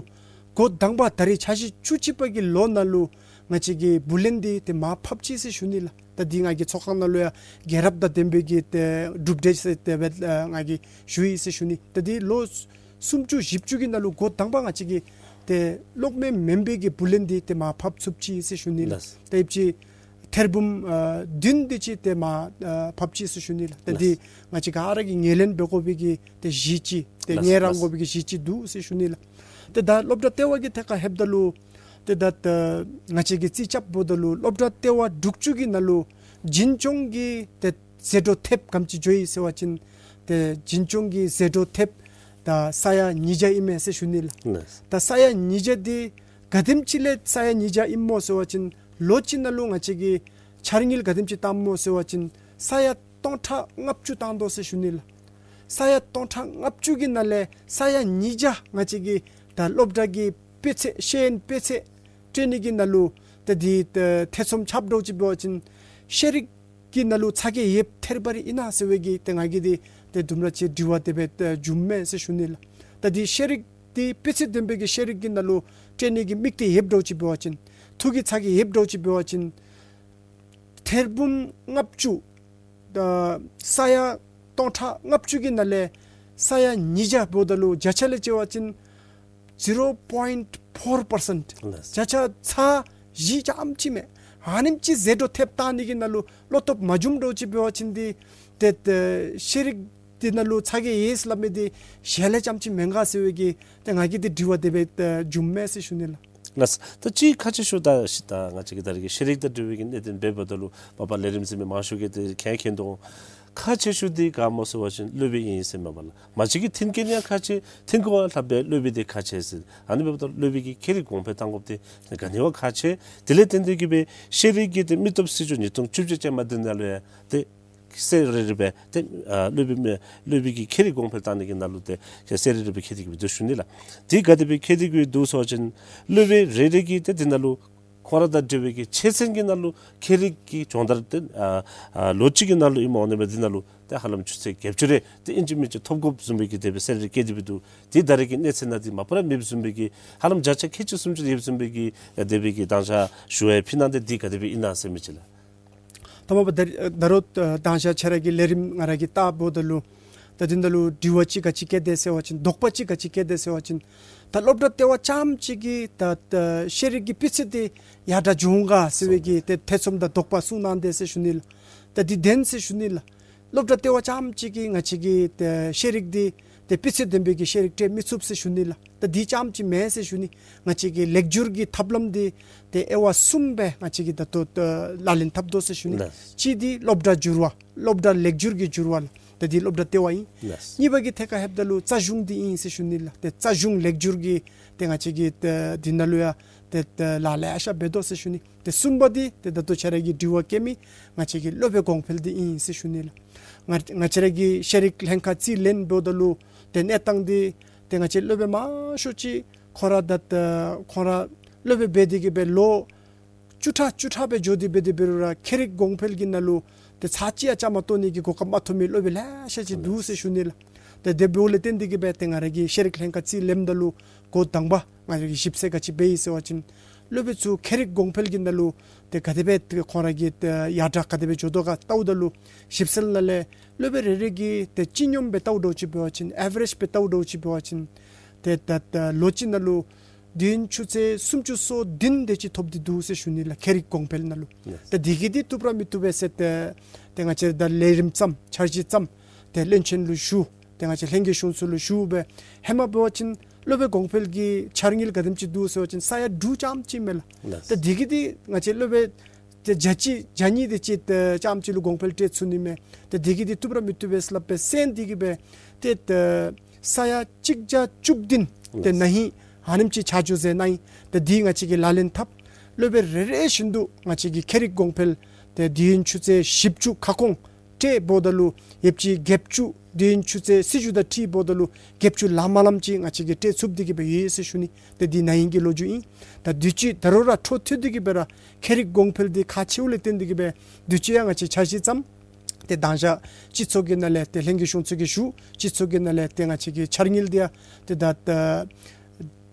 འགོ་དང་པ་ད་རེས་འཆར་གཞི་བཅུ་གཅིག་པ་གི་ལོ་ནང་ལུ་ང་བཅས་ཀྱིས་བུ་ལོན་འདི་ཏེ་མར་ཕབ་ཅི་ཟེར་ཞུ་ནི་ལགས། ད་འདི་ང་གིས་ཚོགས་ཁང་ནང་ལུ་ཡང་རྒྱལ་རབས་དང་ལྡན་པའི་གི་ཏེ་གྲུབ་འབྲས་ཟེར་དེ་སྦེ་ཨ་ང་གིས་ཞུ་ཡི་ཟེར་ཞུ་ནི། ད་འདི་ལོ་སུམ་ཅུ་བཞི་བཅུ་གི་ནང་ལུ་འགོ་དང་པ་ང་བཅས་ཀྱིས་ཏེ་གློག་མེ་མེན་པའི་གི་བུ་ལོན་འདི་ཏེ་མར་ཕབ་ཚུགས་ཅི་ཟེར་ཞུ་ནི་ལགས། ལགས། ད་ཡོདཔ་ཅིག་ཐེར་འབུམ་ཨ་བདུན་དེ་ཅིག་ཏེ་མར་ཨ་ཕབ་ཅི་ཟེར་ཞུ་ནི་ལགས། ད་འདི་ལགས། ང་བཅས་ག་ར་གིས་ངོས་ལེན་འབད་དགོ་པའི་གི་ཏེ་གཞི་ཅིག་ཏེ་ལགས། ངོས་རང་ལགས། དགོ་པའི་གི་གཞི་ཅིག་འདུག་ཟེར་ཞུ་ནི་ལགས། ཏེ་ད་སློབ་གྲྭ་ལྟེ་བ་གི་ཐད་ཁར་ལྷོདཔ་ད་ལུ་ཏེ་ད་ད་ང་བཅས་ཀྱིས་རྩིས་རྐྱབ་འབདཝ་ད་ལུ་སློབ་གྲྭ་ལྟེ་བ་དྲུག་ཅུ་གི་ནང་ལུ་འཛིན་སྐྱོང་གི་ཏེ་ཟད་འགྲོ་ཐེབས་ག་དེམ་ཅིག་འགྱོ་ཡི་ཟེར་བ་ཅིན་ཏེ་འཛིན་སྐྱོང་གི་ཟད་འགྲོ་ཐེབས་ད་ས་ཡ་ཉིས་བརྒྱ་ཨིན་མས་ཟེར་ཞུ་ནི་ལགས། ལགས། ད་ས་ཡ་ཉིས་བརྒྱ་འདི་ག་དེམ་ཅིག་ལས་ས་ཡ་ཉིས་བརྒྱ་ཨིནམ་སྨོ་ཟེར་བ་ཅིན་ལོ་གཅིག་ནང་ལུ་ང་བཅས་ཀྱིས་འཆར་དངུལ་ག་དེམ་ཅིག་བཏངམ་སྨོ་ཟེར་བ་ཅིན་ས་ཡ་སྟོང་ཕྲག་ལྔ་བཅུ་བཏང་དོ་ཟེར་ཞུ་ནི་ལགས། ས་ཡ་སྟོང་ཕྲག་ལྔ་བཅུ་གི་ནང་ལས་ས་ཡ་ཉིས་བརྒྱ་ང་བཅས་ཀྱིས་ད་སློབ་གྲྭ་གི་སྤུས་ཚད་ཤེས་ཡོན་སྤུས་ཚད་སྤྲོད་ནི་གི་ནང་ལུ་ཏེ་འདི་ཏེ་ཐེ་ཚོམ་རྐྱབ་འགྱོ་ཅི་འབད་བ་ཅིན་ཤེས་རིག་གི་ནང་ལུ་ཚ་གྱང་ཡོདཔ་ཐལ་བ་ར་ཨིན་ན་ཟེར་བའི་གི་ཏེ་ང་གིས་འདི་ཏེ་དུམ་གྲ་ཅིག་དྲི་བ་དེ་སྦེ་ཏེ་བྱུངམ་མས་ཟེར་ཞུ་ནི་ལགས། ད་འདི་ཤེས་རིག་འདི་སྤུས་ཚད་ལྡན་པའི་གི་ཤེས་རིག་གི་ནང་ལུ་སྤྲོད་ནི་གི་དམིགས་གཏད་ཡོདཔ་འགྱོ་ཅི་འབད་བ་ཅིན་ཐུགས་ཀྱི་ཚ་གྱང་ཡོདཔ་འགྱོ་ཅི་འབད་བ་ཅིན་ཐེར་འབུམ་ལྔ་བཅུ་ད་ས་ཡ་སྟོང་ཕྲག་ལྔ་བཅུ་གི་ནང་ལས་ས་ཡ་ཉིས་བརྒྱ་འབདཝ་ད་ལུ་བརྒྱ་ཆ་ལས་བྱས་པ་ཅིན་zero point four percent། ལགས། བརྒྱ་ཆ་ཚ་བཞི་ཙམ་ཅིག་མས། ཨ་ནེམ་ཅིག་ཟད་འགྲོ་ཐེབས་བཏང་ནི་གི་ནང་ལུ་བློ་སྟོབས་མ་འབྱུངམ་འགྱོ་ཅི་འབད་བ་ཅིན་འདི་ཏེ་ཏེ་ཤེས་རིག་འདི་ནང་ལུ་ཚ་གྱང་ཡོད་ཟེར་སླབ་མི་འདི་ཞལ་ལས་ཙམ་ཅིག་མེན་ག་ཟེར་བའི་གི་ཏེ་ང་གིས་འདི་དྲི་བ་དེ་སྦེ་ཏེ་བྱུངམ་མས་ཟེར་ཞུ་ནི་ལགས། ལགས། ད་ཅི་ཁག་ཆེ་ཤོས་ད་ཤི་ད་ང་བཅས་ཀྱི་ད་རེས་ཀྱི་ཤེས་རིག་དང་འབྲེལ་བའི་གི་གནད་དོན་འབདཝ་ད་ལུ་མ་པ་ལས་རིམ་ཟེར་མི་མང་ཤོས་ཀྱིས་ཏེ་མཁྱེན་མཁྱེན་དོ། ཁག་ཆེ་ཤོས་འདི་ག་སྨོ་ཟེར་བ་ཅིན་སློབ་དཔོན་ཨིན་ཟེར་མས་པ་ལགས། མ་གཅིག་གི་མཐུན་རྐྱེན་ཡང་ཁག་ཆེ། མཐུན་རྐྱེན་ལྷག་པའི་སློབ་དཔོན་འདི་ཁག་ཆེ་ཟེར། ཨ་ནི་འབདཝ་ད་སློབ་དཔོན་གྱི་ཁྱད་རིག་གོང་འཕེལ་གཏང་དགོཔ་འདི་ག་ནི་བ་ཁག་ཆེ། དེ་ལས་བརྟེན་ཏེ་གི་སྦེ་ཤེས་རིག་གི་ཏེ་མི་སྟོབས་སྲིད་བྱུས་ཉིས་སྟོང་བཅུ་བཞི་ཅན་མ་འདི་ནང་ལུ་ཡང་ཏེ་གསལ་རི་རི་སྦེ་ཏེ་ཨ་སློབ་དཔོན་སློབ་དཔོན་གྱི་ཁྱད་རིག་གོང་འཕེལ་གཏང་ནི་གི་ནང་ལུ་ཏེ་གསལ་རི་རི་སྦེ་ཁྱད་དེ་གི་སྦེ་འདུག་ཞུ་ནི་ལགས། དེ་ག་དེ་སྦེ་ཁྱད་དེ་གི་སྦེ་འདུག་ཟེར་བ་ཅིན་སློབ་དཔོན་རེ་རེ་གིས་ཏེ་དེ་ནང་ལུ་ཁོང་ར་དང་འབྲེལ་བའི་གི་ཆོས་ཚན་གྱི་ནང་ལུ་ཁྱད་རིག་གི་སྦྱོང་བརྡར་ཏེ་ཨ་ཨ་ལོ་གཅིག་གི་ནང་ལུ་ཨིནམ་འོང་ནི་སྦེ་དེ་ནང་ལུ་ཏེ་ཧ་ལམ་ཆུ་ཚོད་བརྒྱད་ཅུ་རེ་ཏེ་ཨིན་ཅི་མིན་ཅི་ཐོབ་དགོཔ་བཟུམ་སྦེ་གི་དེ་སྦེ་གསལ་རི་རི་བཀོད་དེ་སྦེ་འདུག། དེ་ད་རེས་ཀྱི་གནས་ཚད་ནང་འདི་མ་པ་ར་མེདཔ་བཟུམ་སྦེ་གི་ཧ་ལམ་བརྒྱ་ཆ་ཁལ་གཅིག་སུམ་ཅུ་ཡོདཔ་བཟུམ་སྦེ་གི་དེ་སྦེ་གི་དང་ཤ་ཞུ་བའི་ཕི་ནང་འདི་འདི་ག་དེ་སྦེ་ཨིན་ན་ཟེར་མི་ཅིག་ལགས། ད་མ་པ་ད་ད་རུང་ད་དང་ཤ་ཁྱེད་ར་གི་ལས་རིམ་ང་ར་གིས་བལྟཝ་ད་ལུ་ད་དེ་ནང་ལུ་དྲི་བ་ཅིག་ག་ཅི་བཀོད་དེ་ཟེར་བ་ཅིན་དོགས་པ་ཅིག་ག་ཅི་བཀོད་དེ་ཟེར་བ་ཅིན་ད་སློབ་གྲྭ་ལྟེ་བ་རྐྱངམ་ཅིག་གིས་ད་ད་ཤེས་རིག་གི་སྤུས་ཚད་འདི་ཡར་དྲག་འགྱོ་འོང་ག་ཟེར་བའི་གི་ཏེ་ཐེ་ཚོམ་དང་དོགས་པ་གསུངས་གནང་དེས་ཟེར་ཞུ་ནི་ལགས། ད་འདི་བདེན་ཟེར་ཞུ་ནི་ལགས། སློབ་གྲྭ་ལྟེ་བ་རྐྱངམ་ཅིག་གིས་ང་བཅས་ཀྱི་ཏེ་ཤེས་རིག་འདི་ཏེ་སྤུས་ཚད་ལྡན་པའི་གི་ཤེས་རིག་སྤྲོད་མི་ཚུགས་ཟེར་ཞུ་ནི་ལགས། ད་འདི་རྐྱངམ་ཅིག་མེན་ཟེར་ཞུ་ནི། ང་བཅས་ཀྱི་ལེགས་བསྒྱུར་གྱི་ཐབས་ལམ་འདི་ཏེ་དབྱེ་བ་གསུམ་སྦེ་ང་བཅས་ཀྱིས་ད་ལྟོ་ཏེ་ལག་ལེན་འཐབ་དོ་ཟེར་ཞུ་ནི། ལགས། གཅིག་འདི་སློབ་གྲྭ་འགྱུར་བ་སློབ་གྲྭ་ལེགས་བསྒྱུར་གྱི་འགྱུར་བ་ལགས། ད་འདི་སློབ་གྲྭ་ལྟེ་བ་ཨིན། ལགས། གཉིས་པ་གི་ཐད་ཁར་ལྷོདཔ་ད་ལུ་རྩ་གཞུང་འདི་ཨིན་ཟེར་ཞུ་ནི་ལགས། ཏེ་རྩ་གཞུང་ལེགས་བསྒྱུར་གྱི་ཏེ་ང་བཅས་ཀྱིས་ཏེ་འདི་ནང་ལུ་ཡང་ཏེ་ཏེ་ལཱ་ལེ་ཤ་འབད་དོ་ཟེར་ཞུ་ནི། ཏེ་གསུམ་པ་འདི་ཏེ་ད་ལྟོ་ཁྱེད་ར་གིས་དྲི་བ་བཀོད་མི་ང་བཅས་ཀྱི་སློབ་དཔོན་གོང་འཕེལ་འདི་ཨིན་ཟེར་ཞུ་ནི་ལགས། ང་ང་བཅས་ར་གི་ཤེས་རིག་ལྷན་ཁག་རྩིས་ལེན་འབདཝ་ད་ལུ་ཏེ་གནས་སྟངས་འདི་ཏེ་ང་བཅས་སློབ་དཔོན་མང་ཤོས་ཅིག་ཁོང་ར་ད་ཏེ་ཁོང་ར་སློབ་དཔོན་འབད་དེ་གི་སྦེ་ལོ་བཅུ་ཕྲག་བཅུ་ཕྲག་སྦེ་འགྱོ་སྟེ་འབད་དེ་འབད་རུང་ར་ཁྱད་རིག་གོང་འཕེལ་གྱི་ནང་ལུ་ཏེ་ཚར་གཅིག་ཡང་བཅའ་མར་གཏོགས་ནི་གི་གོ་སྐབས་མ་ཐོབ་མི་སློབ་དཔོན་ལེ་ཤ་ཅིག་འདུག་ཟེར་ཞུ་ནི་ལགས། ཏེ་དེ་འབདཝ་ལས་བརྟེན་ཏེ་གི་སྦེ་ཏེ་ང་ར་གི་ཤེས་རིག་ལྷན་ཁག་རྩིས་ལེནམ་ད་ལུ་འགོ་དང་པ་ང་ར་གིས་ཞིབ་འཚོལ་ག་ཅི་འབད་ཡི་ཟེར་བ་ཅིན་སློབ་དཔོན་ཚུ་ཁྱད་རིག་གོང་འཕེལ་གྱི་ནང་ལུ་ཏེ་ག་དེ་སྦེ་ཏེ་ཁོང་ར་གི་ཏེ་ཡར་དྲག་ག་དེ་སྦེ་འགྱོ་དོ་ག་བལྟཝ་ད་ལུ་ཞིབ་འཚོལ་ནང་ལས་སློབ་དཔོན་རེ་རེ་གི་ཏེ་སྤྱི་སྙོམས་སྦེ་བལྟཝ་འདྲཝ་ཅིག་འབད་བ་ཅིན་ཨེ་ཝ་རེཇ་སྦེ་བལྟཝ་འདྲཝ་ཅིག་འབད་བ་ཅིན་ཏེ་ད་ད་ལོ་གཅིག་ནང་ལུ་ དུས་ཡུན་ཆུ་ཚོད་སུམ་ཅུ་སོ་བདུན་དེ་ཅིག་ཐོབ་སྟེ་འདུག་ཟེར་ཞུ་ནི་ལགས། ཁྱད་རིག་གོང་འཕེལ་ནང་ལུ། ལགས། ད་དེ་གིས་འདི་བཏུབ་ར་མི་བཏུབ་པས་ཟེར་ཏེ་ཏེ་ང་བཅས་ད་ལས་རིམ་བརྩམས། འཆར་གཞི་བརྩམས། ཏེ་བློན་ཆེན་ལུ་ཞུ། ཏེ་ང་བཅས་ལྷན་རྒྱས་གཞུང་ཚོགས་ལུ་ཞུ་སྦེ་ཧེ་མ་འབད་བ་ཅིན་སློབ་དཔོན་གོང་འཕེལ་གྱི་འཆར་དངུལ་ག་དེམ་ཅིག་འདུག་ཟེར་བ་ཅིན་ས་ཡ་དྲུག་ཙམ་ཅིག་མས་ལགས། ལགས། ད་དེ་གིས་འདི་ང་བཅས་སློབ་དཔོན་ཏེ་བརྒྱ་ཅིག་བརྒྱ་གཉིས་དེ་ཅིག་ཏེ་ཙམ་ཅིག་ལུ་གོང་འཕེལ་སྤྲོད་ཚུགས་ནི་མས། ཏེ་དེ་གིས་འདི་བཏུབ་ར་མི་བཏུབ་པས་སླབ་སྦེ་གསན་ཏེ་གིས་སྦེ་ཏེ་ཏེ་ས་ཡ་གཅིག་བརྒྱ་བཅུ་བདུན་ཏེ་ན་ཧིང་ཨ་ནེམ་ཅིག་ཆ་འཇོག་མཛད་གནང་ཡི། ཏེ་འདི་ང་བཅས་ཀྱིས་ལག་ལེན་འཐབ། སློབ་དཔོན་རེ་རེ་བཞིན་དུ་ང་བཅས་ཀྱིས་ཁྱད་རིག་གོང་འཕེལ་ཏེ་དུས་ཡུན་ཆུ་ཚོད་བཞི་བཅུ་ཁ་སྐོང་སྤྲོད་འབདཝ་ད་ལུ་ཡོདཔ་ཅིག་བརྒྱད་ཅུ་དུས་ཡུན་ཆུ་ཚོད་སྲིད་བྱུས་དང་འཁྲིལ་འབདཝ་ད་ལུ་བརྒྱད་ཅུ་ལང་མ་ལངམ་ཅིག་ང་བཅས་ཀྱིས་སྤྲོད་ཚུགས་ཏེ་གིས་སྦེ་ཡོད་ཟེར་ཞུ་ནི། ཏེ་འདི་ན་ཧིང་གི་ལོ་རྒྱུས་ཨིན། ད་དུས་ཅི་ད་རུང་ར་འཕྲོ་མཐུད་དེ་གིས་སྦེ་ར་ཁྱད་རིག་གོང་འཕེལ་འདི་ཁག་ཆེཝ་ལས་བརྟེན་ཏེ་གིས་སྦེ་དུས་ཅི་ཡང་ང་བཅས་འཆར་གཞི་བརྩམས། ཏེ་དང་ཞག་སྤྱི་ཚོགས་ཀྱི་ནང་ལས་ཏེ་ལྷན་རྒྱས་གཞུང་ཚོགས་ཀྱིས་ཞུ། སྤྱི་ཚོགས་ཀྱི་ནང་ལས་ཏེ་ང་བཅས་ཀྱི་འཆར་དངུལ་འདི་ཡང་ཏེ་ད་ད་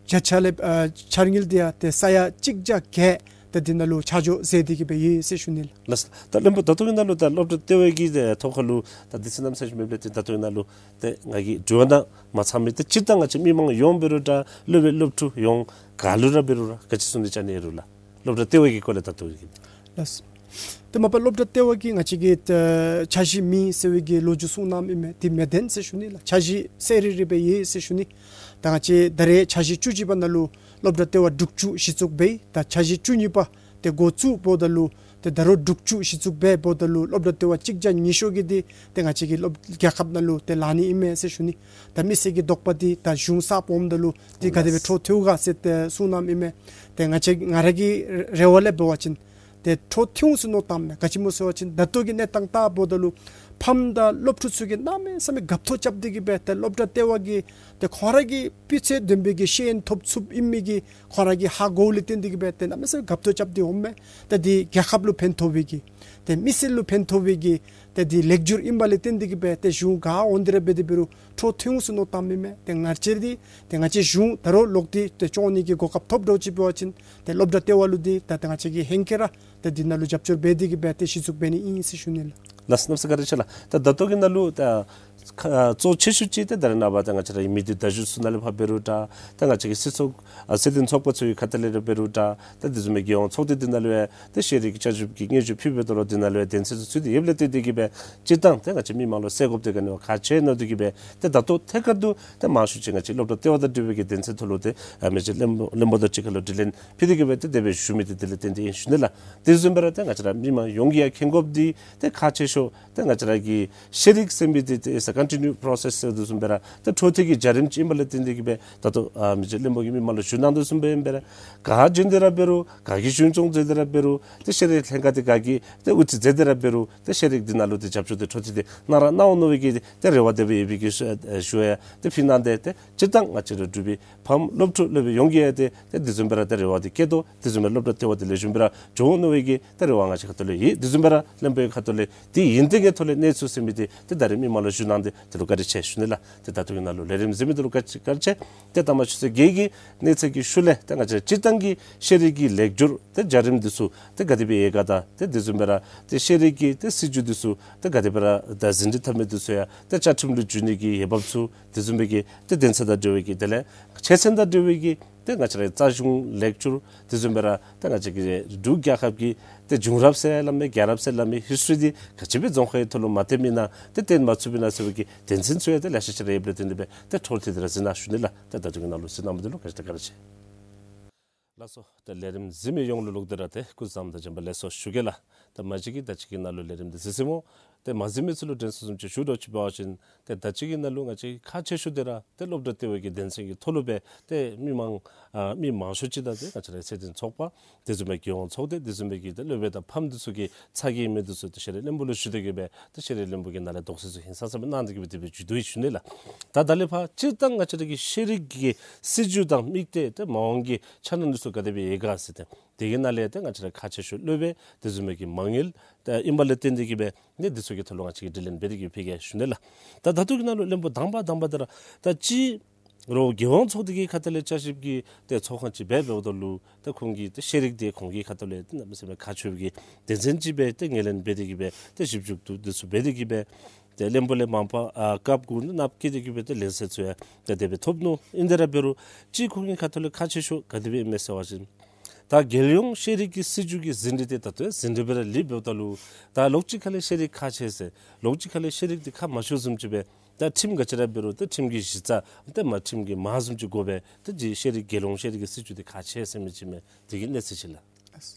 བརྒྱ་ཆ་ལས་ཨ་འཆར་དངུལ་འདི་ཡང་ཏེ་ས་ཡ་གཅིག་བརྒྱ་བརྒྱད་ད་འདི་ནང་ལུ་ཆ་འཇོག་མཛད་དེ་གིས་སྦེ་ཡོད་ཟེར་ཞུ་ནི་ལགས། ལགས། ད་བློན་པོ་ད་ལྟོ་གི་ནང་ལུ་ད་སློབ་གྲྭ་ལྟེ་བ་གི་ཐོག་ཁ་ལུ་ད་དུས་ཚོད་གནམ་མེད་ས་མེད་ཅིག་མེདཔ་ལས་བརྟེན་ད་ལྟོ་གི་ནང་ལུ་ཏེ་ང་གིས་དྲི་བ་གནང་མ་ཚར་མི་ཏེ་སྤྱིར་བཏང་ང་བཅས་མི་མང་ཡོངས་འབད་རུང་ད་སློབ་དཔོན་སློབ་ཕྲུག་ཡོངས་ག་ལུ་ར་འབད་རུང་ར་ག་ཅི་གསུངས་ཏེ་བཅར་ནི་ཡོད་རུང་ལགས། སློབ་གྲྭ་ལྟེ་བ་གི་སྐོར་ལས་ད་ལྟོ་གི། ལགས། ཏེ་མ་པ་སློབ་གྲྭ་ལྟེ་བ་གིས་ང་བཅས་ཀྱི་ད་འཆར་གཞི་མེད་ཟེར་བའི་གི་ལོ་རྒྱུས་གསུངས་གནངམ་ཨིན་མས། འདི་མེན་ཟེར་ཞུ་ནི་ལགས། འཆར་གཞི་གསལ་རི་རི་སྦེ་ཡོད་ཟེར་ཞུ་ནི། ད་ང་བཅས་ད་རེས་འཆར་གཞི་བཅུ་གཅིག་པ་ནང་ལུ་སློབ་གྲྭ་ལྟེ་བ་དྲུག་ཅུ་གཞི་བཙུགས་འབད། ད་འཆར་གཞི་བཅུ་གཉིས་པ་ཏེ་འགོ་བཙུགས་འབདཝ་ད་ལུ་ཏེ་ད་རུང་དྲུག་ཅུ་གཞི་བཙུགས་འབད་འབདཝ་ད་ལུ་སློབ་གྲྭ་ལྟེ་བ་གཅིག་བརྒྱ་ཉི་ཤུ་གི་འདི་ཏེ་ང་བཅས་ཀྱི་སློབ་རྒྱལ་ཁབ་ནང་ལུ་ཏེ་ལང་ནི་ཨིན་མས་ཟེར་ཞུ་ནི། ད་མི་སེར་གྱི་དོགས་པ་འདི་ད་གཞུང་གསརཔ་འོངམ་ད་ལུ་འདི་ག་དེ་སྦེ་འཕྲོ་མཐུད་ག་ཟེར་ཏེ་གསུངས་གནངམ་ཨིན་མས། ཏེ་ང་བཅས་ང་ར་གི་རེ་བ་ལས་འབད་བ་ཅིན་ཏེ་འཕྲོ་མཐུད་ཟེར་མནོ་བཏངམ་མས། ག་ཅི་སྨོ་ཟེར་བ་ཅིན་ད་ལྟོ་གི་གནས་སྟངས་བལྟ་འབདཝ་ད་ལུ་ཕམ་དང་སློབ་ཕྲུག་ཚུ་གིས་གནམ་མེད་ས་མེད་དགའ་ཏོག་རྐྱབ་སྟེ་གིས་སྦེ་ཏེ་སློབ་གྲྭ་ལྟེ་བ་གིས་ཏེ་ཁོང་ར་གི་སྤུས་ཚད་ལྡན་པའི་གི་ཤེས་ཡོན་ཐོབ་ཚུགསཔ་ཨིན་མི་གི་ཁོང་ར་གིས་ཧ་གོཝ་ལས་བརྟེན་ཏེ་གིས་སྦེ་ཏེ་གནམ་མེད་ས་མེད་དགའ་ཏོག་རྐྱབ་སྟེ་འོངམ་མས། ཏེ་འདི་རྒྱལ་ཁབ་ལུ་ཕན་ཐོགས་པའི་གི་ཏེ་མི་སེར་ལུ་ཕན་ཐོགས་པའི་གི་ཏེ་འདི་ལེགས་སྒྱུར་ཨིན་པ་ལས་བརྟེན་ཏེ་གིས་སྦེ་ཏེ་གཞུང་ག་འོང་སྟེ་ར་འབད་དེ་འབད་རུང་འཕྲོ་མཐུད་ཟེར་མནོ་བཏངམ་ཨིན་མས། ཏེ་ང་བཅས་འདི་ཏེ་ང་བཅས་གཞུང་ད་རུང་ལོག་སྟེ་ཏེ་སྐྱོང་ནི་གི་གོ་སྐབས་ཐོབ་འགྱོ་ཅི་འབད་བ་ཅིན་ཏེ་སློབ་གྲྭ་ལྟེ་བ་ལུ་འདི་ད་ཏེ་ང་བཅས་ཀྱིས་ཧེང་སྐལ་ར་ཏེ་འདི་ནང་ལུ་རྒྱབ་སྐྱོར་འབད་དེ་གིས་སྦེ་ཏེ་གཞི་བཙུགས་འབད་ནི་ཨིན་ཟེར་ཞུ་ནི་ལགས། ལགས་སོ། གནམ་མེད་ས་མེད་བཀའ་དྲིན་ཆེ་ལགས། ད་ད་ལྟོ་གི་ནང་ལུ་ད་ཁ་གཙོ་ཆེ་ཤོས་ཅིག་ཏེ་ད་རེས་ནངས་པ་ད་ང་བཅས་ར་ཨིན་མི་འདི་བརྡ་བརྒྱུད་ཚུ་ནང་ལས་ཕར་འབད་རུང་ད་ད་ང་བཅས་ཀྱི་སྲིད་ཚོགས་ཨ་སྲིད་དོན་ཚོགས་པ་ཚུ་གི་ཁ་ཐུག་ལས་ར་འབད་རུང་ད་ད་དེ་བཟུམ་མའི་རྒྱལ་ཡོངས་ཚོགས་སྡེ་འདི་ནང་ལུ་ཡང་ཏེ་ཤེས་རིག་བསྐྱར་ཞིབ་ཀྱི་སྙན་ཞུ་ཕུལ་བའི་ཐོག་ལུ་འདི་ནང་ལུ་ཡང་དོན་ཚན་ཚུ་ཚུད་དེ་ཡོདཔ་ལས་བརྟེན་ཏེ་གིས་སྦེ་སྤྱིར་བཏང་ཏེ་ང་བཅས་མི་མང་ལུ་གསལ་དགོཔ་འདི་ག་ནི་བ་ཁག་ཆེ་ནི་འདི་གིས་སྦེ་ཏེ་ད་ལྟོ་ཐད་ཀར་དུ་ཏེ་མང་ཤོས་ཅིག་ང་བཅས་སློབ་གྲྭ་ལྟེ་བ་དང་འབྲེལ་བའི་གི་དོན་ཚན་ཐོག་ལུ་ཏེ་ཨ་མི་རྗེ་བློན་པོ་བློན་པོ་དང་གཅིག་ཁར་ལུ་དྲི་ལན་ཕུལ་ཏེ་གིས་སྦེ་ཏེ་དེ་སྦེ་ཞུ་མི་འདི་དེ་ལས་བརྟེན་ཏེ་ཨིན་ཞུ་ནི་ལགས། དེ་བཟུམ་སྦེ་ར་ཏེ་ང་བཅས་ར་མི་མང་ཡོངས་ཀྱིས་ཡང་མཁྱེན་དགོཔ་འདི་ཏེ་ཁག་ཆེ་ཤོས་ཏེ་ང་བཅས་ར་གི་ཤེས་རིག་ཟེར་མི་འདི་ཏེ་it's a continue process ཟེར་དོ་བཟུམ་སྦེ་ར་ཏེ་འཕྲོ་མཐུད་ཀྱི་བྱ་རིམ་ཅིག་ཨིན་པ་ལས་བརྟེན་ཏེ་གིས་སྦེ་ད་ལྟོ་ཨ་མི་རྗེ་བློན་པོ་གིས་མི་མང་ལུ་ཞུ་གནང་དོ་བཟུམ་སྦེ་ཨིན་པས་ལགས། ག་བྱོན་ཏེ་ར་འབད་རུང་ག་གིས་གཞུང་སྐྱོང་མཛད་དེ་ར་འབད་རུང་ཏེ་ཤེས་རིག་ལྷན་ཁག་འདི་ག་གིས་ཏེ་དབུ་ཁྲིད་མཛད་དེ་ར་འབད་རུང་ཏེ་ཤེས་རིག་འདི་ནང་ལུ་ཏེ་རྒྱབ་སྐྱོར་འདི་འཕྲོ་མཐུད་དེ་གནང་ར་གནང་འོང་མནོ་བའི་གི་ཏེ་རེ་བ་དེ་སྦེ་ཡོད་པའི་གི་ཞུ་ཞུ་ཡང་ཏེ་ཕུལ་གནང་སྟེ་ཏེ་སྤྱིར་བཏང་ང་བཅས་ར་འབྲུག་པའི་ཕམ་སློབ་ཕྲུག་སློབ་དཔོན་ཡོངས་ཀྱིས་ཡང་ཏེ་ཏེ་དེ་བཟུམ་སྦེ་ར་ཏེ་རེ་བ་འདི་བསྐྱེད་དོ། དེ་བཟུམ་སྦེ་སློབ་གྲྭ་ལྟེ་བ་འདི་ལེགས་ཤོམ་སྦེ་ར་འགྱོ་འོང་མནོ་བའི་གི་ཏེ་རེ་བ་ང་བཅས་ཁ་ཐུག་ལས་ཡོད། དེ་བཟུམ་སྦེ་ར་བློན་པོའི་ཁ་ཐུག་ལས་དེ་ཡོན་ཏན་གྱི་ཐོག་ལས་གནས་ཚུལ་ཟེར་མི་འདི་ཏེ་ད་རེས་མི་མང་ལུ་ཞུ་གནང་སྟེ་དེ་ལུ་བཀའ་དྲིན་ཆེ་ཞུ་ནི་ལགས། ཏེ་ད་ལྟོ་གི་ནང་ལུ་ལས་རིམ་གཟིགས་མི་འདི་ལུ་བཀའ་དྲིན་བཀའ་དྲིན་ཆེ། ཏེ་ད་མ་ཆུ་ཚོད་བརྒྱད་ཀྱི་གནས་ཚུལ་གྱི་ཤུལ་ལས་ཏེ་ང་བཅས་སྤྱིར་བཏང་གི་ཤེས་རིག་གི་ལེགས་སྒྱུར་ཏེ་བྱ་རིམ་འདི་ཚུ་ཏེ་ག་དེ་སྦེ་ཡོད་ག་དང་ཏེ་དེ་བཟུམ་སྦེ་ར་ཏེ་ཤེས་རིག་གི་ཏེ་སྲིད་བྱུས་འདི་ཚུ་ཏེ་ག་དེ་སྦེ་ར་ད་ཟིན་བྲིས་འཐབ་མི་འདི་ཚུ་ཡང་ཏེ་བཅའ་ཁྲིམས་ལུ་འཇུག་ནི་གི་འོས་འབབ་ཚུ་དེ་བཟུམ་སྦེ་གི་ཏེ་དོན་ཚན་དང་འབྲེལ་བའི་གི་དེ་ལས་ཆོས་ཚན་དང་འབྲེལ་བའི་གི་ཏེ་ང་བཅས་རའི་རྩ་གཞུང་ལེགས་སྒྱུར་དེ་བཟུམ་སྦེ་ར་ཏེ་ང་བཅས་ཀྱི་འབྲུག་རྒྱལ་ཁབ་ཀྱི་ཏེ་བྱུང་རབས་ཟེར་སླབ་མི་རྒྱལ་རབས་ཟེར་སླབ་མི་ཧིསི་ཊོ་རི་འདི་ག་ཅི་སྦེ་རྫོང་ཁའི་ཐོག་ལུ་མ་བཏོན་མི་ན་ཏེ་བཏོན་མ་ཚུགས་པས་ན་ཟེར་བའི་གི་དོན་ཚན་ཚུ་ཡང་ཏེ་ལེ་ཤ་ཅིག་ར་ཡོདཔ་ལས་བརྟེན་ཏེ་སྦེ་ཏེ་འཕྲོ་མཐུད་དེ་ར་གཟིགས་གནང་ཞུ་ནི་ལགས། ཏེ་ད་ལྟོ་གི་ནང་ལུ་གཟིགས་གནང་མི་འདི་ལུ་བཀའ་དྲིན་བཀའ་དྲིན་ཆེ། ལགས་སོ། ཏེ་ལས་རིམ་གཟིགས་མི་ཡོངས་ལུ་ལོག་སྟེ་ར་ཏེ་སྐུ་གཟུགས་བཟང་དང་བྱོན་པ་ལེགས་སོ་ཞུ་གེ་ལགས། ཏེ་མ་གཞི་གིས་ད་ཅི་གི་ནང་ལུ་ལས་རིམ་འདི་གཟིགས་ཟིན་མོ། ཏེ་མ་གཟིགས་མི་ཚུ་ལུ་དྲན་གསོ་བཟུམ་ཅིག་ཞུ་དོ་ཅིག་འབད་བ་ཅིན་ཏེ་ད་ཅི་གི་ནང་ལུ་ང་བཅས་ཁག་ཆེ་ཤོས་འདི་ར་ཏེ་སློབ་གྲྭ་ལྟེ་བའི་གི་དོན་ཚན་གྱི་ཐོག་ལུ་སྦེ་ཏེ་མི་མང་ཨ་མི་མང་ཤོས་ཅིག་དང་ཏེ་ང་བཅས་རའི་སྲིད་དོན་ཚོགས་པ་དེ་བཟུམ་སྦེ་རྒྱལ་ཡོངས་ཚོགས་སྡེ་དེ་བཟུམ་སྦེ་གི་ཏེ་སློབ་དཔོན་དང་ཕམ་འདི་ཚུ་གི་ཚ་གྱང་ཨིན་མི་འདི་ཚུ་ཏེ་ཤེས་རིག་བློན་པོ་ལུ་ཞུ་སྟེ་གིས་སྦེ་ཏེ་ཤེས་རིག་བློན་པོ་གིས་ནཱ་ལས་དོགས་སེལ་ཚུ་ཧིང་སངས་ས་སྦེ་གནང་སྟེ་གིས་སྦེ་དེ་སྦེ་མཇུག་བསྡུ་ཡི་ཞུ་ནི་ལགས། ད་ད་ལས་ཕར་སྤྱིར་བཏང་ང་བཅས་ར་གི་ཤེས་རིག་གི་སྲིད་བྱུས་དང་དམིགས་གཏད་ཏེ་མ་འོངས་ཀྱི་འཆར་སྣང་འདི་ཚུ་ག་དེ་སྦེ་ཡོད་ག་ཟེར་ཏེ་དེ་གི་ནང་ལས་ཏེ་ང་བཅས་ར་ཁག་ཆེ་ཤོས་སློབ་དཔོན་དེ་བཟུམ་སྦེ་གི་མ་དངུལ་ཏེ་ཨིན་པ་ལས་བརྟེན་ཏེ་གིས་སྦེ་ནི་འདི་ཚུ་གི་ཐོག་ལུ་ང་བཅས་ཀྱིས་དྲི་ལན་འབད་དེ་གིས་ཕུལ་གེ་ཞུ་ནི་ལགས། ད་ད་ལྟོ་གི་ནང་ལུ་བློན་པོ་དང་པ་དང་པ་འདི་ར་ད་ཅི་རུང་རྒྱལ་ཡོངས་ཚོགས་སྡེ་གི་ཁ་ཐུག་ལས་བསྐྱར་ཞིབ་ཀྱི་ཏེ་ཚོགས་ཁང་ཅིག་འབད་འབདཝ་ད་ལུ་ཏེ་ཁོང་གིས་ཏེ་ཤེས་རིག་འདི་ཁོང་གི་ཁ་ཐུག་ལས་ཏེ་གནམ་མེད་ས་མེད་ཁག་ཆེ་བའི་གི་དོན་ཚན་ཅིག་སྦེ་ཏེ་ངོས་ལེན་འབད་དེ་གིས་སྦེ་ཏེ་ཞིབ་འཇུག་འདི་ཚུ་འབད་དེ་གིས་སྦེ་ ཏེ་བློན་པོ་ལས་མ་པ་ཨ་སྐབས་དགུ་ནི་ནགཔོ་སྐྱེས་ཏེ་གི་སྦེ་ཏེ་ལེན་ས་ཚུ་ཡང་ཏེ་དེ་སྦེ་ཐོབ་ནུག། ཨིན་དེ་ར་འབད་རུང་གཅིག་ཁོང་གི་ཁ་ཐུག་ལས་ཁག་ཆེ་ཤོས་ག་དེ་སྦེ་ཨིན་མས་ཟེར་བ་ཅིན་ད་རྒྱལ་ཡོངས་ཤེས་རིག་གི་སྲིད་བྱུས་ཀྱི་ཟིན་བྲིས་དེ་ད་ལྟོ་ཡང་ཟིན་བྲིས་སྦེ་ར་ལུས་འབདཝ་ད་ལུ་ད་ལོགས་ཅིག་ཁ་ལས་ཤེས་རིག་ཁག་ཆེ་ཟེར་ལོགས་ཅིག་ཁ་ལས་ཤེས་རིག་དེ་ཁག་མ་ཆེཝ་བཟུམ་ཅིག་སྦེ་ད་ཁྲིམས་ག་ཅི་ར་འབད་རུང་ད་ཁྲིམས་ཀྱི་གཞི་རྩ་ཏེ་མ་ཁྲིམས་ཀྱི་མ་བཟུམ་ཅིག་དགོ་པས། ད་ཅི་ཤེས་རིག་རྒྱལ་ཡོངས་ཤེས་རིག་གི་སྲིད་བྱུས་དེ་ཁག་ཆེ་ཟེར་མི་ཅིག་མས། དེ་གི་གནས་ཚུལ་ཅིག་ལགས།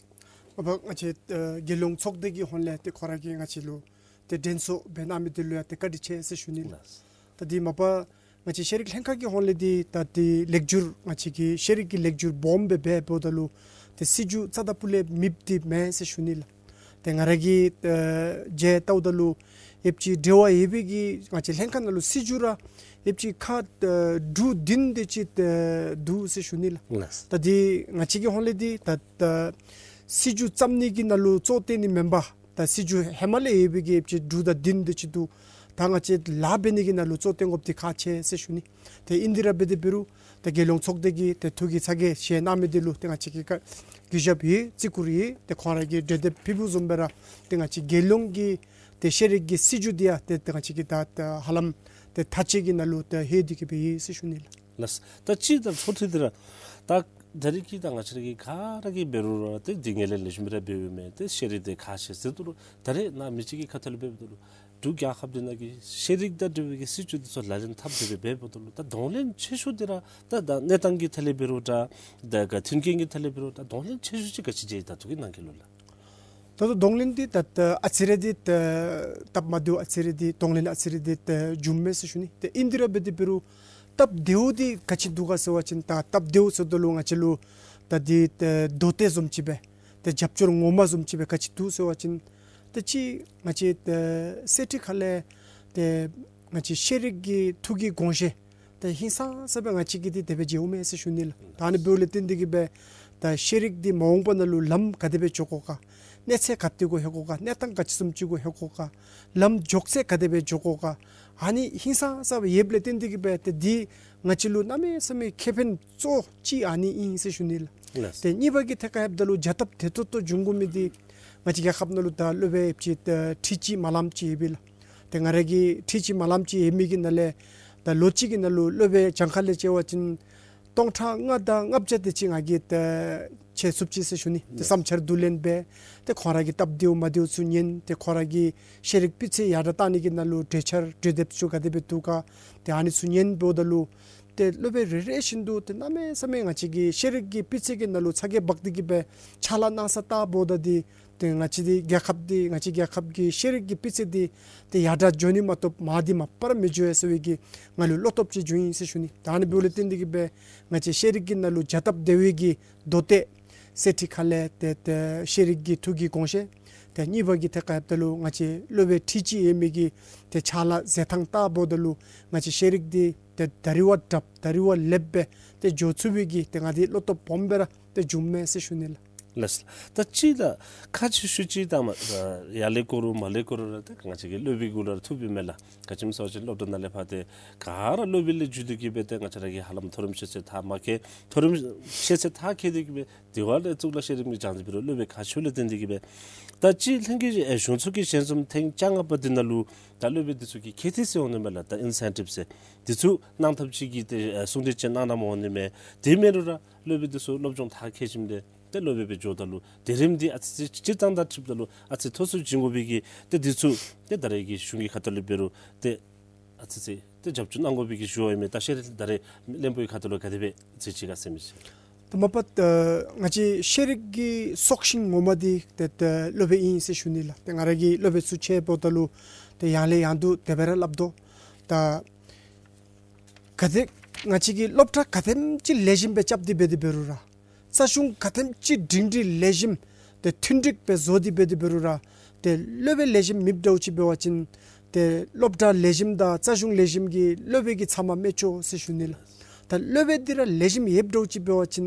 ཨ་ང་བཅས་ཨ་རྒྱལ་ཡོངས་ཚོགས་སྡེ་གི་ཧོངས་ལས་ཏེ་ཁོ་ར་གིས་ང་བཅས་ལུ་ཏེ་དྲན་གསོ་འབད་གནང་མི་དེ་ལུ་ཡང་ཏེ་བཀའ་དྲིན་ཆེ་ཟེར་ཞུ་ནི་ལགས། ད་དེ་མ་པ་ང་བཅས་ཤེས་རིག་ལྷན་ཁག་གི་ཧོངས་ལས་འདི་ད་ཏེ་ལེགས་བསྒྱུར་ང་བཅས་ཀྱི་ཤེས་རིག་གི་ལེགས་བསྒྱུར་སྦོམ་སྦེ་འབད་འབདཝ་ད་ལུ་ཏེ་སྲིད་བྱུས་རྩ་དང་པོ་ལས་མེདཔ་འདི་མེན་ཟེར་ཞུ་ནི་ལགས། ཏེ་ང་ར་གིས་ཨ་མཇལ་བལྟཝ་ད་ལུ་ཡོདཔ་ཅིག་འབྲེལ་བ་ཡོད་པའི་གི་ང་བཅས་ལྷན་ཁག་ནང་ལུ་སྲིད་བྱུས་ར་ཡོདཔ་ཅིག་ཁག་ཨ་དྲུག་བདུན་དེ་ཅིག་ཨ་འདུག་ཟེར་ཞུ་ནི་ལགས། ལགས། ད་འདི་ང་བཅས་ཀྱི་ཧོངས་ལས་འདི་ད་ད་སྲིད་བྱུས་བརྩམ་ནི་གི་ནང་ལུ་གཙོ་བཏོན་ནི་མེན་པར་ད་སྲིད་བྱུས་ཧེ་མ་ལས་ཡོད་པའི་གི་ཡོདཔ་ཅིག་དྲུག་དང་བདུན་དེ་ཅིག་འདུག། ད་ང་བཅས་ལཱ་འབད་ནི་གི་ནང་ལུ་གཙོ་བཏོན་དགོཔ་འདི་ཁག་ཆེ་ཟེར་ཞུ་ནི། ཏེ་ཨིན་དེ་ར་འབད་དེ་འབད་རུང་ཏེ་རྒྱལ་ཡོངས་ཚོགས་སྡེ་གི་ཏེ་ཐུགས་ཀྱི་ཚ་གྱང་བཞེས་གནང་མི་དེ་ལུ་ཏེ་ང་བཅས་ཀྱིས་བཀའ་གུས་ཞབས་ཡོད་བརྩི་བཀུར་ཡོད། ཏེ་ཁོང་ར་གིས་གྲོས་འདེབས་ཕུལ་བུ་བཟུམ་སྦེ་ར་ཏེ་ང་བཅས་རྒྱལ་ཡོངས་ཀྱི་ཏེ་ཤེས་རིག་གི་སྲིད་བྱུས་འདི་ཡང་ཏེ་ཏེ་ང་བཅས་ཀྱིས་ད་ད་ཧ་ལམ་ཏེ་མཐའ་དཔྱད་ཀྱི་ནང་ལུ་ཏེ་ལྷོད་དེ་གི་སྦེ་ཡོད་ཟེར་ཞུ་ནི་ལགས། ལགས། ད་ཅི་ད་ཚོགས་ཐུན་འདི་ར་ད་ད་རེས་ཀྱི་ད་ང་བཅས་ར་གི་ག་ར་གིས་འབད་རུང་ར་ཏེ་འདི་ངོས་ལེན་ལེགས་ཤོམ་སྦེ་ར་འབདཝ་མས། ཏེ་ཤེས་རིག་དེ་ཁག་ཆེ་ཟེར་དོ་རུང་ད་རེས་ནཱ་མི་ཅིག་གི་ཁ་ཐུག་ལས་འབདཝ་ད་ལུ་འབྲུག་རྒྱལ་ཁབ་འདི་ནང་གི་ཤེས་རིག་དང་འབྲེལ་བའི་གི་སྲིད་བྱུས་འདི་ཚུ་ལག་ལེན་འཐབ་སྟེ་སྦེ་འབདཝ་ད་ལུ་ད་གདོང་ལེན་ཆེ་ཤོས་འདི་ར་ད་ད་གནས་སྟངས་ཀྱི་ཐད་ལས་འབད་རུང་ད་ད་ག་མཐུན་རྐྱེན་གྱི་ཐད་ལས་འབད་རུང་ད་གདོང་ལེན་ཆེ་ཤོས་ཅིག་ག་ཅི་ཅིག་ད་ཐུགས་ཀྱི་སྣང་གི་ལོ་ལགས། ད་ལྟོ་གདོང་ལེན་འདི་ད་ད་ཨ་ཙི་རེ་འདི་ད་སྟབས་མ་བདེཝ་ཨ་ཙི་རེ་འདི་གདོང་ལེན་ཨ་ཙི་རེ་འདི་ད་བྱུངམ་མས་ཟེར་ཞུ་ནི། ཏེ་ཨིན་དེ་ར་འབད་དེ་འབད་རུང་སྟབས་བདེཝ་འདི་ག་ཅི་འདུག་ག་ཟེར་བ་ཅིན་ད་སྟབས་བདེཝ་ཟེརཝ་ད་ལུ་ང་བཅས་ལུ་ད་འདི་ད་མདོ་སྡེ་བཟུམ་ཅིག་སྦེ་ཏེ་རྒྱབ་སྐྱོར་ངོ་མ་བཟུམ་ཅིག་སྦེ་ག་ཅི་འདུག་ཟེར་བ་ཅིན་ཏེ་ཅིག་ང་བཅས་ཏེ་གསེར་ཁྲི་ཁ་ལས་ཏེ་ང་བཅས་ཤེས་རིག་གི་ཐུགས་ཀྱི་དགོངས་བཞེད་ཏེ་ཧིང་སངས་ས་སྦེ་ང་བཅས་ཀྱིས་འདི་དེ་སྦེ་མཇལཝ་མས་ཟེར་ཞུ་ནི་ལགས། ད་ཨ་ནི་འབདཝ་ལས་བརྟེན་ཏེ་གི་སྦེ་ད་ཤེས་རིག་འདི་མ་འོངས་པ་ནང་ལུ་ལམ་ག་དེ་སྦེ་འགྱོ་དགོ་ག། གནས་ཚད་ག་དེ་གུ་ལྷོད་དགོ་ག། གནས་སྟངས་ག་ཅི་བཟུམ་ཅིག་གུ་ལྷོད་དགོ་ག། ལམ་འགྱོ་ཚད་ག་དེ་སྦེ་འགྱོ་དགོ་ག། ཨ་ནི་ཧིང་སངས་ས་སྦེ་ཡོདཔ་ལས་བརྟེན་ཏེ་གི་སྦེ་ཏེ་འདི་ང་བཅས་ལུ་གནམ་མེད་ས་མེད་ཁེ་ཕན་གཙོ་ཅིག་ཨ་ནི་ཨིན་ཟེར་ཞུ་ནི་ལགས། ལགས། ཏེ་གཉིས་པ་གི་ཐད་ཁར་ལྷོདཔ་ད་ལུ་བྱ་སྟབས་བདེ་ཏོག་ཏོ་འབྱུང་དགོ་མི་འདི་ང་བཅས་རྒྱལ་ཁབ་ནང་ལུ་ད་སློབ་དཔོན་ཅིག་ཏེ་ཁྲི་གཅིག་མ་ལངམ་ཅིག་ཡོད་པས་ལགས། ཏེ་ང་ར་གིས་ཁྲི་གཅིག་མ་ལངམ་ཅིག་ཡོད་མི་གི་ནང་ལས་ད་ལོ་གཅིག་གི་ནང་ལུ་སློབ་དཔོན་གྱངས་ཁ་ལས་བྱས་པ་ཅིན་སྟོང་ཕྲག་ལྔ་དང་ལྔ་བརྒྱ་དེ་ཅིག་ང་གིས་ཏེ་ཁྱད་ཚུད་ཅི་ཟེར་ཞུ་ནི། ཏེ་ལགས། བསམ་འཆར་བསྡུ་ལེན་འབད། ཏེ་ཁོང་ར་གི་སྟབས་བདེཝ་མ་བདེཝ་ཚུ་ཉན། ཏེ་ཁོང་ར་གི་ཤེས་རིག་སྤུས་ཚད་ཡར་དྲག་བཏང་ནི་གི་ནང་ལུ་གྲོས་འཆར་གྲོས་འདེབས་ཚུ་ག་དེ་སྦེ་འདུག་ག། ཏེ་ཨ་ནི་ཚུ་ཉན་འབདཝ་ད་ལུ་ཏེ་སློབ་དཔོན་རེ་རེ་བཞིན་དུ་ཏེ་གནམ་མེད་ས་མེད་ང་བཅས་ཀྱི་ཤེས་རིག་གི་སྤུས་ཚད་ཀྱི་ནང་ལུ་ཚ་གྱང་འབག་སྟེ་གི་སྦེ་ཕྱག་ལཱ་གནང་ས་བལྟཝ་ད་འདི་ཏེ་ང་བཅས་འདི་རྒྱལ་ཁབ་འདི་ང་བཅས་རྒྱལ་ཁབ་ཀྱི་ཤེས་རིག་གི་སྤུས་ཚད་འདི་ཏེ་ཡར་དྲག་འགྱོ་ནི་མ་གཏོགས་མར་འདི་མ་པ་ར་མི་འགྱོ་ཡ་ཟེར་བའི་གི་ང་ལུ་བློ་སྟོབས་ཅིག་བྱུང་ཡི་ཟེར་ཞུ་ནི། ད་ཨ་ནི་འབདཝ་ལས་བརྟེན་ཏེ་གི་སྦེ་ང་བཅས་ཤེས་རིག་གི་ནང་ལུ་བྱ་སྟབས་བདེ་བའི་གི་མདོ་སྡེ་གསེར་ཁྲི་ཁ་ལས་ཏེ་ཏེ་ཤེས་རིག་གི་ཐུགས་ཀྱི་དགོངས་བཞེད། ཏེ་གཉིས་པ་གི་ཐད་ཁར་ལྷོདཔ་ད་ལུ་ང་བཅས་སློབ་དཔོན་ཁྲི་གཅིག་ཡོད་མི་གི་ཏེ་ཕྱག་ལཱ་མཛད་ཐངས་བལྟཝ་ད་ལུ་ང་བཅས་ཤེས་རིག་འདི་ཏེ་ད་རིས་བ་དྲགཔ་ད་རིས་བ་ལེགསཔ་སྦེ་ཏེ་འགྱོ་ཚུགས་པའི་གི་ཏེ་ང་འདི་བློ་སྟོབས་སྦོམ་སྦེ་ར་ཏེ་བྱུངམ་མས་ཟེར་ཞུ་ནི་ལགས། ལགས། ད་ཅི་ད་ཁག་ཆེ་ཤོས་ཅིག་ད་མ་ཡར་ལས་བཀོད་རུང་མར་ལས་བཀོད་རུང་ར་ད་ང་བཅས་ཀྱི་སློབ་དཔོན་གུ་ལུ་ར་ཐུག་པས་མས་ལགས། ག་ཅི་སྨོ་ཟེར་བ་ཅིན་སློབ་གྲྭ་ནང་ལས་ཕར་ཏེ་ག་ར་སློབ་དཔོན་ལས་བརྒྱུད་དེ་གི་སྦེ་ཏེ་ང་བཅས་ར་གིས་ཧ་ལམ་མཐོ་རིམ་ཤེས་ཚད་མཐར་མ་ཁེ་མཐོ་རིམ་ཤེས་ཚད་མཐར་ཁེ་སྟེ་གི་སྦེ་དེ་བ་ལས་གཙུག་ལག་ཤེས་རིག་མི་སྦྱང་ཚུགས་པའི་རུང་སློབ་དཔོན་ཁག་ཆེཝ་ལས་བརྟེན་ཏེ་གི་སྦེ། ད་ཅི་ལྷན་རྒྱས་ཨེ་གཞུང་ཚོགས་ཀྱིས་ཞལ་འཛོམས་ཐེངས་བཅོ་ལྔ་པ་འདི་ནང་ལུ་ད་སློབ་དཔོན་འདི་ཚུ་གི་ཁེ་ཏི་ཟེར་འོང་ནི་མས་ལགས། ད་ཨིན་སེན་ཊིབ་ཟེར་འདི་ཚུ་གནང་ཐབས་ཅིག་གི་ཏེ་ཨེ་གསུང་གྲོས་ཅིག་གནང་གནངམ་འོང་ནི་མས། དེ་མེན་རུང་ར་སློབ་དཔོན་འདི་ཚུ་སློབ་སྦྱོང་མཐར་ཁེ་ཞིནམ་ལས་ཏེ་སློབ་དཔོན་སྦེ་འགྱོཝ་ད་ལུ་དེ་རིམ་འདི་ཨ་ཙི་ཅིག་སྤྱིར་བཏང་དང་འཁྲིལཝ་ད་ལུ་ཨ་ཙི་མཐོ་སུ་བྱིན་དགོ་པའི་གི་ཏེ་འདི་ཚུ་ཏེ་ད་རེས་ཀྱི་གཞུང་གི་ཁ་ཐུག་ལས་འབད་རུང་ཏེ་ཨ་ཙི་ཅིག་ཏེ་རྒྱབ་སྐྱོར་གནང་དགོ་པའི་གི་ཞུ་བ་ཨིན་མས། ད་ཤེས་རིག་ད་རེས་བློན་པོའི་ཁ་ཐུག་ལུ་ག་དེ་སྦེ་ཟེར་ཅི་ག་ཟེར་མི་ཅིག། ད་མ་པ་ད་ང་བཅས་ཤེས་རིག་གི་སྲོག་ཤིང་ངོ་མ་འདི་ཏེ་ད་སློབ་དཔོན་ཨིན་ཟེར་ཞུ་ནི་ལགས། ཏེ་ང་ར་གིས་སློབ་དཔོན་ཚུ་ཕྱད་འབདཝ་ད་ལུ་ཏེ་ཡང་ལས་ཡང་དུ་དེ་སྦེ་ར་སླབ་དོ། ད་ག་དེ་ང་བཅས་ཀྱི་སློབ་གྲྭ་ག་དེམ་ཅིག་ལེགས་ཤོམ་སྦེ་རྐྱབ་སྟེ་འབད་དེ་འབད་རུང་ར་རྩ་གཞུང་ག་དེམ་ཅིག་སྒྲིང་སྒྲི་ལེགས་ཤོམ་ཏེ་མཐུན་འགྲིག་སྦེ་བཟོ་སྟེ་འབད་དེ་འབད་རུང་ར་ཏེ་སློབ་དཔོན་ལེགས་ཤོམ་མེདཔ་འདྲཝ་ཅིག་འབད་བ་ཅིན་ཏེ་སློབ་གྲྭ་ལེགས་ཤོམ་དང་རྩ་གཞུང་ལེགས་ཤོམ་གྱིས་སློབ་དཔོན་གྱི་ཚབ་མ་མི་ཆོག་ཟེར་ཞུ་ནི་ལགས། ད་སློབ་དཔོན་འདི་ར་ལེགས་ཤོམ་ཡོདཔ་འདྲཝ་ཅིག་འབད་བ་ཅིན་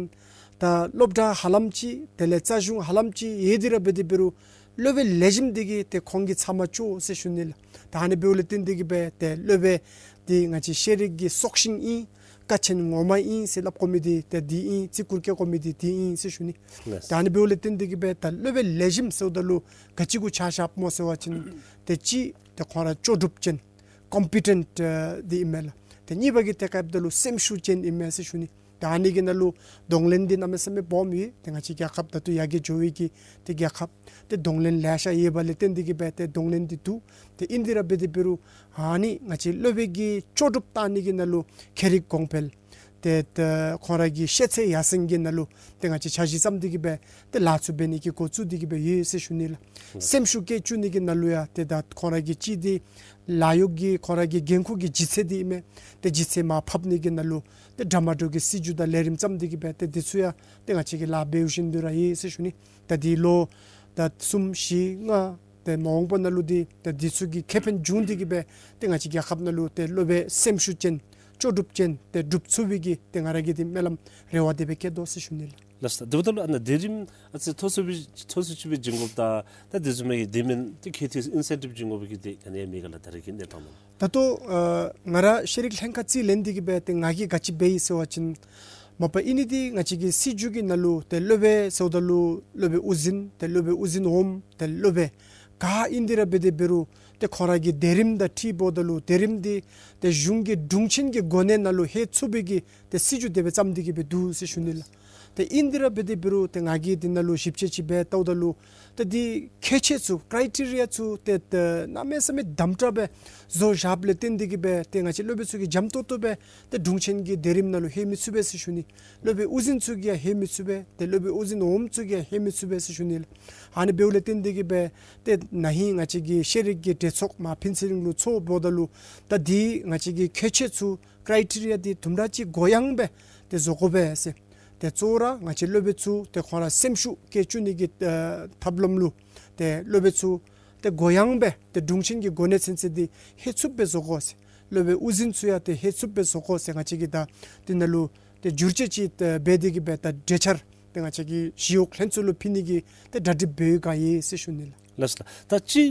ད་སློབ་གྲྭ་ཧ་ལམ་ཅིག་དེ་ལས་རྩ་གཞུང་ཧ་ལམ་ཅིག་ཡོད་དེ་ར་འབད་དེ་འབད་རུང་སློབ་དཔོན་ལེགས་ཤོམ་འདི་གིས་ཏེ་ཁོང་གི་ཚབ་མ་ཆོག་ཟེར་ཞུ་ནི་ལགས། ད་ཨ་ནི་འབདཝ་ལས་བརྟེན་ཏེ་གི་སྦེ་ཏེ་སློབ་དཔོན་འདི་ང་བཅས་ཤེས་རིག་གི་སྲོག་ཤིང་ཨིན། ཀ་ཆེན་ངོ་མ་ཨིན་ཟེར་སླབ་དགོ་མི་འདི་ཏེ་འདི་ཨིན། བརྩི་བཀུར་བསྐྱེད་དགོ་མི་འདི་འདི་ཨིན་ཟེར་ཞུ་ནི། ལགས། ད་ཨ་ནི་འབདཝ་ལས་བརྟེན་ཏེ་གིས་སྦེ་ད་སློབ་དཔོན་ལེགས་ཤོམ་ཟེརཝ་ད་ལུ་ག་ཅི་གུ་ཆ་བཞགཔ་སྨོ་ཟེར་བ་ཅིན་ཏེ་གཅིག་ཏེ་ཁོང་ར་ལྕོགས་གྲུབ་ཅན་ཀོམ་པི་ཊེནཊ་འདི་ཨིན་མས་ལགས། ཏེ་གཉིས་པ་གི་ཐད་ཁར་འབདཝ་ད་ལུ་སེམས་ཤུགས་ཅན་ཨིན་མས་ཟེར་ཞུ་ནི། ད་ཨ་ནི་གི་ནང་ལུ་གདོང་ལེན་འདི་གནམ་མེད་ས་མེད་སྦོམ་ཡོད། ཏེ་ང་བཅས་རྒྱལ་ཁབ་ད་ལྟོ་ཡར་རྒྱས་འགྱོ་བའི་གི་ཏེ་རྒྱལ་ཁབ་ཏེ་གདོང་ལེན་ལེ་ཤ་ཡོད་པ་ལས་བརྟེན་ཏེ་གིས་སྦེ་ཏེ་གདོང་ལེན་འདི་འདུག། ཏེ་ཨིན་དེ་ར་འབད་དེ་འབད་རུང་ཨ་ནི་ང་བཅས་སློབ་དཔོན་གྱི་ལྕོགས་གྲུབ་བཏང་ནི་གི་ནང་ལུ་མཁས་རིག་གོང་འཕེལ་ཏེ་ཏེ་ཁོང་ར་གི་ཤེས་ཚད་ཡར་སེང་གི་ནང་ལུ་ཏེ་ང་བཅས་འཆར་གཞི་བརྩམས་ཏེ་གིས་སྦེ་ཏེ་ལཱ་ཚུ་འབད་ནི་གི་འགོ་བཙུགས་ཏེ་གིས་སྦེ་ཡོད་ཟེར་ཞུ་ནི་ལགས། ཨུམ། སེམས་ཤུགས་བསྐྱེད་བཅུག་ནི་གི་ནང་ལུ་ཡང་ཏེ་ད་ཁོང་ར་གི་གཅིག་འདི་ལཱ་གཡོག་གི་ཁོང་ར་གི་འགན་ཁུར་གྱི་ལྗིད་ཚད་འདི་ཨིན་མས། ཏེ་ལྗིད་ཚད་མར་ཕབ་ནི་གི་ནང་ལུ་ཏེ་འདྲ་མ་འདྲཝ་གི་སྲིད་བྱུས་དང་ལས་རིམ་བརྩམས་ཏེ་གིས་སྦེ་ཏེ་འདི་ཚུ་ཡང་ཏེ་ང་བཅས་ཀྱིས་ལཱ་འབད་བཞིན་དུ་ར་ཡོད་ཟེར་ཞུ་ནི། ད་འདི་ལོ་ད་གསུམ་བཞི་ལྔ་ཏེ་མ་འོངས་པ་ནང་ལུ་འདི་ད་འདི་ཚུ་གི་ཁེ་ཕན་བྱུང་སྟེ་གིས་སྦེ་ཏེ་ང་བཅས་རྒྱལ་ཁབ་ནང་ལུ་ཏེ་སློབ་དཔོན་སེམས་ཤུགས་ཅན་ལྕོགས་གྲུབ་ཅན་ཏེ་སྒྲུབ་ཚུགས་པའི་གི་ཏེ་ང་ར་གི་ཏེ་སྨོན་ལམ་རེ་བ་དེ་སྦེ་བསྐྱེད་དོ་ཟེར་ཞུ་ནི་ལགས། ལགས་སོ། དེ་འབདཝ་ད་ལུ་ཨ་ནཱ་དེ་རིམ་ཨ་ཙི་མཐོ་སུ་སྦེ་མཐོ་སུ་ཅིག་སྦེ་བྱིན་དགོཔ་དང་ད་དེ་བཟུམ་མའི་དེ་མིན་ཏེ་ཁེ་ཏེ་ཨིན་སེན་ཊིབ་བྱིན་དགོ་པའི་གི་དེ་ག་ནི་ཡང་མེད་ག་ལགས། ད་རེས་ཀྱི་གནས་སྟངས་ནང་། ད་ལྟོ་ཨ་ང་ར་ཤེས་རིག་ལྷན་ཁག་རྩིས་ལེན་ཏེ་གིས་སྦེ་ཏེ་ང་གིས་ག་ཅི་འབད་ཡི་ཟེར་བ་ཅིན་མ་པ་ཨིན་ནི་འདི་ང་བཅས་ཀྱི་སྲིད་བྱུས་ཀྱི་ནང་ལུ་ཏེ་སློབ་དཔོན་ཟེརཝ་ད་ལུ་སློབ་དཔོན་དབུ་འཛིན་ཏེ་སློབ་དཔོན་དབུ་འཛིན་འོགམ་ཏེ་སློབ་དཔོན་ག་ཨིན་དེ་ར་འབད་དེ་འབད་རུང་ཏེ་ཁོང་ར་གི་དེ་རིམ་དང་འཁྲིལཝ་ད་ལུ་དེ་རིམ་འདི་ཏེ་གཞུང་གི་དྲུང་ཆེན་གྱི་གོ་གནས་ནང་ལུ་ལྷོད་ཚུགས་པའི་གི་ཏེ་སྲིད་བྱུས་དེ་སྦེ་བརྩམས་ཏེ་གིས་སྦེ་འདུག་ཟེར་ཞུ་ནི་ལགས། ཏེ་ཨིན་དེ་ར་འབད་དེ་འབད་རུང་ཏེ་ང་གིས་འདི་ནང་ལུ་ཞིབ་དཔྱད་ཅིག་འབད་བལྟཝ་ད་ལུ་ཏེ་འདི་ཁྱད་ཆོས་ཚུ་ཀྲའི་ཊི་རི་ཡ་ཚུ་ཏེ་ཏེ་གནམ་མེད་ས་མེད་དམ་དྲགས་སྦེ་བཟོ་བཞགཔ་ལས་བརྟེན་ཏེ་གིས་སྦེ་ཏེ་ང་བཅས་སློབ་དཔོན་ཚུ་གིས་འཇམ་ཏོང་ཏོ་སྦེ་ཏེ་དྲུང་ཆེན་གྱི་དེ་རིམ་ནང་ལུ་ལྷོད་མི་ཚུགས་པས་ཟེར་ཞུ་ནི། སློབ་དཔོན་དབུ་འཛིན་ཚུ་གིས་ཡང་ལྷོད་མི་ཚུགས་པས། ཏེ་སློབ་དཔོན་དབུ་འཛིན་འོགམ་ཚུ་གིས་ཡང་ལྷོད་མི་ཚུགས་པས་ཟེར་ཞུ་ནི་ལགས། ཨ་ནི་འབདཝ་ལས་བརྟེན་ཏེ་གིས་སྦེ་ཏེ་ན་ཧིང་ང་བཅས་ཀྱི་ཤེས་རིག་གི་གྲོས་ཚོགས་མར་ཕུན་ཚོགས་གླིང་ལུ་ཚོགསཔ་ད་ལུ་ད་འདི་ང་བཅས་ཀྱི་ཁྱད་ཆོས་ཚུ་ཀྲའི་ཊི་རི་ཡ་འདི་དུམ་གྲ་ཅིག་གུ་ཡངས་སྦེ་ཏེ་བཟོ་དགོ་པས་ཟེར། ཏེ་གཙོ་བོ་ར་ང་བཅས་སློབ་དཔོན་ཚུ་ཏེ་ཁོང་ར་སེམས་ཤུགས་བསྐྱེད་བཅུག་ནི་གི་ཨ་ཐབས་ལམ་ལུ་ཏེ་སློབ་དཔོན་ཚུ་ཏེ་གུ་ཡངས་སྦེ་ཏེ་དྲུང་ཆེན་གྱི་གོ་གནས་ཚུན་ཚོད་འདི་ལྷོད་ཚུགསཔ་སྦེ་བཟོ་དགོ་ཟེར། སློབ་དཔོན་དབུ་འཛིན་ཚུ་ཡང་ཏེ་ལྷོད་ཚུགསཔ་སྦེ་བཟོ་དགོ་ཟེར་ང་བཅས་ཀྱིས་ད་འདི་ནང་ལུ་ཏེ་བསྒྱུར་བཅོས་ཅིག་ཏེ་འབད་དེ་གིས་སྦེ་ད་གྲོས་འཆར་ཏེ་ང་བཅས་ཀྱི་ཞི་གཡོག་ལྷན་ཚོགས་ལུ་ཕུལ་ནི་གི་ཏེ་གྲ་སྒྲིག་འབད་ཡི་ག་ཡི་ཟེར་ཞུ་ནི་ལགས། ལགས་སོ། ད་ཅི་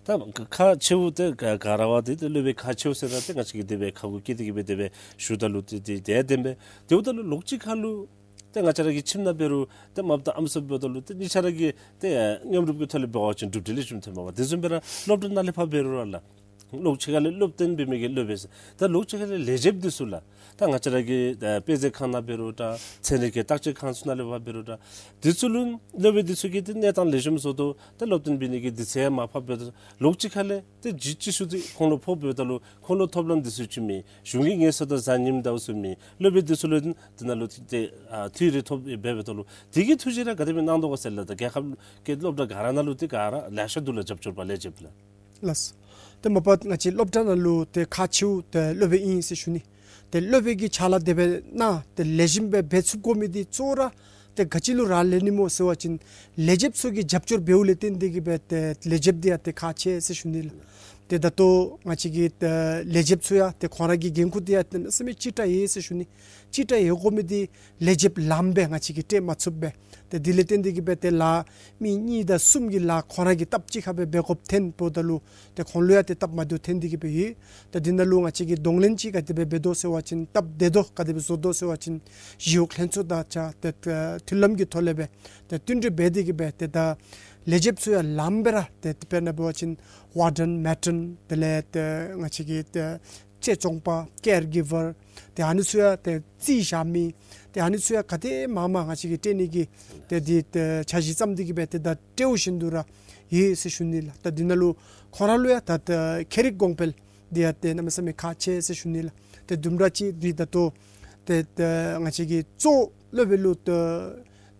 ད་ཁག་ཆེཝ་ཏེ་ག་ག་ར་བ་ཏེ་ཏེ་སློབ་དཔོན་ཁག་ཆེཝ་ཟེར་ན་ཏེ་ང་བཅས་ཀྱིས་དེ་སྦེ་ཁ་གུ་བཀལ་ཏེ་གིས་སྦེ་དེ་སྦེ་ཞུཝ་ད་ལུ་ཏེ་ཏེ་དེ་བདེན་པས། དེ་འབདཝ་ད་ལུ་ལོགས་ཅིག་ཁར་ལུ་ཏེ་ང་བཅས་ར་གི་ཁྱིམ་ནང་འབད་རུང་ཏེ་མ་པ་ད་ཨམ་སྲུ་འབདཝ་ད་ལུ་ཏེ་གཉིས་ཆ་ར་གིས་ཏེ་མཉམ་རུབ་ཀྱི་ཐོག་ལས་འབད་བ་ཅིན་གྲུབ་འབྲས་ལེགས་ཤོམ་ཐོནམ་མས། དེ་བཟུམ་སྦེ་ར་སློབ་གྲྭ་ནང་ལས་ཕར་འབད་རུང་ར་ལགས། ལོགས་ཅིག་ཁ་ལས་སློབ་སྟོན་འབད་མི་གི་སློབ་དཔོན་ཟེར། ད་ལོགས་ཅིག་ཁ་ལས་ལས་བྱེདཔ་འདི་ཚུ་ལགས། ད་ང་བཅས་ར་གི་ད་དཔེ་མཛོད་ཁང་ནང་འབད་རུང་འདྲ་ཚན་རིག་གི་བརྟག་དཔྱད་ཁང་ཚུ་ནང་ལས་ཕར་འབད་རུང་འདྲ་འདི་ཚུ་ལུ་སློབ་དཔོན་འདི་ཚུ་གིས་ཏེ་གནས་སྟངས་ལེགས་ཤོམ་བཟོ་དོ། ད་སློབ་སྟོན་འབད་ནི་གི་དུས་ཚོད་མར་ཕབ་འབདཝ་ད་ལོགས་ཅིག་ཁ་ལས་ཏེ་ཅིག་ཅིག་ཤུལ་ཏེ་ཁོང་ལུ་ཕོགཔ་འབདཝ་ད་ལུ་ཁོང་ལུ་ཐོབ་ལམ་འདི་ཚུ་ཅིག་མེད། གཞུང་གི་ངལ་གསོ་དང་གཟའ་ཉིམ་ཟླཝ་ཚུ་མེད། སློབ་དཔོན་འདི་ཚུ་ལུ་འདི་ནང་ལུ་ཏེ་ཨ་འཐུས་རེ་ཐོབ་འབད་འབདཝ་ད་ལུ་དེ་གི་ཐུགས་བཞེད་ར་ག་དེ་སྦེ་གནང་དོ་ག་ཟེར་ལགས། ད་རྒྱལ་ཁབ་ཀྱི་སློབ་གྲྭ་ག་ར་ནང་ལུ་ཏེ་ག་ར་ལེ་ཤ་འདུག་ལགས། རྒྱབ་སྐྱོར་པ་ལས་བྱེདཔ་ལགས། ལགས། ཏེ་མ་པ་ང་བཅས་སློབ་གྲྭ་ནང་ལུ་ཏེ་ཁག་ཆེཝ་ཏེ་སློབ་དཔོན་ཨིན་ཟེར་ཞུ་ནི། ཏེ་སློབ་དཔོན་གྱི་ཕྱག་ལཱ་དེ་སྦེ་གནང་ཏེ་ལེགས་ཤོམ་སྦེ་འབད་ཚུགས་དགོ་མི་འདི་གཙོ་བོ་ར་ཏེ་ག་ཅི་ལུ་རག་ལས་ནི་སྨོ་ཟེར་བ་ཅིན་ལས་བྱེདཔ་ཚུ་གི་རྒྱབ་སྐྱོར་འབདཝ་ལས་བརྟེན་ཏེ་གིས་སྦེ་ཏེ་ལས་བྱེདཔ་འདི་ཡང་ཏེ་ཁག་ཆེ་ཟེར་ཞུ་ནི་ལགས། ཏེ་ད་ལྟོ་ང་བཅས་ཀྱི་ཏེ་ལས་བྱེདཔ་ཚུ་ཡང་ཏེ་ཁོང་ར་གི་འགན་ཁུར་འདི་ཡང་ཏེ་གནམ་མེད་ས་མེད་ལྕི་དྲགས་ཡོད་ཟེར་ཞུ་ནི། ལྕི་དྲགས་ཡོད་དགོ་མི་འདི་ལས་བྱེདཔ་ལངམ་སྦེ་ང་བཅས་ཀྱིས་སྤྲོད་མ་ཚུགས་པས། ཏེ་དེ་ལས་བརྟེན་ཏེ་གིས་སྦེ་ཏེ་ལཱ་མི་གཉིས་དང་གསུམ་གྱི་ལཱ་ཁོང་ར་གིས་སྟབས་གཅིག་ཁར་སྦེ་འབད་དགོཔ་ཐོནམ་འབདཝ་ད་ལུ་ཏེ་ཁོང་ལུ་ཡང་ཏེ་སྟབས་མ་བདེཝ་ཐོན་ཏེ་གིས་སྦེ་ཡོད། ཏེ་འདི་ནང་ལུ་ང་བཅས་ཀྱིས་གདོང་ལེན་ཅིག་ག་དེ་སྦེ་འབད་དོ་ཟེར་བ་ཅིན་སྟབས་བདེ་དོ་ག་དེ་སྦེ་བཟོ་དོ་ཟེར་བ་ཅིན་ཞི་གཡོག་ལྷན་ཚོགས་དང་བཅས་ཏེ་མཐུན་ལམ་གྱི་ཐོག་ལས་སྦེ་ཏེ་བསྟུན་གྲོས་འབད་དེ་གིས་སྦེ་ཏེ་ད་ལས་བྱེདཔ་ཚུ་ཡང་ལངམ་སྦེ་ར་ཏེ་དཔེར་ན་འབད་བ་ཅིན་ཝར་ཌེན་མེ་ཊོན་དེ་ལས་ཏེ་ང་བཅས་ཀྱི་ཏེ་གཅེས་སྐྱོང་པ་ཀེར་གིབ་བར་ཏེ་ཨ་ནི་ཚུ་ཡང་ཏེ་རྩིས་བཞག་མི་ཏེ་ཨ་ནི་ཚུ་ཡང་ག་དེ་མང་མང་ང་བཅས་ཀྱིས་སྤྲོད་ནི་གི་ཏེ་འདི་ཏེ་འཆར་གཞི་བརྩམས་ཏེ་གིས་སྦེ་ཏེ་ད་སྤྲོད་བཞིན་དུ་ར་ཡོད་ཟེར་ཞུ་ནི་ལགས། ད་འདི་ནང་ལུ་ཁོང་ར་ལུ་ཡང་ད་ཏེ་མཁས་རིག་གོང་འཕེལ་འདི་ཡང་ཏེ་གནམ་མེད་ས་མེད་ཁག་ཆེ་ཟེར་ཞུ་ནི་ལགས། ཏེ་དུམ་གྲ་ཅིག་འདི་ད་ལྟོ་ཏེ་ཏེ་ང་བཅས་ཀྱིས་གཙོ་སློབ་དཔོན་ལུ་ཏེ་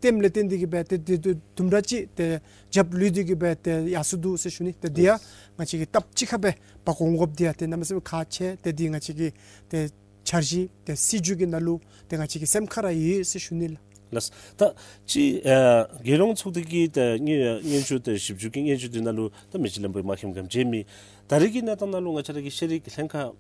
བསྟེནམ་ལས་བརྟེན་ཏེ་གིས་སྦེ་ཏེ་ཏེ་ཏེ་དུམ་གྲ་ཅིག་ཏེ་རྒྱབ་ལུས་ཏེ་གིས་སྦེ་ཏེ་ཡར་སོ་འདུག་ཟེར་ཞུ་ནི། ཏེ་འདི་ཡང་ང་བཅས་ཀྱིས་སྟབས་གཅིག་ཁར་སྦེ་འབག་འོང་དགོཔ་འདི་ཡང་ཏེ་གནམ་མེད་ས་མེད་ཁག་ཆེ། ཏེ་འདི་ང་བཅས་ཀྱི་ཏེ་འཆར་གཞི་ཏེ་སྲིད་བྱུས་ཀྱི་ནང་ལུ་ཏེ་ང་བཅས་ཀྱི་སེམས་ཁར་ར་ཡོད་ཟེར་ཞུ་ནི་ལགས། ལགས། ད་ཅི་ཨ་རྒྱལ་ཡོངས་ཚོགས་སྡེ་གི་ཏེ་སྙན་སྙན་ཞུ་ཏེ་ཞིབ་འཇུག་གི་སྙན་ཞུ་འདི་ནང་ལུ་ད་མི་རྗེ་བློན་པོ་མ་མཁྱེནམ་ག་ཅི་མེད། ད་རེས་ཀྱི་གནས་སྟངས་ནང་ལུ་ང་བཅས་ར་གི་ཤེས་རིག་ལྷན་ཁག་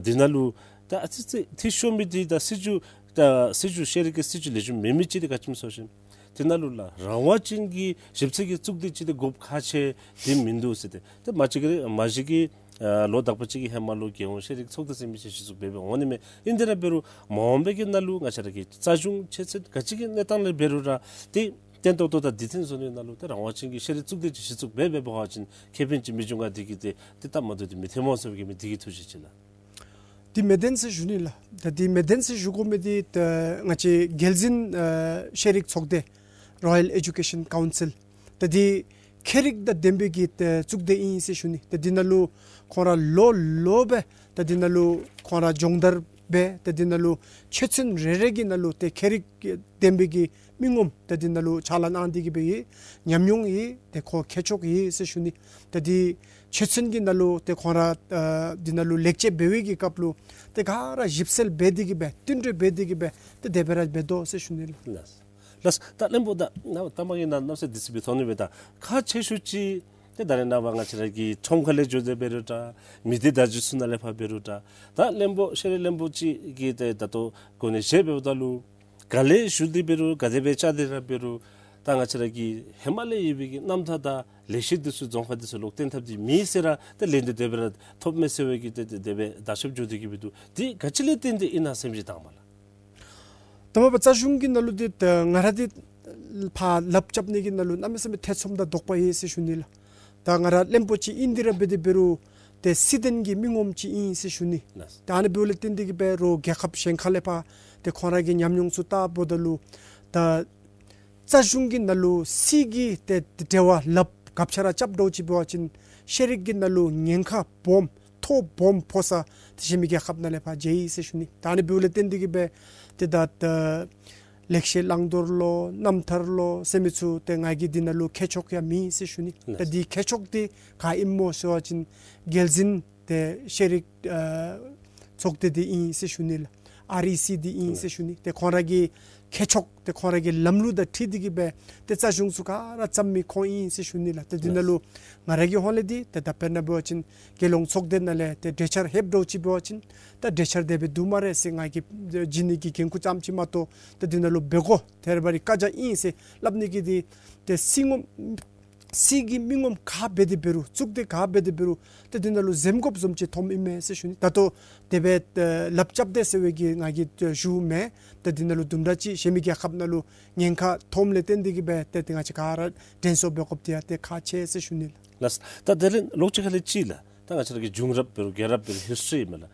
འདི་ནང་ལུ་ད་ཨ་ཙི་ཙི་འཐུས་ཤོར་མི་འདི་ད་སྲིད་བྱུས་ད་སྲིད་བྱུས་ཤེས་རིག་གི་སྲིད་བྱུས་ལེགས་ཤོམ་མེད་མི་ཅིག་འདི་ག་ཅི་སྨོ་ཟེར་བ་ཅིན་འདི་ནང་ལུ་ལགས་རང་དབང་ཅན་གྱི་ཞིབ་འཚོལ་གྱི་གཙུག་སྡེ་ཅིག་འདི་དགོཔ་ཁག་ཆེ་འདི་མིན་འདུག་ཟེར། ཏེ་ཏེ་མ་གཞི་གི་མ་གཞི་གི་ ཨ་ལོ་དག་པ་ཅིག་གི་ཧེ་མ་ལུ་རྒྱལ་ཡོངས་ཤེས་རིག་ཚོགས་སྡེ་ཟེར་མི་ཅིག་གཞི་བཙུགས་འབད་འབད་འོང་ནི་མས། ཨིན་དེ་ར་འབད་རུང་མ་འོངས་པའི་གི་ནང་ལུ་ང་བཅས་ར་གི་རྩ་གཞུང་ཆོས་ཚན་ག་ཅི་གི་གནས་སྟངས་ལས་འབད་རུང་ར་ཏེ་བརྟན་ཏོག་ཏོ་དང་བདེ་ཐང་བཟོ་ནི་ནང་ལུ་ཏེ་རང་དབང་ཅན་གྱི་ཤེས་རིག་གཙུག་སྡེ་ཅིག་གཞི་བཙུགས་འབད་འབད་འབད་བ་ཅིན་ཁེ་ཕན་ཅིག་མི་འབྱུང་ག་དེ་གིས་ཏེ་ཏེ་སྟབས་མ་བདེཝ་དེ་མི་ཐོནམ་སྨོ་ཟེར་བའི་གི་མི་དེ་གི་ཐུགས་བཞེད་ཅིག་ལགས། དེ་མི་བདེན་ཟེར་ཞུ་ནི་ལགས། ད་དེ་མི་བདེན་ཟེར་ཞུ་དགོ་མི་དེ་ད་ང་བཅས་རྒྱལ་འཛིན་ཨ་ཤེས་རིག་ཚོགས་སྡེ་Royal Education Council ད་དེ་ཁྱད་རིག་དང་ལྡན་པའི་གི་ད་གཙུག་སྡེ་ཨིན་ཟེར་ཞུ་ནི། ད་དེ་ནང་ལུ་ཁོང་ར་ལོ་ལོ་སྦེ་ད་དེ་ནང་ལུ་ཁོང་ར་སྦྱོང་བརྡར་འབད། ད་དེ་ནང་ལུ་ཆོས་ཚན་རེ་རེ་གི་ནང་ལུ་ད་ཁྱད་རིག་ལྡན་པའི་གི་མི་ངོམ་ད་དེ་ནང་ལུ་ཕྱག་ལཱ་གནང་སྟེ་གི་སྦེ་ཡོད། ཉམས་མྱོང་ཡོད། ཏེ་ཁོ་མཁས་མཆོག་ཡོད་ཟེར་ཞུ་ནི། ད་དེ་ཆོས་ཚན་གྱི་ནང་ལུ་ཏེ་ཁོང་ར་ཨ་དེ་ནང་ལུ་ལེགས་བཅོས་འབད་བའི་གི་སྐབས་ལུ་ཏེ་ག་ར་ཞིབ་འཚོལ་འབད་དེ་གི་སྦེ་བསྟུན་གྲོས་འབད་དེ་གི་སྦེ་ཏེ་དེ་སྦེ་ར་འབད་དོ་ཟེར་ཞུ་ནི་ལགས། ལགས། ལགས། ད་བློན་པོ་ད་ནཱ་ལྟ་མ་གི་ནང་གནམ་ས་དེ་ཚུ་སྦེ་མཐོང་ནི་མས། ད་ཁག་ཆེ་ཤོས་ཅིག་ཏེ་ད་རེས་ནངས་པ་ང་བཅས་ར་གི་ཁྲོམ་ཁ་ལས་འགྱོ་སྟེ་འབད་རུང་འདྲ། མི་སྡེ་བརྡ་བརྒྱུད་ཚུ་ནང་ལས་ཕར་འབད་རུང་འདྲ། ད་བློན་པོ་ཤེས་རིག་བློན་པོ་ཅིག་གིས་ཏེ་ད་ལྟོ་གོ་གནས་བཞེས་འབདཝ་ད་ལུ་ག་ལས་ཞུ་སྟེ་འབད་རུང་ག་དེ་སྦེ་བཅར་ཏེ་ར་འབད་རུང་ད་ང་བཅས་ར་གི་ཧེ་མ་ལས་ཡོད་པའི་གི་རྣམ་ཐར་དང་ལེགས་བཤད་འདི་ཚུ་རྫོང་ཁ་འདི་ཚུ་ལོག་བཏོན་ཐབས་འདི་མེད་ཟེར་ར་ཏེ་ལན་འདི་དེ་སྦེ་ར་ཐོབ་མས་ཟེར་བའི་གི་ཏེ་ཏེ་དེ་སྦེ་བརྡ་ཁྱབ་འགྱོ་སྟེ་གི་འབད་འདུག། འདི་ག་ཅི་ལས་བརྟེན་ཏེ་ཨིན་ན་ཟེར་མི་ཅིག་དང་པ་ལགས། དང་པ་རྩ་གཞུང་གི་ནང་ལུ་འདི་ད་ང་ར་འདི་ཕར་ལགཔ་རྐྱབ་ནི་གི་ནང་ལུ་གནམ་མེད་ས་མེད་ཐེ་ཚོམ་དང་དོགས་པ་ཡོད་ཟེར་ཞུ་ནི་ལགས། ད་ང་ར་བློན་པོ་ཅིག་ཨིན་དེ་ར་འབད་དེ་འབད་རུང་ཏེ་སྲིད་དོན་གྱི་མི་ངོམ་ཅིག་ཨིན་ཟེར་ཞུ་ནི། ལགས། ད་ཨ་ནི་འབདཝ་ལས་བརྟེན་ཏེ་གི་འབད་རུང་རྒྱལ་ཁབ་གཞན་ཁ་ལས་ཕར་ཏེ་ཁོང་ར་གི་ཉམས་མྱོང་ཚུ་བལྟཝ་ད་ལུ་ད་རྩ་གཞུང་གི་ནང་ལུ་སྲིད་ཀྱི་ཏེ་འབྲེལ་བ་ལགཔ་གབ་ཆ་ར་རྐྱབ་འདྲཝ་ཅིག་འབད་བ་ཅིན་ཤེས་རིག་གི་ནང་ལུ་ཉེན་ཁ་སྦོམ་ཐོ་སྦོམ་ཕོག་ས་ཏེ་གཞན་མི་རྒྱལ་ཁབ་ནང་ལས་ཕར་མཇལ་ཡི་ཟེར་ཞུ་ནི། ད་ཨ་ནི་འབདཝ་ལས་བརྟེན་ཏེ་གི་འབད་ཏེ་ད་ད་ལེགས་བཤད་བླང་དོར་ལོ་རྣམ་ཐར་ལོ་ཟེར་མི་ཚུ་ཏེ་ང་གིས་འདི་ནང་ལུ་མཁས་མཆོག་ཡང་མེད་ཟེར་ཞུ་ནི། ད་འདི་མཁས་མཆོག་འདི་ག་ཨིནམ་སྨོ་ཟེར་བ་ཅིན་རྒྱལ་འཛིན་ཏེ་ཤེས་རིག་ཨ་ཚོགས་སྡེ་འདི་ཨིན་ཟེར་ཞུ་ནི་ལགས། ཨར་ཨི་སི་འདི་ཨིན་ཟེར་ཞུ་ནི། ཏེ་ཁོང་ར་གི་མཁས་མཆོག་ཏེ་ཁོང་ར་གི་ལམ་ལུགས་དང་འཁྲིལ་ཏེ་གི་སྦེ་ཏེ་རྩ་གཞུང་ཚུ་ག་ར་བརྩམ་མི་ཁོང་ཨིན་ཟེར་ཞུ་ནི་ལགས། ཏེ་འདི་ནང་ལུ་ང་ར་གི་ཧོང་ལས་འདི་ཏེ་ད་དཔེར་ན་འབད་བ་ཅིན་རྒྱལ་ཡོངས་ཚོགས་སྡེ་ནང་ལས་ཏེ་གྲོས་འཆར་ལྷོདཔ་འདྲཝ་ཅིག་འབད་བ་ཅིན་ད་གྲོས་འཆར་དེ་སྦེ་འདུག་སྨ་རེ་ཟེར་ང་གིས་བྱིན་ནི་གི་འགན་ཁུར་ཙམ་ཅིག་མ་གཏོགས་ཏེ་འདི་ནང་ལུ་འབད་དགོ་ཐེར་བ་རི་བཀའ་རྒྱ་ཨིན་ཟེར་སླབ་ནི་གི་འདི་ཏེ་སྲིད་ངོམ་སྲིད་ཀྱི་མི་ངོམ་ག་འབད་དེ་འབད་རུང་གཙུག་སྡེ་ག་འབད་དེ་འབད་རུང་ཏེ་འདི་ནང་ལུ་འཛེམ་དགོཔ་བཟུམ་ཅིག་མཐོངམ་ཨིན་མས་ཟེར་ཞུ་ནི། ད་ལྟོ་དེ་སྦེ་ལགཔ་རྐྱབ་སྟེ་ཟེར་བའི་གི་ང་གིས་ཞུཝ་མེན། ཏེ་འདི་ནང་ལུ་དུམ་གྲ་ཅིག་གཞན་མི་རྒྱལ་ཁབ་ནང་ལུ་ཉེན་ཁ་མཐོངམ་ལས་བརྟེན་ཏེ་གི་སྦེ་ཏེ་ཏེ་ང་བཅས་ག་ར་དྲན་གསོ་འབད་དགོཔ་འདི་ཡང་ཏེ་ཁག་ཆེ་ཟེར་ཞུ་ནི་ལགས། ལགས། ད་དེ་ལས་ལོག་ཅིག་ཁ་ལས་ཅིག་ལགས། ད་ང་བཅས་ར་གི་བྱུང་རབས་འབད་རུང་རྒྱལ་རབས་འབད་རུང་ཧིསི་ཊོ་རི་ཨིན་མས་ལགས།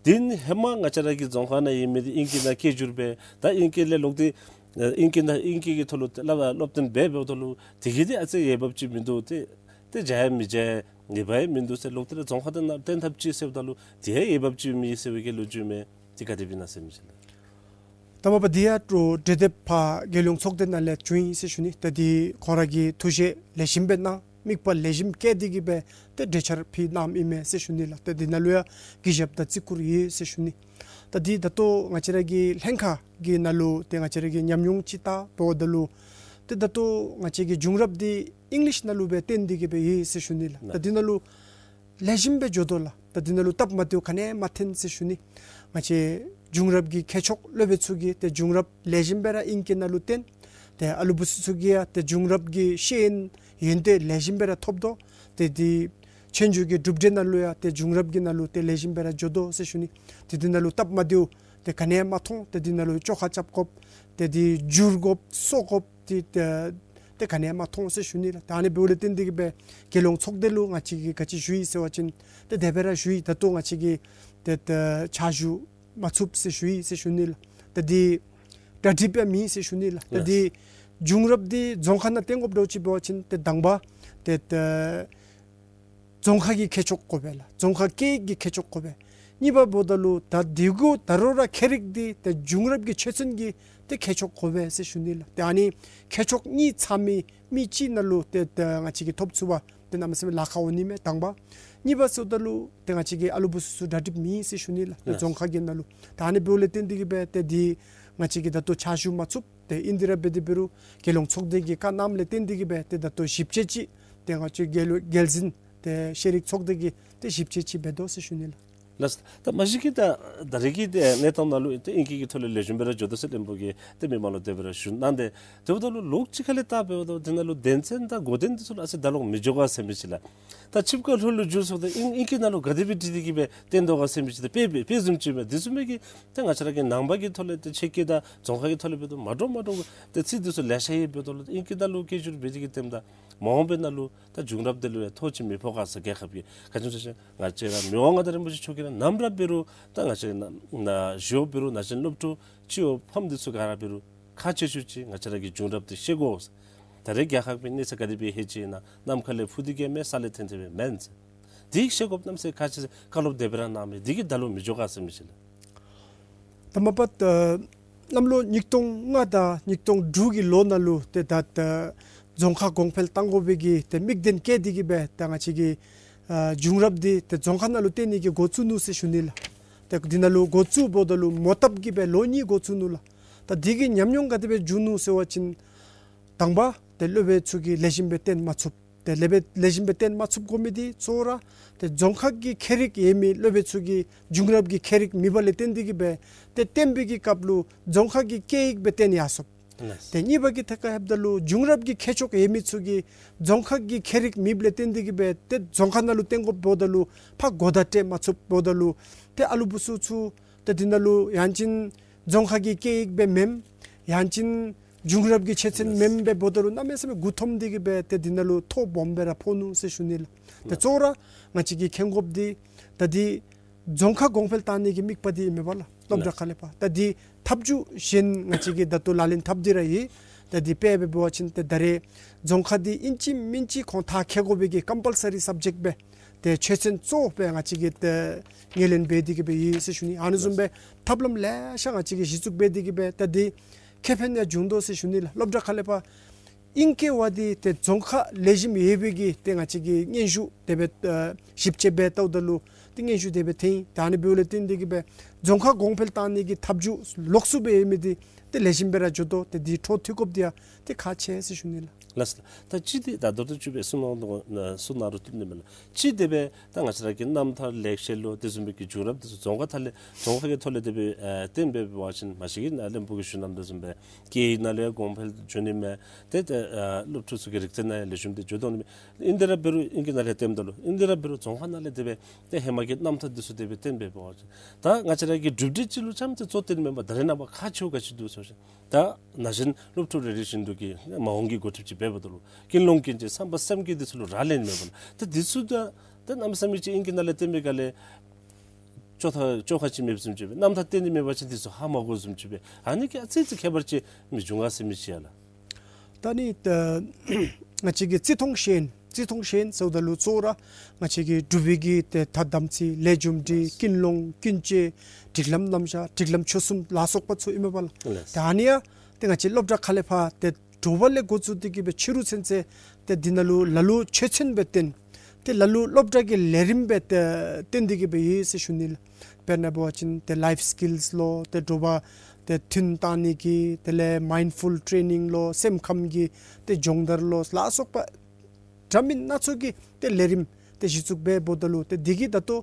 དེ་ནི་ཧེ་མ་ང་བཅས་ར་གི་རྫོང་ཁ་ནང་ཡོད་མི་འདི་ཨིང་སྐད་ནང་སྐད་སྒྱུར་འབད། ད་ཨིང་སྐད་ལས་ལོག་སྟེ་ཨིང་སྐད་ནང་ཨིང་སྐད་ཀྱི་ཐོག་ལུ་སླབ་སློབ་སྟོན་འབད་འབདཝ་ད་ལུ་དེ་གིས་འདི་ཨ་ཙི་འོས་འབབ་ཅིག་མིན་འདུག། ཏེ་ཏེ་བྱ་ཡང་མི་བྱ་ཡང་འོས་འབབ་ཡང་མིན་འདུག་ཟེར་ལོག་སྟེ་ར་རྫོང་ཁ་དེ་ནང་བཏོན་ཐབས་ཅིག་ཟེརཝ་ད་ལུ་དེ་ཡང་འོས་འབབ་ཅིག་མེད་ཟེར་བའི་གི་ལོ་རྒྱུས་མས། དེ་ག་དེ་སྦེ་ཨིན་ན་ཟེར་མི་ཅིག་ལགས། ད་མ་པ་འདི་ཡང་འབྲེལ་འདེབས་ཕར་རྒྱལ་ཡོངས་ཚོགས་སྡེ་ནང་ལས་བྱུང་ཡི་ཟེར་ཞུ་ནི། ད་འདི་ཁོང་ར་གིས་ཐུགས་བཞེད་ལེགས་ཤོམ་སྦེ་གནང་། དམིགས་པ་ལེགས་ཤོམ་བསྐྱེད་དེ་གི་སྦེ་ཏེ་གྲོས་འཆར་ཕུལ་གནངམ་ཨིན་མས་ཟེར་ཞུ་ནི་ལགས། ཏེ་འདི་ནང་ལུ་ཡང་གུས་ཞབས་དང་བརྩི་བཀུར་ཡོད་ཟེར་ཞུ་ནི། ད་འདི་ད་ལྟོ་ང་བཅས་ར་གི་ལྷན་ཁག་གི་ནང་ལུ་ཏེ་ང་བཅས་ར་གི་ཉམས་མྱོང་ཅིག་བལྟཝ་ད་ལུ་ཏེ་ད་ལྟོ་ང་བཅས་ཀྱི་བྱུང་རབས་འདི་ཨིང་ལིཤ་ནང་ལུ་སྦེ་བཏོན་ཏེ་གི་སྦེ་ཡོད་ཟེར་ཞུ་ནི་ལགས། ད་འདི་ནང་ལུ་ལེགས་ཤོམ་སྦེ་འགྱོ་དོ་ལགས། ད་འདི་ནང་ལུ་སྟབས་མ་བདེཝ་ག་ནི་ཡང་མ་ཐོན་ཟེར་ཞུ་ནི། ང་བཅས་བྱུང་རབས་ཀྱི་མཁས་མཆོག་སློབ་དཔོན་ཚུ་གིས་ཏེ་བྱུང་རབས་ལེགས་ཤོམ་སྦེ་ར་ཨིང་སྐད་ནང་ལུ་བཏོན། ཏེ་ཨ་ལུ་བུ་ཚུ་ཚུ་གིས་ཡང་ཏེ་བྱུང་རབས་ཀྱི་ཤེས་ཡོན་ཡོན་ཏན་ལེགས་ཤོམ་སྦེ་ར་ཐོབ་དོ། ཏེ་འདི་ཆོས་རྒྱུགས་ཀྱི་གྲུབ་འབྲས་ནང་ལུ་ཡང་ཏེ་བྱུང་རབས་ཀྱི་ནང་ལུ་ཏེ་ལེགས་ཤོམ་སྦེ་ར་འགྱོ་དོ་ཟེར་ཞུ་ནི། ཏེ་འདི་ནང་ལུ་སྟབས་མ་བདེཝ་ཏེ་ག་ནི་ཡང་མ་མཐོང་། ཏེ་འདི་ནང་ལུ་བཅོ་ཁ་རྐྱབ་དགོཔ་ཏེ་འདི་བསྒྱུར་དགོཔ་བཟོ་དགོཔ་ཏེ་ཏེ་ཏེ་ག་ནི་ཡང་མ་མཐོང་ཟེར་ཞུ་ནི་ལགས། ད་ཨ་ནི་འབདཝ་ལས་བརྟེན་ཏེ་གི་སྦེ་རྒྱལ་ཡོངས་ཚོགས་སྡེ་ལུ་ང་བཅས་ཀྱིས་ག་ཅི་ཞུ་ཡི་ཟེར་བ་ཅིན་ཏེ་དེ་སྦེ་ར་ཞུ་ཡི། ད་ལྟོ་ང་བཅས་ཀྱིས་ཏེ་ཏེ་ཕྱག་ཞུ་མ་ཚུགས་ཟེར་ཞུ་ཡི་ཟེར་ཞུ་ནི་ལགས། ད་འདི་གྲ་སྒྲིག་ཡང་མེད་ཟེར་ཞུ་ནི་ལགས། ད་འདི་བྱུང་རབས་འདི་རྫོང་ཁ་ནང་བཏོན་དགོཔ་འདྲཝ་ཅིག་འབད་བ་ཅིན་ཏེ་དང་པ་ཏེ་ཏེ་རྫོང་ཁ་གི་མཁས་མཆོག་དགོ་པས་ལགས། རྫོང་ཁ་སྐད་ཀྱི་མཁས་མཆོག་དགོ་པས། གཉིས་པ་འབདཝ་ད་ལུ་ད་འདི་གུ་ད་རུང་ར་ཁྱད་རིག་འདི་ཏེ་བྱུང་རབས་ཀྱི་ཆོས་ཚན་གྱི་ཏེ་མཁས་མཆོག་དགོ་པས་ཟེར་ཞུ་ནི་ལགས། ཏེ་ཨ་ནི་མཁས་མཆོག་གཉིས་ཚང་མི་མི་གཅིག་ནང་ལུ་ཏེ་ཏེ་ང་བཅས་ཀྱིས་ཐོབ་ཚུགས་པ་ཏེ་གནམ་མེད་ས་མེད་ལཱ་ཁག་འོང་ནི་མས་དང་པ། གཉིས་པ་ཟེརཝ་ད་ལུ་ཏེ་ང་བཅས་ཀྱི་ཨ་ལུ་བུ་ཚུ་ཚུ་གྲ་སྒྲིག་མེད་ཟེར་ཞུ་ནི་ལགས། ཏེ་རྫོང་ཁ་གི་ནང་ལུ་ད་ཨ་ནི་འབདཝ་ལས་བརྟེན་ཏེ་གི་སྦེ་ཏེ་འདི་ང་བཅས་ཀྱིས་ད་ལྟོ་ཕྱག་ཞུ་མ་ཚུགས། ཏེ་ཨིན་དེ་ར་འབད་དེ་འབད་རུང་རྒྱལ་ཡོངས་ཚོགས་སྡེ་གི་བཀའ་གནངམ་ལས་བརྟེན་ཏེ་གི་སྦེ་ཏེ་ད་ལྟོ་ཞིབ་དཔྱད་ཅིག་ཏེ་ང་བཅས་རྒྱལ་རྒྱལ་འཛིན་ཏེ་ཤེས་རིག་ཚོགས་སྡེ་གིས་ཏེ་ཞིབ་དཔྱད་ཅིག་འབད་དོ་ཟེར་ཞུ་ནི་ལགས། ལགས། ད་མ་གཞི་གི་ད་ད་རེས་ཀྱི་ཏེ་གནས་སྟངས་ནང་ལུ་ཏེ་ཨིང་སྐད་ཀྱི་ཐོག་ལས་ལེགས་ཤོམ་སྦེ་ར་འགྱོ་དོ་ཟེར་བློན་པོ་གིས་ཏེ་མི་མང་ལུ་དེ་སྦེ་ར་ཞུ་གནང་སྟེ། དེ་འབདཝ་ད་ལུ་ལོགས་གཅིག་ཁ་ལས་བལྟ་བའི་འབདཝ་ད་དེ་ནང་ལུ་དོན་ཚན་དང་འགོ་དོན་འདི་ཚུ་ལུ་ཨ་ཙི་ད་ལོག་མི་འགྱོ་ག་ཟེར་མི་ཅིག་ལགས། ད་ཆིབས་ཁ་ལྷོ་ལུ་བསྒྱུར་སོང་ད་ཨིང་ཨིང་སྐད་ནང་ལུ་ག་དེ་སྦེ་བྲིས་ཏེ་གི་སྦེ་བཏོན་དོ་ག་ཟེར་མི་ཅིག་ད་དཔེ་དཔེ་དཔེ་བཟུམ་ཅིག་སྦེ་དེ་བཟུམ་མའི་གི་ཏེ་ང་བཅས་ར་གི་ནང་པ་གི་ཐོག་ལས་ཏེ་ཆོས་སྐད་དང་རྫོང་ཁ་གི་ཐོག་ལས་འབདཝ་ད་མ་འདྲཝ་མ་འདྲཝ་ཏེ་ཚིག་འདི་ཚུ་ལེ་ཤ་ཡོད་པའི་ཐོག་ལུ་ཨིང་སྐད་ནང་ལུ་སྐད་སྒྱུར་འབད་དེ་གི་བཏོནམ་ད་མ་འོངས་པའི་ནང་ལུ་ད་བྱུང་རབས་འདི་ལུ་ཡང་ཐོགས་ཅིག་མི་ཕོག་ག་ཟེར། རྒྱལ་ཁབ་ཀྱི་ག་ཅི་ཟེར་ང་བཅས་ར་མི་དབང་མངའ་བདག་རིན་པོ་ཆེ་མཆོག་གིས་ར་ནམ་ར་འབད་རུང་ད་ང་བཅས་ན་ན་གཞོན་འབད་རུང་ན་གཞོན་སློབ་ཕྲུག་སྤྱི་བོ་ཕམ་འདི་ཚུ་ག་ར་འབད་རུང་ཁག་ཆེ་ཤོས་ཅིག་ང་བཅས་ར་གི་བྱུང་རབས་འདི་ཤེས་དགོ། ད་རེས་རྒྱལ་ཁབ་ཀྱི་གནས་ཚད་ག་དེ་སྦེ་ཧེ་ཅི་ཨིན་ན་གནམ་ཁ་ལས་འཕུར་ཏེ་གི་མེན། ས་ལས་འཐོན་ཏེ་སྦེ་མེན་ཟེར། དེ་ཤེས་དགོཔ་གནམ་མེད་ས་མེད་ཁག་ཆེ་ཟེར་བཀའ་སློབ་དེ་སྦེ་ར་གནང་མི་འདི་གིས་ད་ལོག་མི་འགྱོ་ག་ཟེར་མི་ཅིག་ལགས། ད་མ་པ་ད་གནམ་ལོ་ཉིས་སྟོང་ལྔ་དང་ཉིས་སྟོང་དྲུག་གི་ལོ་ནང་ལུ་ཏེ་ད་ད་རྫོང་ཁ་གོང་འཕེལ་གཏང་དགོ་པའི་གི་ཏེ་དམིགས་དོན་བསྐྱེད་དེ་གི་སྦེ་ད་ང་བཅས་ཀྱི་ཨ་བྱུང་རབས་འདི་ཏེ་རྫོང་ཁ་ནང་ལུ་བཏོན་ནི་གི་འགོ་བཙུགས་ནུག་ཟེར་ཞུ་ནི་ལགས། ཏེ་འདི་ནང་ལུ་འགོ་བཙུགསཔ་ད་ལུ་མོ་བཏབ་ཀྱི་སྦེ་ལོ་གཉིས་འགོ་བཙུགས་ནུག་ལགས། ད་འདི་གི་ཉམས་མྱོང་ག་དེ་སྦེ་བྱུང་ནུག་ཟེར་བ་ཅིན་དང་པ་ཏེ་སློབ་དཔོན་ཚུ་གིས་ལེགས་ཤོམ་སྦེ་བཏོན་མ་ཚུགས། ཏེ་ལེགས་སྦེ་ལེགས་ཤོམ་སྦེ་བཏོན་མ་ཚུགས་དགོ་མི་འདི་གཙོ་བོ་ར་ཏེ་རྫོང་ཁ་གི་ཁྱད་རིག་ཡོད་མི་སློབ་དཔོན་ཚུ་གི་བྱུང་རབས་ཀྱི་ཁྱད་རིག་མེདཔ་ལས་བརྟེན་ཏེ་གི་སྦེ་ཏེ་བཏོན་པའི་གི་སྐབས་ལུ་རྫོང་ཁ་གི་སྐད་ཡིག་སྦེ་བཏོན་ཡར་སོང་། ལགས། ཏེ་གཉིས་པ་གི་ཐད་ཁར་ལྷོདཔ་ད་ལུ་བྱུང་རབས་ཀྱི་ཁྱད་ཆོས་ཡོད་མི་ཚུ་གིས་རྫོང་ཁ་གི་ཁྱད་རིག་མེདཔ་ལས་བརྟེན་ཏེ་གི་སྦེ་ཏེ་རྫོང་ཁ་ནང་ལུ་བཏོན་དགོཔ་འབདཝ་ད་ལུ་ཕར་གོ་བརྡ་སྤྲོད་མ་ཚུགསཔ་འབདཝ་ད་ལུ་ཏེ་ཨ་ལུ་བུ་ཚུ་ཚུ་ཏེ་འདི་ནང་ལུ་ཡང་ཅིན་རྫོང་ཁ་གི་སྐད་ཡིག་སྦེ་མེན་ཡང་ཅིན་བྱུང་རབས་ཀྱི་ཆོས་ཚན་མེན་སྦེ་འབདཝ་ད་ལུ་གནམ་མེད་ས་མེད་མགུ་འཐོམས་ཏེ་གི་སྦེ་ཏེ་འདི་ནང་ལུ་ཐོ་སྦོམ་སྦེ་ར་ཕོག་ནུག་ཟེར་ཞུ་ནི་ལགས། ཏེ་གཙོ་བོ་ར་ང་བཅས་ཀྱིས་མཁྱེན་དགོཔ་འདི་ད་འདི་རྫོང་ཁ་གོང་འཕེལ་གཏང་ནི་གི་དམིགས་པ་འདི་ཨིན་མས་པ་ལགས། སློབ་གྲྭ་ཁག་ལས་ཕར་ད་འདི་ཐབས་བྱུས་གཞན་ང་བཅས་ཀྱིས་ད་ལྟོ་ལག་ལེན་འཐབ་སྟེ་ར་ཡོད། ད་འདི་དཔེ་སྦེ་འབད་བ་ཅིན་ཏེ་ད་རེས་རྫོང་ཁ་འདི་ཨིན་ཅི་མིན་ཅི་ཁོང་མཐར་འཁྱོལ་དགོ་པའི་གི་ཀམ་པཱལ་སི་རི་སབ་ཇེཀཊ་སྦེ་ཏེ་ཆོས་ཚན་གཙོ་བོ་སྦེ་ང་བཅས་ཀྱིས་ཏེ་ངོས་ལེན་འབད་དེ་གི་སྦེ་ཡོད་ཟེར་ཞུ་ནི། ཨ་ནི་བཟུམ་སྦེ་ཐབས་ལམ་ལེ་ཤ་ང་བཅས་ཀྱིས་གཞི་བཙུགས་འབད་དེ་གི་སྦེ་ད་འདི་ཁེ་ཕན་ཡང་བྱུང་དོ་ཟེར་ཞུ་ནི་ལགས། སློབ་གྲྭ་ཁག་ལས་ཕར་ཨིང་སྐད་བ་འདི་ཏེ་རྫོང་ཁ་ལེགས་ཤོམ་ཡོད་པའི་གི་ཏེ་ང་བཅས་ཀྱིས་སྙན་ཞུ་དེ་སྦེ་ཨ་ཞིབ་དཔྱད་འབད་བལྟཝ་ད་ལུ་ཏེ་སྙན་ཞུ་དེ་སྦེ་ཐོན། ད་ཨ་ནི་འབདཝ་ལས་བརྟེན་ཏེ་གི་སྦེ་རྫོང་ཁ་གོང་འཕེལ་གཏང་ནི་གི་ཐབས་བྱུས་ལོགས་སུ་སྦེ་ཡོད་མི་འདི་ཏེ་ལེགས་ཤོམ་སྦེ་ར་འགྱོ་དོ། ཏེ་འདི་འཕྲོ་མཐུད་དགོཔ་འདི་ཡང་ཏེ་ཁག་ཆེ་ཟེར་ཞུ་ནི་ལགས། ལགས་སོ། ད་ཅི་འདི་ད་མདོར་བསྡུས་ཅིག་སྦེ་གསུང་གནང་དོ་གསུང་གནང་རུང་བཏུབ་ནི་མས་ལགས། ཅི་དེ་སྦེ་ད་ང་བཅས་ར་གི་རྣམ་ཐར་ལེགས་བཤད་ལུ་དེ་བཟུམ་མའི་གི་བྱུང་རབས་དེ་ཚུ་རྫོང་ཁ་ཐ་ལས་རྫོང་ཁ་གི་ཐོག་ལས་དེ་སྦེ་ཨ་བཏོན་འབད་བ་ཅིན་མ་གཞི་གི་ནཱ་བློན་པོ་གིས་ཞུ་གནངམ་དེ་བཟུམ་སྦེ་སྐད་ཡིག་ནང་ལས་གོང་འཕེལ་འགྱོ་ནི་མས། ཏེ་ཏེ་ཨ་སློབ་ཕྲུག་ཚུ་གི་རིག་རྩལ་ནང་ཡང་ལེགས་ཤོམ་སྦེ་འགྱོ་དོ་ནི་མས། ཨིན་དེ་ར་འབད་རུང་ཨིང་སྐད་ནང་ལས་བཏོནམ་ད་ལུ་ཨིན་དེ་ར་འབད་རུང་རྫོང་ཁ་ནང་ལས་དེ་སྦེ་ཏེ་ཧེ་མ་གི་རྣམ་ཐར་དེ་ཚུ་དེ་སྦེ་བཏོན་འབད་བ་ཅིན་ད་ང་བཅས་ར་གི་གྲུབ་འབྲས་ཅིག་ལུ་ཙམ་ཏེ་གཙོ་བོ་བཏོན་མེན་པར་ད་རེས་ནངས་པ་ཁག་ཆེཝ་ག་ཅི་འདུག་ཟེར་བ་ཅིན་ད་ན་གཞོན་སློབ་ཕྲུག་རེ་རེ་བཞིན་དུ་གིས་མ་འོངས་ཀྱི་འགོ་ཁྲིདཔ་ཅིག་འབད་འབདཝ་ད་ལུ་ཀུན་སློང་ཀུན་སྤྱོད་བསམ་པ་སེམས་བསྐྱེད་དེ་ཚུ་ལུ་རག་ལས་ནི་མས་པ་ལགས། ད་དེ་ཚུ་ད་ད་གནམ་མེད་ས་མེད་ཅིག་ཨིང་སྐད་ནང་ལས་བཏོན་པའི་སྒང་ལས་ཅོག་ཐ་ཅོག་ཁ་ཅིག་མེདཔ་བཟུམ་ཅིག་སྦེ་རྣམ་ཐར་བཏོན་ནི་མེད་པ་ཅིན་དེ་ཚུ་ཧ་མ་གོཝ་བཟུམ་ཅིག་སྦེ་ཨ་ནི་གིས་ཨ་ཙི་ཙི་ཁྱད་པར་ཅིག་མི་འབྱུང་ག་ཟེར་མི་ཅིག་ཡ་ལགས། ད་ནི་ད་ང་བཅས་ཀྱི་བརྩི་མཐོང་ཤེས་ཡོན་བརྩི་མཐོང་ཤེས་ཡོན་ཟེརཝ་ད་ལུ་གཙོ་བོ་ར་ང་བཅས་ཀྱི་འབྲུག་པའི་གི་ཏེ་ཐ་དམ་ཚིག་ལས་རྒྱུ་འབྲས་ཀུན་སློང་ཀུན་སྤྱོད་སྒྲིག་ལམ་རྣམ་གཞག་སྒྲིག་ལམ་ཆོས་གསུམ་ལ་སོགས་པ་ཚུ་ཨིན་མས་པ་ལགས། ལགས། ད་ཨ་ནི་ཡང་ཏེ་ང་བཅས་སློབ་གྲྭ་ཁག་ལས་ཕར་ཏེ་དྲོ་པ་ལས་འགོ་བཙུགས་ཏེ་གི་སྦེ་ཕྱི་རུ་ཚུན་ཚོད་ཏེ་འདི་ནང་ལུ་ལ་ལུ་ཆོས་ཚན་སྦེ་བཏོན། ཏེ་ལ་ལུ་སློབ་གྲྭ་གི་ལས་རིམ་སྦེ་ཏེ་བཏོན་ཏེ་གི་སྦེ་ཡོད་ཟེར་ཞུ་ནི་ལགས། དཔེར་ན་འབད་བ་ཅིན་ཏེ་ལའིཕ་སི་ཀིལསི་ལོ་ཏེ་དྲོ་པ་ཏེ་ཐུན་བཏང་ནི་གི་དེ་ལས་མའིནཌ་ཕུལ་ཊེ་ནིང་ལོ་སེམས་ཁམས་ཀྱི་ཏེ་སྦྱོང་བརྡར་ལོ་ལ་སོགས་པ་འདྲ་མིན་སྣ་ཚོགས་ཀྱི་ཏེ་ལས་རིམ་ཏེ་གཞི་བཙུགས་འབད་འབདཝ་ད་ལུ་ཏེ་འདི་གིས་ད་ལྟོ་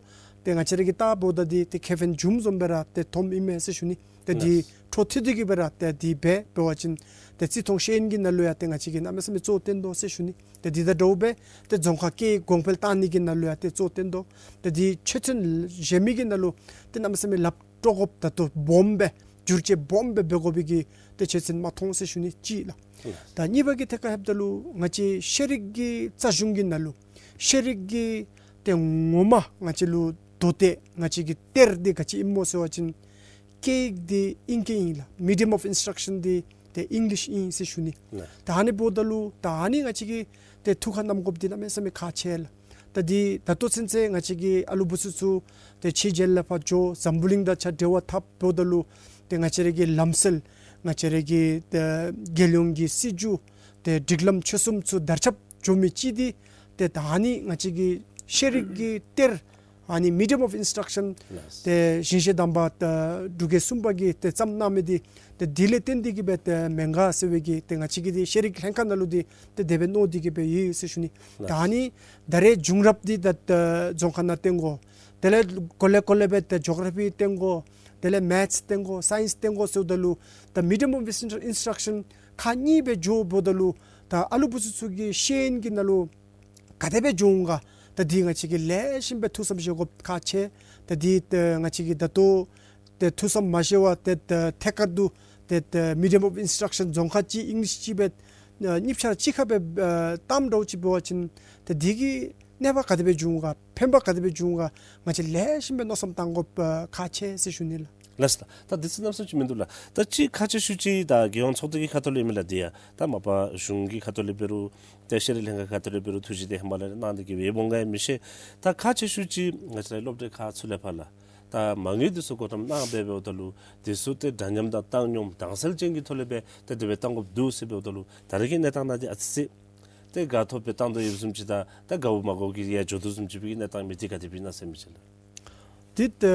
ཏེ་ང་བཅས་ར་གིས་བལྟ་འབདཝ་ད་འདི་ཏེ་ཁེ་ཕན་བྱུངམ་བཟུམ་སྦེ་ར་ཏེ་མཐོངམ་ཨིན་མས་ཟེར་ཞུ་ནི། ཏེ་འདི་ལགས། འཕྲོ་མཐུད་དེ་གི་སྦེ་ར་ཏེ་འདི་འབད་འབད་བ་ཅིན་ཏེ་བརྩི་མཐོང་ཤེས་ཡོན་གྱི་ནང་ལུ་ཡང་ཏེ་ང་བཅས་ཀྱིས་གནམ་མེད་ས་མེད་གཙོ་བོ་བཏོན་དོ་ཟེར་ཞུ་ནི། ཏེ་འདི་དང་འདྲཝ་སྦེ་ཏེ་རྫོང་ཁ་སྐད་གོང་འཕེལ་བཏང་ནི་གི་ནང་ལུ་ཡང་ཏེ་གཙོ་བོ་བཏོན་དོ། ཏེ་འདི་ཆོས་ཚན་གཞན་མི་གི་ནང་ལུ་ཏེ་གནམ་མེད་ས་མེད་ལགཔ་དཀྲོག་དགོཔ་ད་ལྟོ་སྦོམ་སྦེ་བསྒྱུར་བཅོས་སྦོམ་སྦེ་འབད་དགོ་པའི་གི་ཏེ་ཆོས་ཚན་མ་མཐོང་ཟེར་ཞུ་ནི་གཅིག་ལགས། ད་གཉིས་པ་གི་ཐད་ཁར་ལྷོདཔ་ད་ལུ་ང་བཅས་ཤེས་རིག་གི་རྩ་གཞུང་གི་ནང་ལུ་ཤེས་རིག་གི་ཏེ་ངོ་མ་ང་བཅས་ལུ་མདོ་སྡེ་ང་བཅས་ཀྱི་གཏེར་འདི་ག་ཅི་ཨིན་མོ་ཟེར་བ་ཅིན་སྐད་ཡིག་འདི་ཨིང་སྐད་ཨིན་ལགས། མི་ཌི་ཡམ་ཨོཕ་ཨིན་སི་ཊག་ཤཱན་འདི་ཏེ་ཨིང་ལིཤ་ཨིན་ཟེར་ཞུ་ནི། ལགས། ད་ཨ་ནི་འབདཝ་ད་ལུ་ད་ཨ་ནི་ང་བཅས་ཀྱིས་ཏེ་ཐུགས་ཁར་བསྣམ་དགོཔ་འདི་གནམ་མེད་ས་མེད་ཁག་ཆེ་ལགས། ད་འདི་ད་ལྟོ་ཚུན་ཚོད་ང་བཅས་ཀྱི་ཨ་ལུ་བུ་ཚུ་ཚུ་ཏེ་ཕྱི་རྒྱལ་ལས་ཕར་འགྱོ་འཛམ་བུ་གླིང་དང་ཆ་འབྲེལ་བ་འཐབ་འབདཝ་ད་ལུ་ཏེ་ང་བཅས་ར་གི་ལམ་སྲོལ་ང་བཅས་ར་གི་ཏེ་རྒྱལ་ཡོངས་ཀྱི་སྲིད་བྱུས་ཏེ་སྒྲིག་ལམ་ཆོས་གསུམ་ཚུ་དར་ཁྱབ་འགྱོ་མི་ཅིག་འདི་ཏེ་ད་ཨ་ནི་ང་བཅས་ཀྱི་ཤེས་རིག་གི་གཏེར་ཨ་ནི་མི་ཌི་ཡམ་ཨོཕ་ཨིན་སི་ཊག་ཤཱན་ལགས། ཏེ་ཞིང་གཤེགས་དམ་པ་ཏེ་འབྲུག་རྒྱལ་གསུམ་པ་གིས་ཏེ་བརྩམས་གནང་མི་འདི་ཏེ་འདི་ལས་བརྟེན་ཏེ་གི་སྦེ་ཏེ་མེན་ག་ཟེར་བའི་གི་ཏེ་ང་བཅས་ཀྱི་འདི་ཤེས་རིག་ལྷན་ཁག་ནང་ལུ་འདི་ཏེ་དེ་སྦེ་མནོ་སྟེ་གི་སྦེ་ཡོད་ཟེར་ཞུ་ནི། ལགས། ད་ཨ་ནི་ད་རེས་བྱུང་རབས་འདི་ད་ཏེ་རྫོང་ཁ་ནང་བཏོན་དགོ། དེ་ལས་གོ་ལེ་གོ་ལེ་སྦེ་ཏེ་ཇོ་གྷ་ར་ཕི་བསྟེན་དགོ། དེ་ལས་མེཐསི་བསྟེན་དགོ། སའིནསི་བསྟེན་དགོ་ཟེརཝ་ད་ལུ་ད་མི་ཌི་ཡམ་ཨོཕ་ཨིནསི་ཊག་ཤཱན་ཁག་གཉིས་སྦེ་འགྱོཝ་ད་ལུ་ད་ཨ་ལུ་བུ་ཚུ་ཚུ་གི་ཤེས་ཡོན་གྱི་ནང་ལུ་ག་དེ་སྦེ་འགྱོ་འོང་ག། ད་འདི་ང་བཅས་ཀྱིས་ལེགས་ཤོམ་སྦེ་ཐུགས་བསམ་བཞེས་དགོཔ་ཁག་ཆེ། ད་འདི་ད་ང་བཅས་ཀྱིས་ད་ལྟོ་ཏེ་ཐུགས་བསམ་མ་བཞེས་པར་ཏེ་ད་ཐད་ཀར་དུ་ཏེ་ད་མི་ཌི་ཡམ་ཨོཕ་ཨིནསི་ཊག་ཤཱན་རྫོང་ཁ་གཅིག་ཨིང་ལིཤ་གཅིག་སྦེ་ཨ་གཉིས་ཆ་ར་གཅིག་ཁར་སྦེ་ཨ་བཏངམ་འདྲཝ་ཅིག་འབད་བ་ཅིན་ཏེ་འདི་གིས་གནོད་པ་ག་དེ་སྦེ་འབྱུང་ག། ཕན་པ་ག་དེ་སྦེ་འབྱུང་ག། ང་བཅས་ལེགས་ཤོམ་སྦེ་མནོ་བསམ་བཏང་དགོཔ་ཨ་ཁག་ཆེ་ཟེར་ཞུ་ནི་ལགས། ལགས་སོ། ད་འདི་ཚུ་གནམ་མེད་ས་མེད་ཅིག་མིན་འདུག་ལགས། ད་ཅིག་ཁག་ཆེ་ཤོས་ཅིག་ད་རྒྱལ་ཡོངས་ཚོགས་སྡེ་གི་ཁ་ཐུག་ལས་ཨིན་མས་ལགས། འདི་ཡང་ད་མ་པ་གཞུང་གི་ཁ་ཐུག་ལས་འབད་རུང་ཏེ་ཤེས་རིག་ལྷན་ཁག་ཁ་ཐུག་ལས་འབད་རུང་ཐུགས་བཞེད་འདི་ཧེ་མ་ལས་གནང་སྟེ་གི་ཡོདཔ་འོང་ག་ཡང་མི་ཤེས། ད་ཁག་ཆེ་ཤོས་ཅིག་ང་བཅས་ར་སློབ་གྲྭའི་ཁག་ཚུ་ལས་ཕར་ལགས། ད་མ་དངུལ་འདི་ཚུ་བགོ་བཀྲམ་གནང་སྦེ་འབདཝ་ད་ལུ་འདི་ཚུ་ཏེ་འདྲ་མཉམ་དང་བཏང་སྙོམས་དྭངས་གསལ་ཅན་གྱི་ཐོག་ལས་སྦེ་ཏེ་དེ་སྦེ་བཏང་དགོཔ་འདུག་ཟེར་འབདཝ་ད་ལུ་ད་རེས་ཀྱི་གནས་སྟངས་ནང་འདི་ཨ་ཙི་ཅིག་ཏེ་དགའ་ཐོབ་སྦེ་བཏང་དོ་ཡོདཔ་བཟུམ་ཅིག་དང་ད་དགའཝ་མ་དགའཝ་གི་ཡང་འགྱོ་དོ་བཟུམ་ཅིག་སྦེ་གནས་སྟངས་མི་འདི་ག་དེ་སྦེ་ཨིན་ན་ཟེར་མི་ཅིག་ལགས། འདི་ཏེ་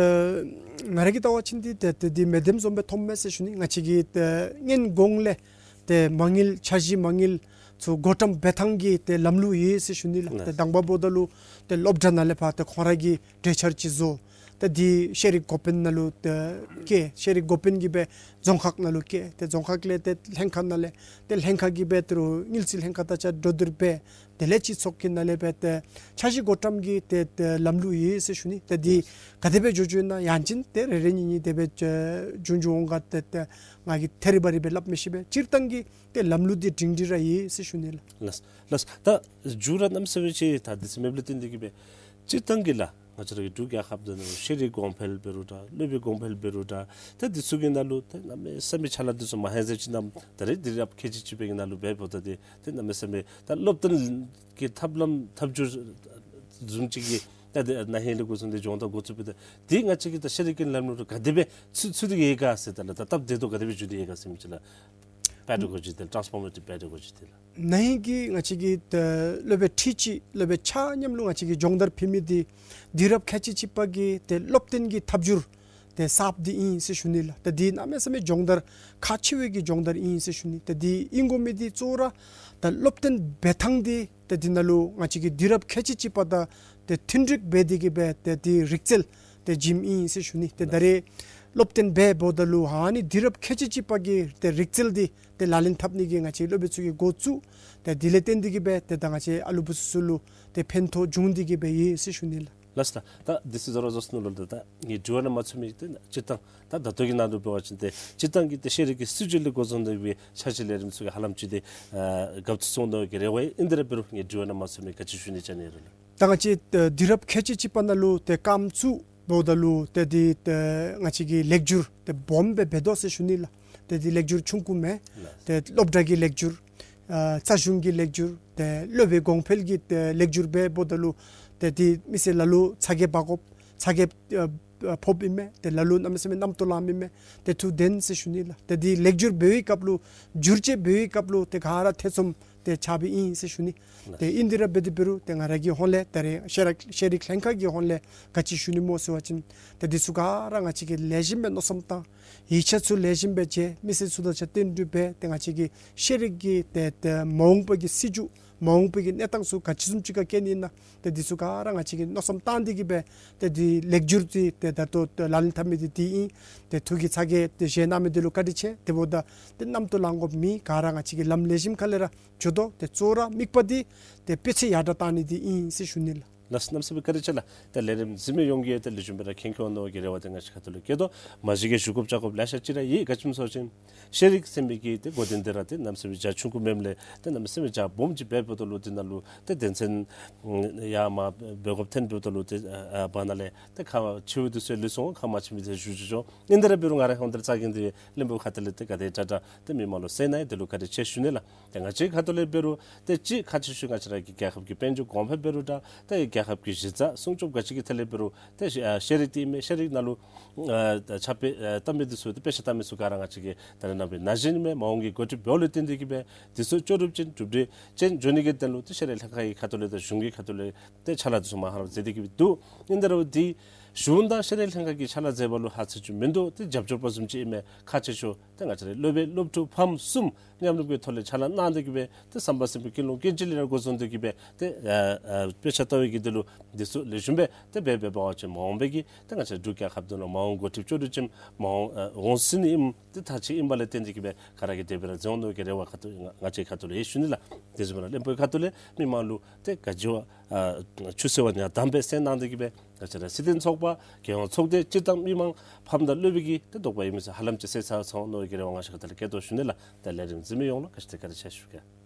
ང་ར་གིས་བལྟ་བ་ཅིན་འདི་ཏེ་ཏེ་འདི་མེད་དེམ་བཟུམ་སྦེ་མཐོངམ་མས་ཟེར་ཞུ་ནི། ང་བཅས་ཀྱིས་ཏེ་སྔོན་གོང་ལས་ཏེ་མ་དངུལ་འཆར་གཞི་མ་དངུལ་ཚུ་བགོ་བཀྲམ་འབད་ཐངས་ཀྱི་ཏེ་ལམ་ལུགས་ཡོད་ཟེར་ཞུ་ནི་ལགས། ཏེ་དང་པ་འབདཝ་ད་ལུ་ཏེ་སློབ་གྲྭ་ནང་ལས་ཕར་ཏེ་ཁོང་ར་གི་གྲོས་འཆར་ཅིག་བཟོ། ཏེ་འདི་ཤེས་རིག་འགོ་དཔོན་ནང་ལུ་ཏེ་བསྐྱལ། ཤེས་རིག་འགོ་དཔོན་གྱིས་སྦེ་རྫོང་ཁག་ནང་ལུ་བསྐྱལ། ཏེ་རྫོང་ཁག་ལས་ཏེ་ལྷན་ཁག་ནང་ལས་ཏེ་ལྷན་ཁག་གིས་སྦེ་ཏེ་རུང་དངུལ་རྩིས་ལྷན་ཁག་དང་གཅིག་ཁར་གྲོས་བསྡུར་འབད། དེ་ལས་སྤྱི་ཚོགས་ཀྱི་ནང་ལས་སྦེ་ཏེ་འཆར་གཞི་བགོ་བཀྲམ་གྱི་ཏེ་ཏེ་ལམ་ལུགས་ཡོད་ཟེར་ཞུ་ནི། ཏེ་འདི་ག་དེ་སྦེ་འགྱོ་འགྱོཝ་ཨིན་ན་ཡང་ཅིན་ཏེ་རེ་རེ་གཉིས་གཉིས་དེ་སྦེ་འགྱོ་འགྱོ་འོང་ག། ཏེ་ཏེ་ང་གིས་ཐད་རི་བ་རི་སྦེ་སླབ་མི་ཤེས་པས། སྤྱིར་བཏང་གི་ཏེ་ལམ་ལུགས་འདི་སྒྲིང་སྒྲི་ར་ཡོད་ཟེར་ཞུ་ནི་ལགས། ལགས་ལགས། ད་མཇུག་ར་གནམ་མེད་ས་མེད་ཅིག་ད་འདི་ཚུ་མེདཔ་ལས་བརྟེན་ཏེ་གི་སྦེ་སྤྱིར་བཏང་གི་ལགས་ང་བཅས་ར་གི་འབྲུག་རྒྱལ་ཁབ་འདི་ནང་ཤེས་རིག་གོང་འཕེལ་འབད་རུང་འདྲ་སློབ་པའི་གོང་འཕེལ་འབད་རུང་འདྲ་ད་འདི་ཚུ་གི་ནང་ལུ་ད་གནམ་མེད་ས་མེད་ཕྱག་ལཱ་འདི་ཚུ་མ་ཧེ་ཟེར་ཅིག་ནམ་ད་རེས་དུས་རབས་ཁལ་གཅིག་གཅིག་པའི་གི་ནང་ལུ་འབད་འབདཝ་ད་འདི་ཏེ་གནམ་མེད་ས་མེད་ད་སློབ་སྟོན་གྱི་ཐབས་ལམ་ཐབས་བྱུས་བཟུམ་ཅིག་གིས་ད་འདི་ན་ཧིང་ལས་འགོ་བཟུང་སྟེ་སྦྱོང་བརྡར་འགོ་བཙུགས་སྦེ་ད་འདི་ང་བཅས་ཀྱི་ད་ཤེས་རིག་གི་ལམ་ལུགས་ག་དེ་སྦེ་ཚུད་ཚུད་དེ་ཡོད་ག་ཟེར་ད་ལགས། ད་སྟབས་བདེ་ཏོག་ག་དེ་སྦེ་འགྱོ་སྟེ་ཡོད་ག་ཟེར་མི་ཅིག་ལགས། པེ་ཌ་གོ་ཇི་དེ་ཊཱནསི་ཕོར་མེ་ཊིབ་པེ་ཌ་གོ་ཇི་དེ་ལགས། ན་ཧིང་གི་ང་བཅས་ཀྱི་ཏེ་སློབ་དཔོན་ཁྲི་གཅིག་སློབ་དཔོན་ཆ་མཉམ་ལུ་ང་བཅས་ཀྱིས་སྦྱོང་བརྡར་ཕུལ་མི་འདི་དུས་རབས་ཁལ་གཅིག་གཅིག་པ་གི་ཏེ་སློབ་སྟོན་གྱི་ཐབས་བྱུས་ཏེ་གསརཔ་འདི་ཨིན་ཟེར་ཞུ་ནི་ལགས། ཏེ་འདི་གནམ་མེད་ས་མེད་སྦྱོང་བརྡར་ཁག་ཆེ་བའི་གི་སྦྱོང་བརྡར་ཨིན་ཟེར་ཞུ་ནི། ཏེ་འདི་ཨིན་དགོ་མི་འདི་གཙོ་བོ་ར་ད་སློབ་སྟོན་འབད་ཐངས་འདི་ཏེ་འདི་ནང་ལུ་ང་བཅས་ཀྱིས་དུས་རབས་ཁལ་གཅིག་གཅིག་པ་དང་ཏེ་མཐུན་འགྲིག་འབད་དེ་གི་སྦེ་ཏེ་འདི་རིག་རྩལ་ཏེ་བྱིནམ་ཨིན་ཟེར་ཞུ་ནི། ཏེ་ད་རེས་སློབ་སྟོན་འབད་འབདཝ་ད་ལུ་ཨ་ནི་དུས་རབས་ཁལ་གཅིག་གཅིག་པ་གི་ཏེ་རིག་རྩལ་འདི་ཏེ་ལག་ལེན་འཐབ་ནི་གི་ང་བཅས་སློབ་དཔོན་ཚུ་གིས་འགོ་བཙུགས། ཏེ་དེ་ལས་བརྟེན་ཏེ་གི་སྦེ་ཏེ་ད་ང་བཅས་ཨ་ལུ་བུ་ཚུ་ཚུ་ལུ་ཏེ་ཕན་ཐོགས་བྱུང་སྟེ་གི་སྦེ་ཡོད་ཟེར་ཞུ་ནི་ལགས། ལགས་སོ། ད་འདི་ཚུ་རྫོགས་ར་རྫོགས་སོ་ནུག་ལོ། ད་ད་ངེའི་དྲི་བ་ནང་མ་ཚུད་མི་ཏེ་སྤྱིར་བཏང་ད་ད་ལྟོ་གི་ནང་དུ་འབད་བ་ཅིན་ཏེ་སྤྱིར་བཏང་གི་ཏེ་ཤེས་རིག་གི་སྲིད་བྱུས་ལས་འགོ་བཟུང་སྟེ་གི་སྦེ་འཆར་གཞི་ལས་རིམ་ཚུ་གི་ཧ་ལམ་ཅིག་ཏེ་ཨ་རྒཔོ་ཚུ་སོང་དོ་གི་རེ་བ་ཨིན། དེ་ར་འབད་རུང་ངེའི་དྲི་བ་ནང་མ་ཚུད་མི་ག་ཅི་ཞུ་ནི་ཅིག་ཨ་ནི་རེ་ལགས། ད་ང་བཅས་ཨ་དུས་རབས་ཁལ་གཅིག་གཅིག་པ་ནང་ལུ་ཏེ་རྐངམ་བཙུགས་འབདཝ་ད་ལུ་ཏེ་འདི་ཏེ་ང་བཅས་ཀྱིས་ལེགས་སྒྱུར་ཏེ་སྦོམ་སྦེ་འབད་དོ་ཟེར་ཞུ་ནི་ལགས། ཏེ་འདི་ལེགས་སྒྱུར་ཆུང་ཀུ་མེན། ཏེ་སློབ་གྲྭ་གི་ལེགས་སྒྱུར་ཨ་རྩ་གཞུང་གི་ལེགས་སྒྱུར་ཏེ་སློབ་པའི་གོང་འཕེལ་གྱི་ཏེ་ལེགས་སྒྱུར་འབད་འབདཝ་ད་ལུ་ཏེ་འདི་མི་སེར་ལ་ལུ་ཚ་གྱང་འབག་དགོཔ་ཚ་གྱང་ཨ་ཕོགཔ་ཨིན་མས། ཏེ་ལ་ལུ་གནམ་མེད་ས་མེད་རྣམ་རྟོག་ལངམ་ཨིན་མས། ཏེ་ཐུགས་བདེན་ཟེར་ཞུ་ནི་ལགས། ཏེ་འདི་ལེགས་སྒྱུར་འབད་བའི་སྐབས་ལུ་བསྒྱུར་བཅོས་འབད་བའི་སྐབས་ལུ་ཏེ་ག་ར་ཐེ་ཚོམ་ཏེ་ཆགསཔ་ཨིན་ཟེར་ཞུ་ནི། ཏེ་ཨིན་དེ་ར་འབད་དེ་འབད་རུང་ཏེ་ང་ར་གི་ཧོངས་ལས་ད་རེས་ཤེས་རིག་ཤེས་རིག་ལྷན་ཁག་གི་ཧོངས་ལས་ག་ཅི་ཞུ་ནི་སྨོ་ཟེར་བ་ཅིན་ཏེ་འདི་ཚུ་ག་ར་ང་བཅས་ཀྱིས་ལེགས་ཤོམ་སྦེ་མནོ་བསམ་བཏང་ཡིག་ཆ་ཚུ་ལེགས་ཤོམ་སྦེ་མཇལ་མི་སེར་ཚུ་དང་གཅིག་ཁར་བསྟུན་གྲོས་འབད་ཏེ་ང་བཅས་ཀྱི་ཤེས་རིག་གི་ཏེ་ཏེ་མ་འོངས་པ་གི་སྲིད་བྱུས་མ་འོངས་པ་གི་གནས་སྟངས་ཚུ་ག་ཅི་བཟུམ་ཅིག་ཁར་བསྐྱལ་ནི་ཨིན་ན། ཏེ་འདི་ཚུ་ག་ར་ང་བཅས་ཀྱིས་མནོ་བསམ་བཏང་སྟེ་གི་སྦེ་ཏེ་འདི་ལེགས་སྒྱུར་འདི་ཏེ་ད་ལྟོ་ཏེ་ལག་ལེན་འཐབ་མི་འདི་འདི་ཨིན། ཏེ་ཐུགས་ཀྱི་ཚ་གྱང་ཏེ་བཞེས་གནང་མི་འདི་ལུ་བཀའ་དྲིན་ཆེ། དེ་འབདཝ་ད་ཏེ་རྣམ་རྟོག་ལང་དགོཔ་མེད། ག་ར་ང་བཅས་ཀྱིས་ལམ་ལེགས་ཤོམ་ཁ་ལས་ར་འགྱོ་དོ། ཏེ་གཙོ་བོ་ར་དམིགས་པ་འདི་ཏེ་དཔེ་ཆ་ཡར་དྲག་བཏང་ནི་འདི་ཨིན་ཟེར་ཞུ་ནི་ལགས། ལགས་སོ། གནམ་མེད་ས་མེད་བཀའ་དྲིན་ཆེ་ལགས། ཏེ་ལས་རིམ་གཟིགས་མི་ཡོངས་ཀྱིས་ཏེ་ལེགས་ཤོམ་སྦེ་ར་མཁྱེན་མཁྱེན་འོང་ནི་གི་རེ་བ་ཏེ་ང་བཅས་ཁ་ཐུག་ལས་བསྐྱེད་དོ། མ་གཞི་གི་ཞུ་དགོཔ་བཅར་དགོཔ་ལེ་ཤ་ཅིག་ར་ཡོད། ག་ཅི་སྨོ་ཟེར་བ་ཅིན་ཤེས་རིག་ཟེར་མི་གི་ཏེ་འགོ་འདྲེན་འདི་ར་ཏེ་གནམ་མེད་ས་མེད་རྒྱ་ཆུང་ཀུ་མེནམ་ལས་ཏེ་གནམ་མེད་ས་མེད་རྒྱ་སྦོམ་ཅིག་འབད་འབདཝ་ད་ལུ་འདི་ནང་ལུ་ཏེ་དོན་ཚན་ཡར་མར་འབད་དགོཔ་ཐོན་འབདཝ་ད་ལུ་ཏེ་ཨ་ཨ་བར་ན་ལས་ཏེ་ཁག་ཆེ་བ་འདི་ཚུ་ལུས་སོང་། ཁག་མ་ཆེ་མི་འདི་ཞུ་ཞུ་ཞུ། ཨིན་དེ་ར་འབད་རུང་ང་རའི་ཧོངས་ལས་རྩ་འགེངས་ཏེ་གླེན་པ་ཁ་ཐུག་ལས་ཏེ་ག་དེ་དྲག་དྲག་ཏེ་མི་མང་ལུ་གསན་གནང་ཡི། དེ་ལུ་བཀའ་དྲིན་ཆེ་ཞུ་ནི་ལགས། ཏེ་ང་བཅས་ཁ་ཐུག་ལས་འབད་རུང་ཏེ་ཅིག་ཁག་ཆེ་ཤོས་ང་བཅས་ར་གི་རྒྱལ་ཁབ་ཀྱི་དཔལ་འབྱོར་གོང་འཕེལ་འབད་རུང་འདྲ་ཏེ་རྒྱལ་ཁབ་ཀྱི་གཞི་རྩ་སྲུང་སྐྱོབ་ག་ཅི་གི་ཐད་ལས་འབད་རུང་ཏེ་ཤེས་ཨ་ཤེས་རིག་འདི་མེན། ཤེས་རིག་ནང་ལུ་ཨ་ཕྱག་དཔེ་ཨ་བཏང་མི་འདི་ཚུ་ཏེ་དཔེ་ཆ་བཏང་མི་ཚུ་ག་ར་ང་བཅས་ཀྱིས་ད་རེས་ནངས་པའི་ན་གཞོན་མས། མ་འོངས་ཀྱི་འགོ་ཁྲིདཔ་འབདཝ་ལས་བརྟེན་ཏེ་གི་སྦེ་འདི་ཚུ་ལྕོགས་གྲུབ་ཅན་གྲུབ་འབྲས་ཅན་འགྱོ་ནི་གི་དོན་ལུ་ཏེ་ཤེས་རིག་ལྷན་ཁག་གི་ཁ་ཐུག་ལས་དང་གཞུང་གི་ཁ་ཐུག་ལས་ཏེ་ཕྱག་ལཱ་འདི་ཚུ་མ་ཧ་ར་མཛད་དེ་གི་སྦེ་འདུག། ཨིན་དེ་ར་འདི་ གཞུང་དང་ཤེས་རིག་ལྷན་ཁག་གིས་ཕྱག་ལཱ་མཛད་པ་ལུ་ཧ་ཚིག་ཅིག་མིན་འདུག། ཏེ་རྒྱབ་སྐྱོར་པ་བཟུམ་ཅིག་ཨིན་མས། ཁག་ཆེ་ཤོས་ཏེ་ང་བཅས་རའི་སློབ་དཔོན་སློབ་ཕྲུག་ཕམ་གསུམ་མཉམ་རུབ་ཀྱི་ཐོག་ལས་ཕྱག་ལཱ་གནང་སྟེ་གི་སྦེ་ཏེ་བསམ་པ་སེམས་པའི་ཀུན་སློང་ཀུན་སྤྱོད་ལས་ར་འགོ་བཟུང་སྟེ་གི་སྦེ་ཏེ་ཨ་ཨ་དཔེ་ཆ་ལྟ་བའི་གི་དེ་ལུ་འདི་ཚུ་ལེགས་ཤོམ་སྦེ་ཏེ་འབད་འབད་འབད་བ་ཅིན་མ་འོངས་པའི་གི་ཏེ་ང་བཅས་འབྲུག་རྒྱལ་ཁབ་འདི་ནང་མ་འོངས་འགོ་ཁྲིདཔ་ཅོག་འཐདཔ་ཅིག་མ་འོངས་ཨ་འོང་ཟེར་ནི་ཨིནམ་ཏེ་ཐག་ཆོད་ཨིན་པ་ལས་བརྟེན་ཏེ་གི་སྦེ་ག་ར་གིས་དེ་སྦེ་ར་མཛད་འོང་མནོ་གི་རེ་བ་ཁ་ཐུག་ང་ང་བཅས་ཁ་ཐུག་ལས་ཡང་ཞུ་ནི་ལགས། དེ་བཟུམ་ར་བློན་པོའི་ཁ་ཐུག་ལས་མི་མང་ལུ་ཏེ་ག་ཅི་བ་ཨ་ཆུ་ཚོད་བ་ཉ་དམ་སྦེ་གསན་གནང་སྟེ་གི་སྦེ་ང་བཅས་ར་སྲིད་དོན་ཚོགས་པ་རྒྱལ་ཡོངས་ཚོགས་སྡེ་སྤྱིར་བཏང་མི་མང་ཕམ་དང་སློབ་དཔོན་གྱི་ཏེ་དོགས་པ་ཨིན་མི་ཚུ་ཧ་ལམ་ཅིག་སེལ་ཚར་སོང་མནོ་གི་རེ་བ་ང་བཅས་ཁ་ཐུག་ལས་བསྐྱེད་དོ་ཞུ་ནི་ལགས། ད་ལས་རིམ་གཟིགས་མི་ཡོངས་ལུ་བཀྲ་ཤིས་བདེ་ལེགས་བཀའ་དྲིན་ཆེ་ཞུ་གེ།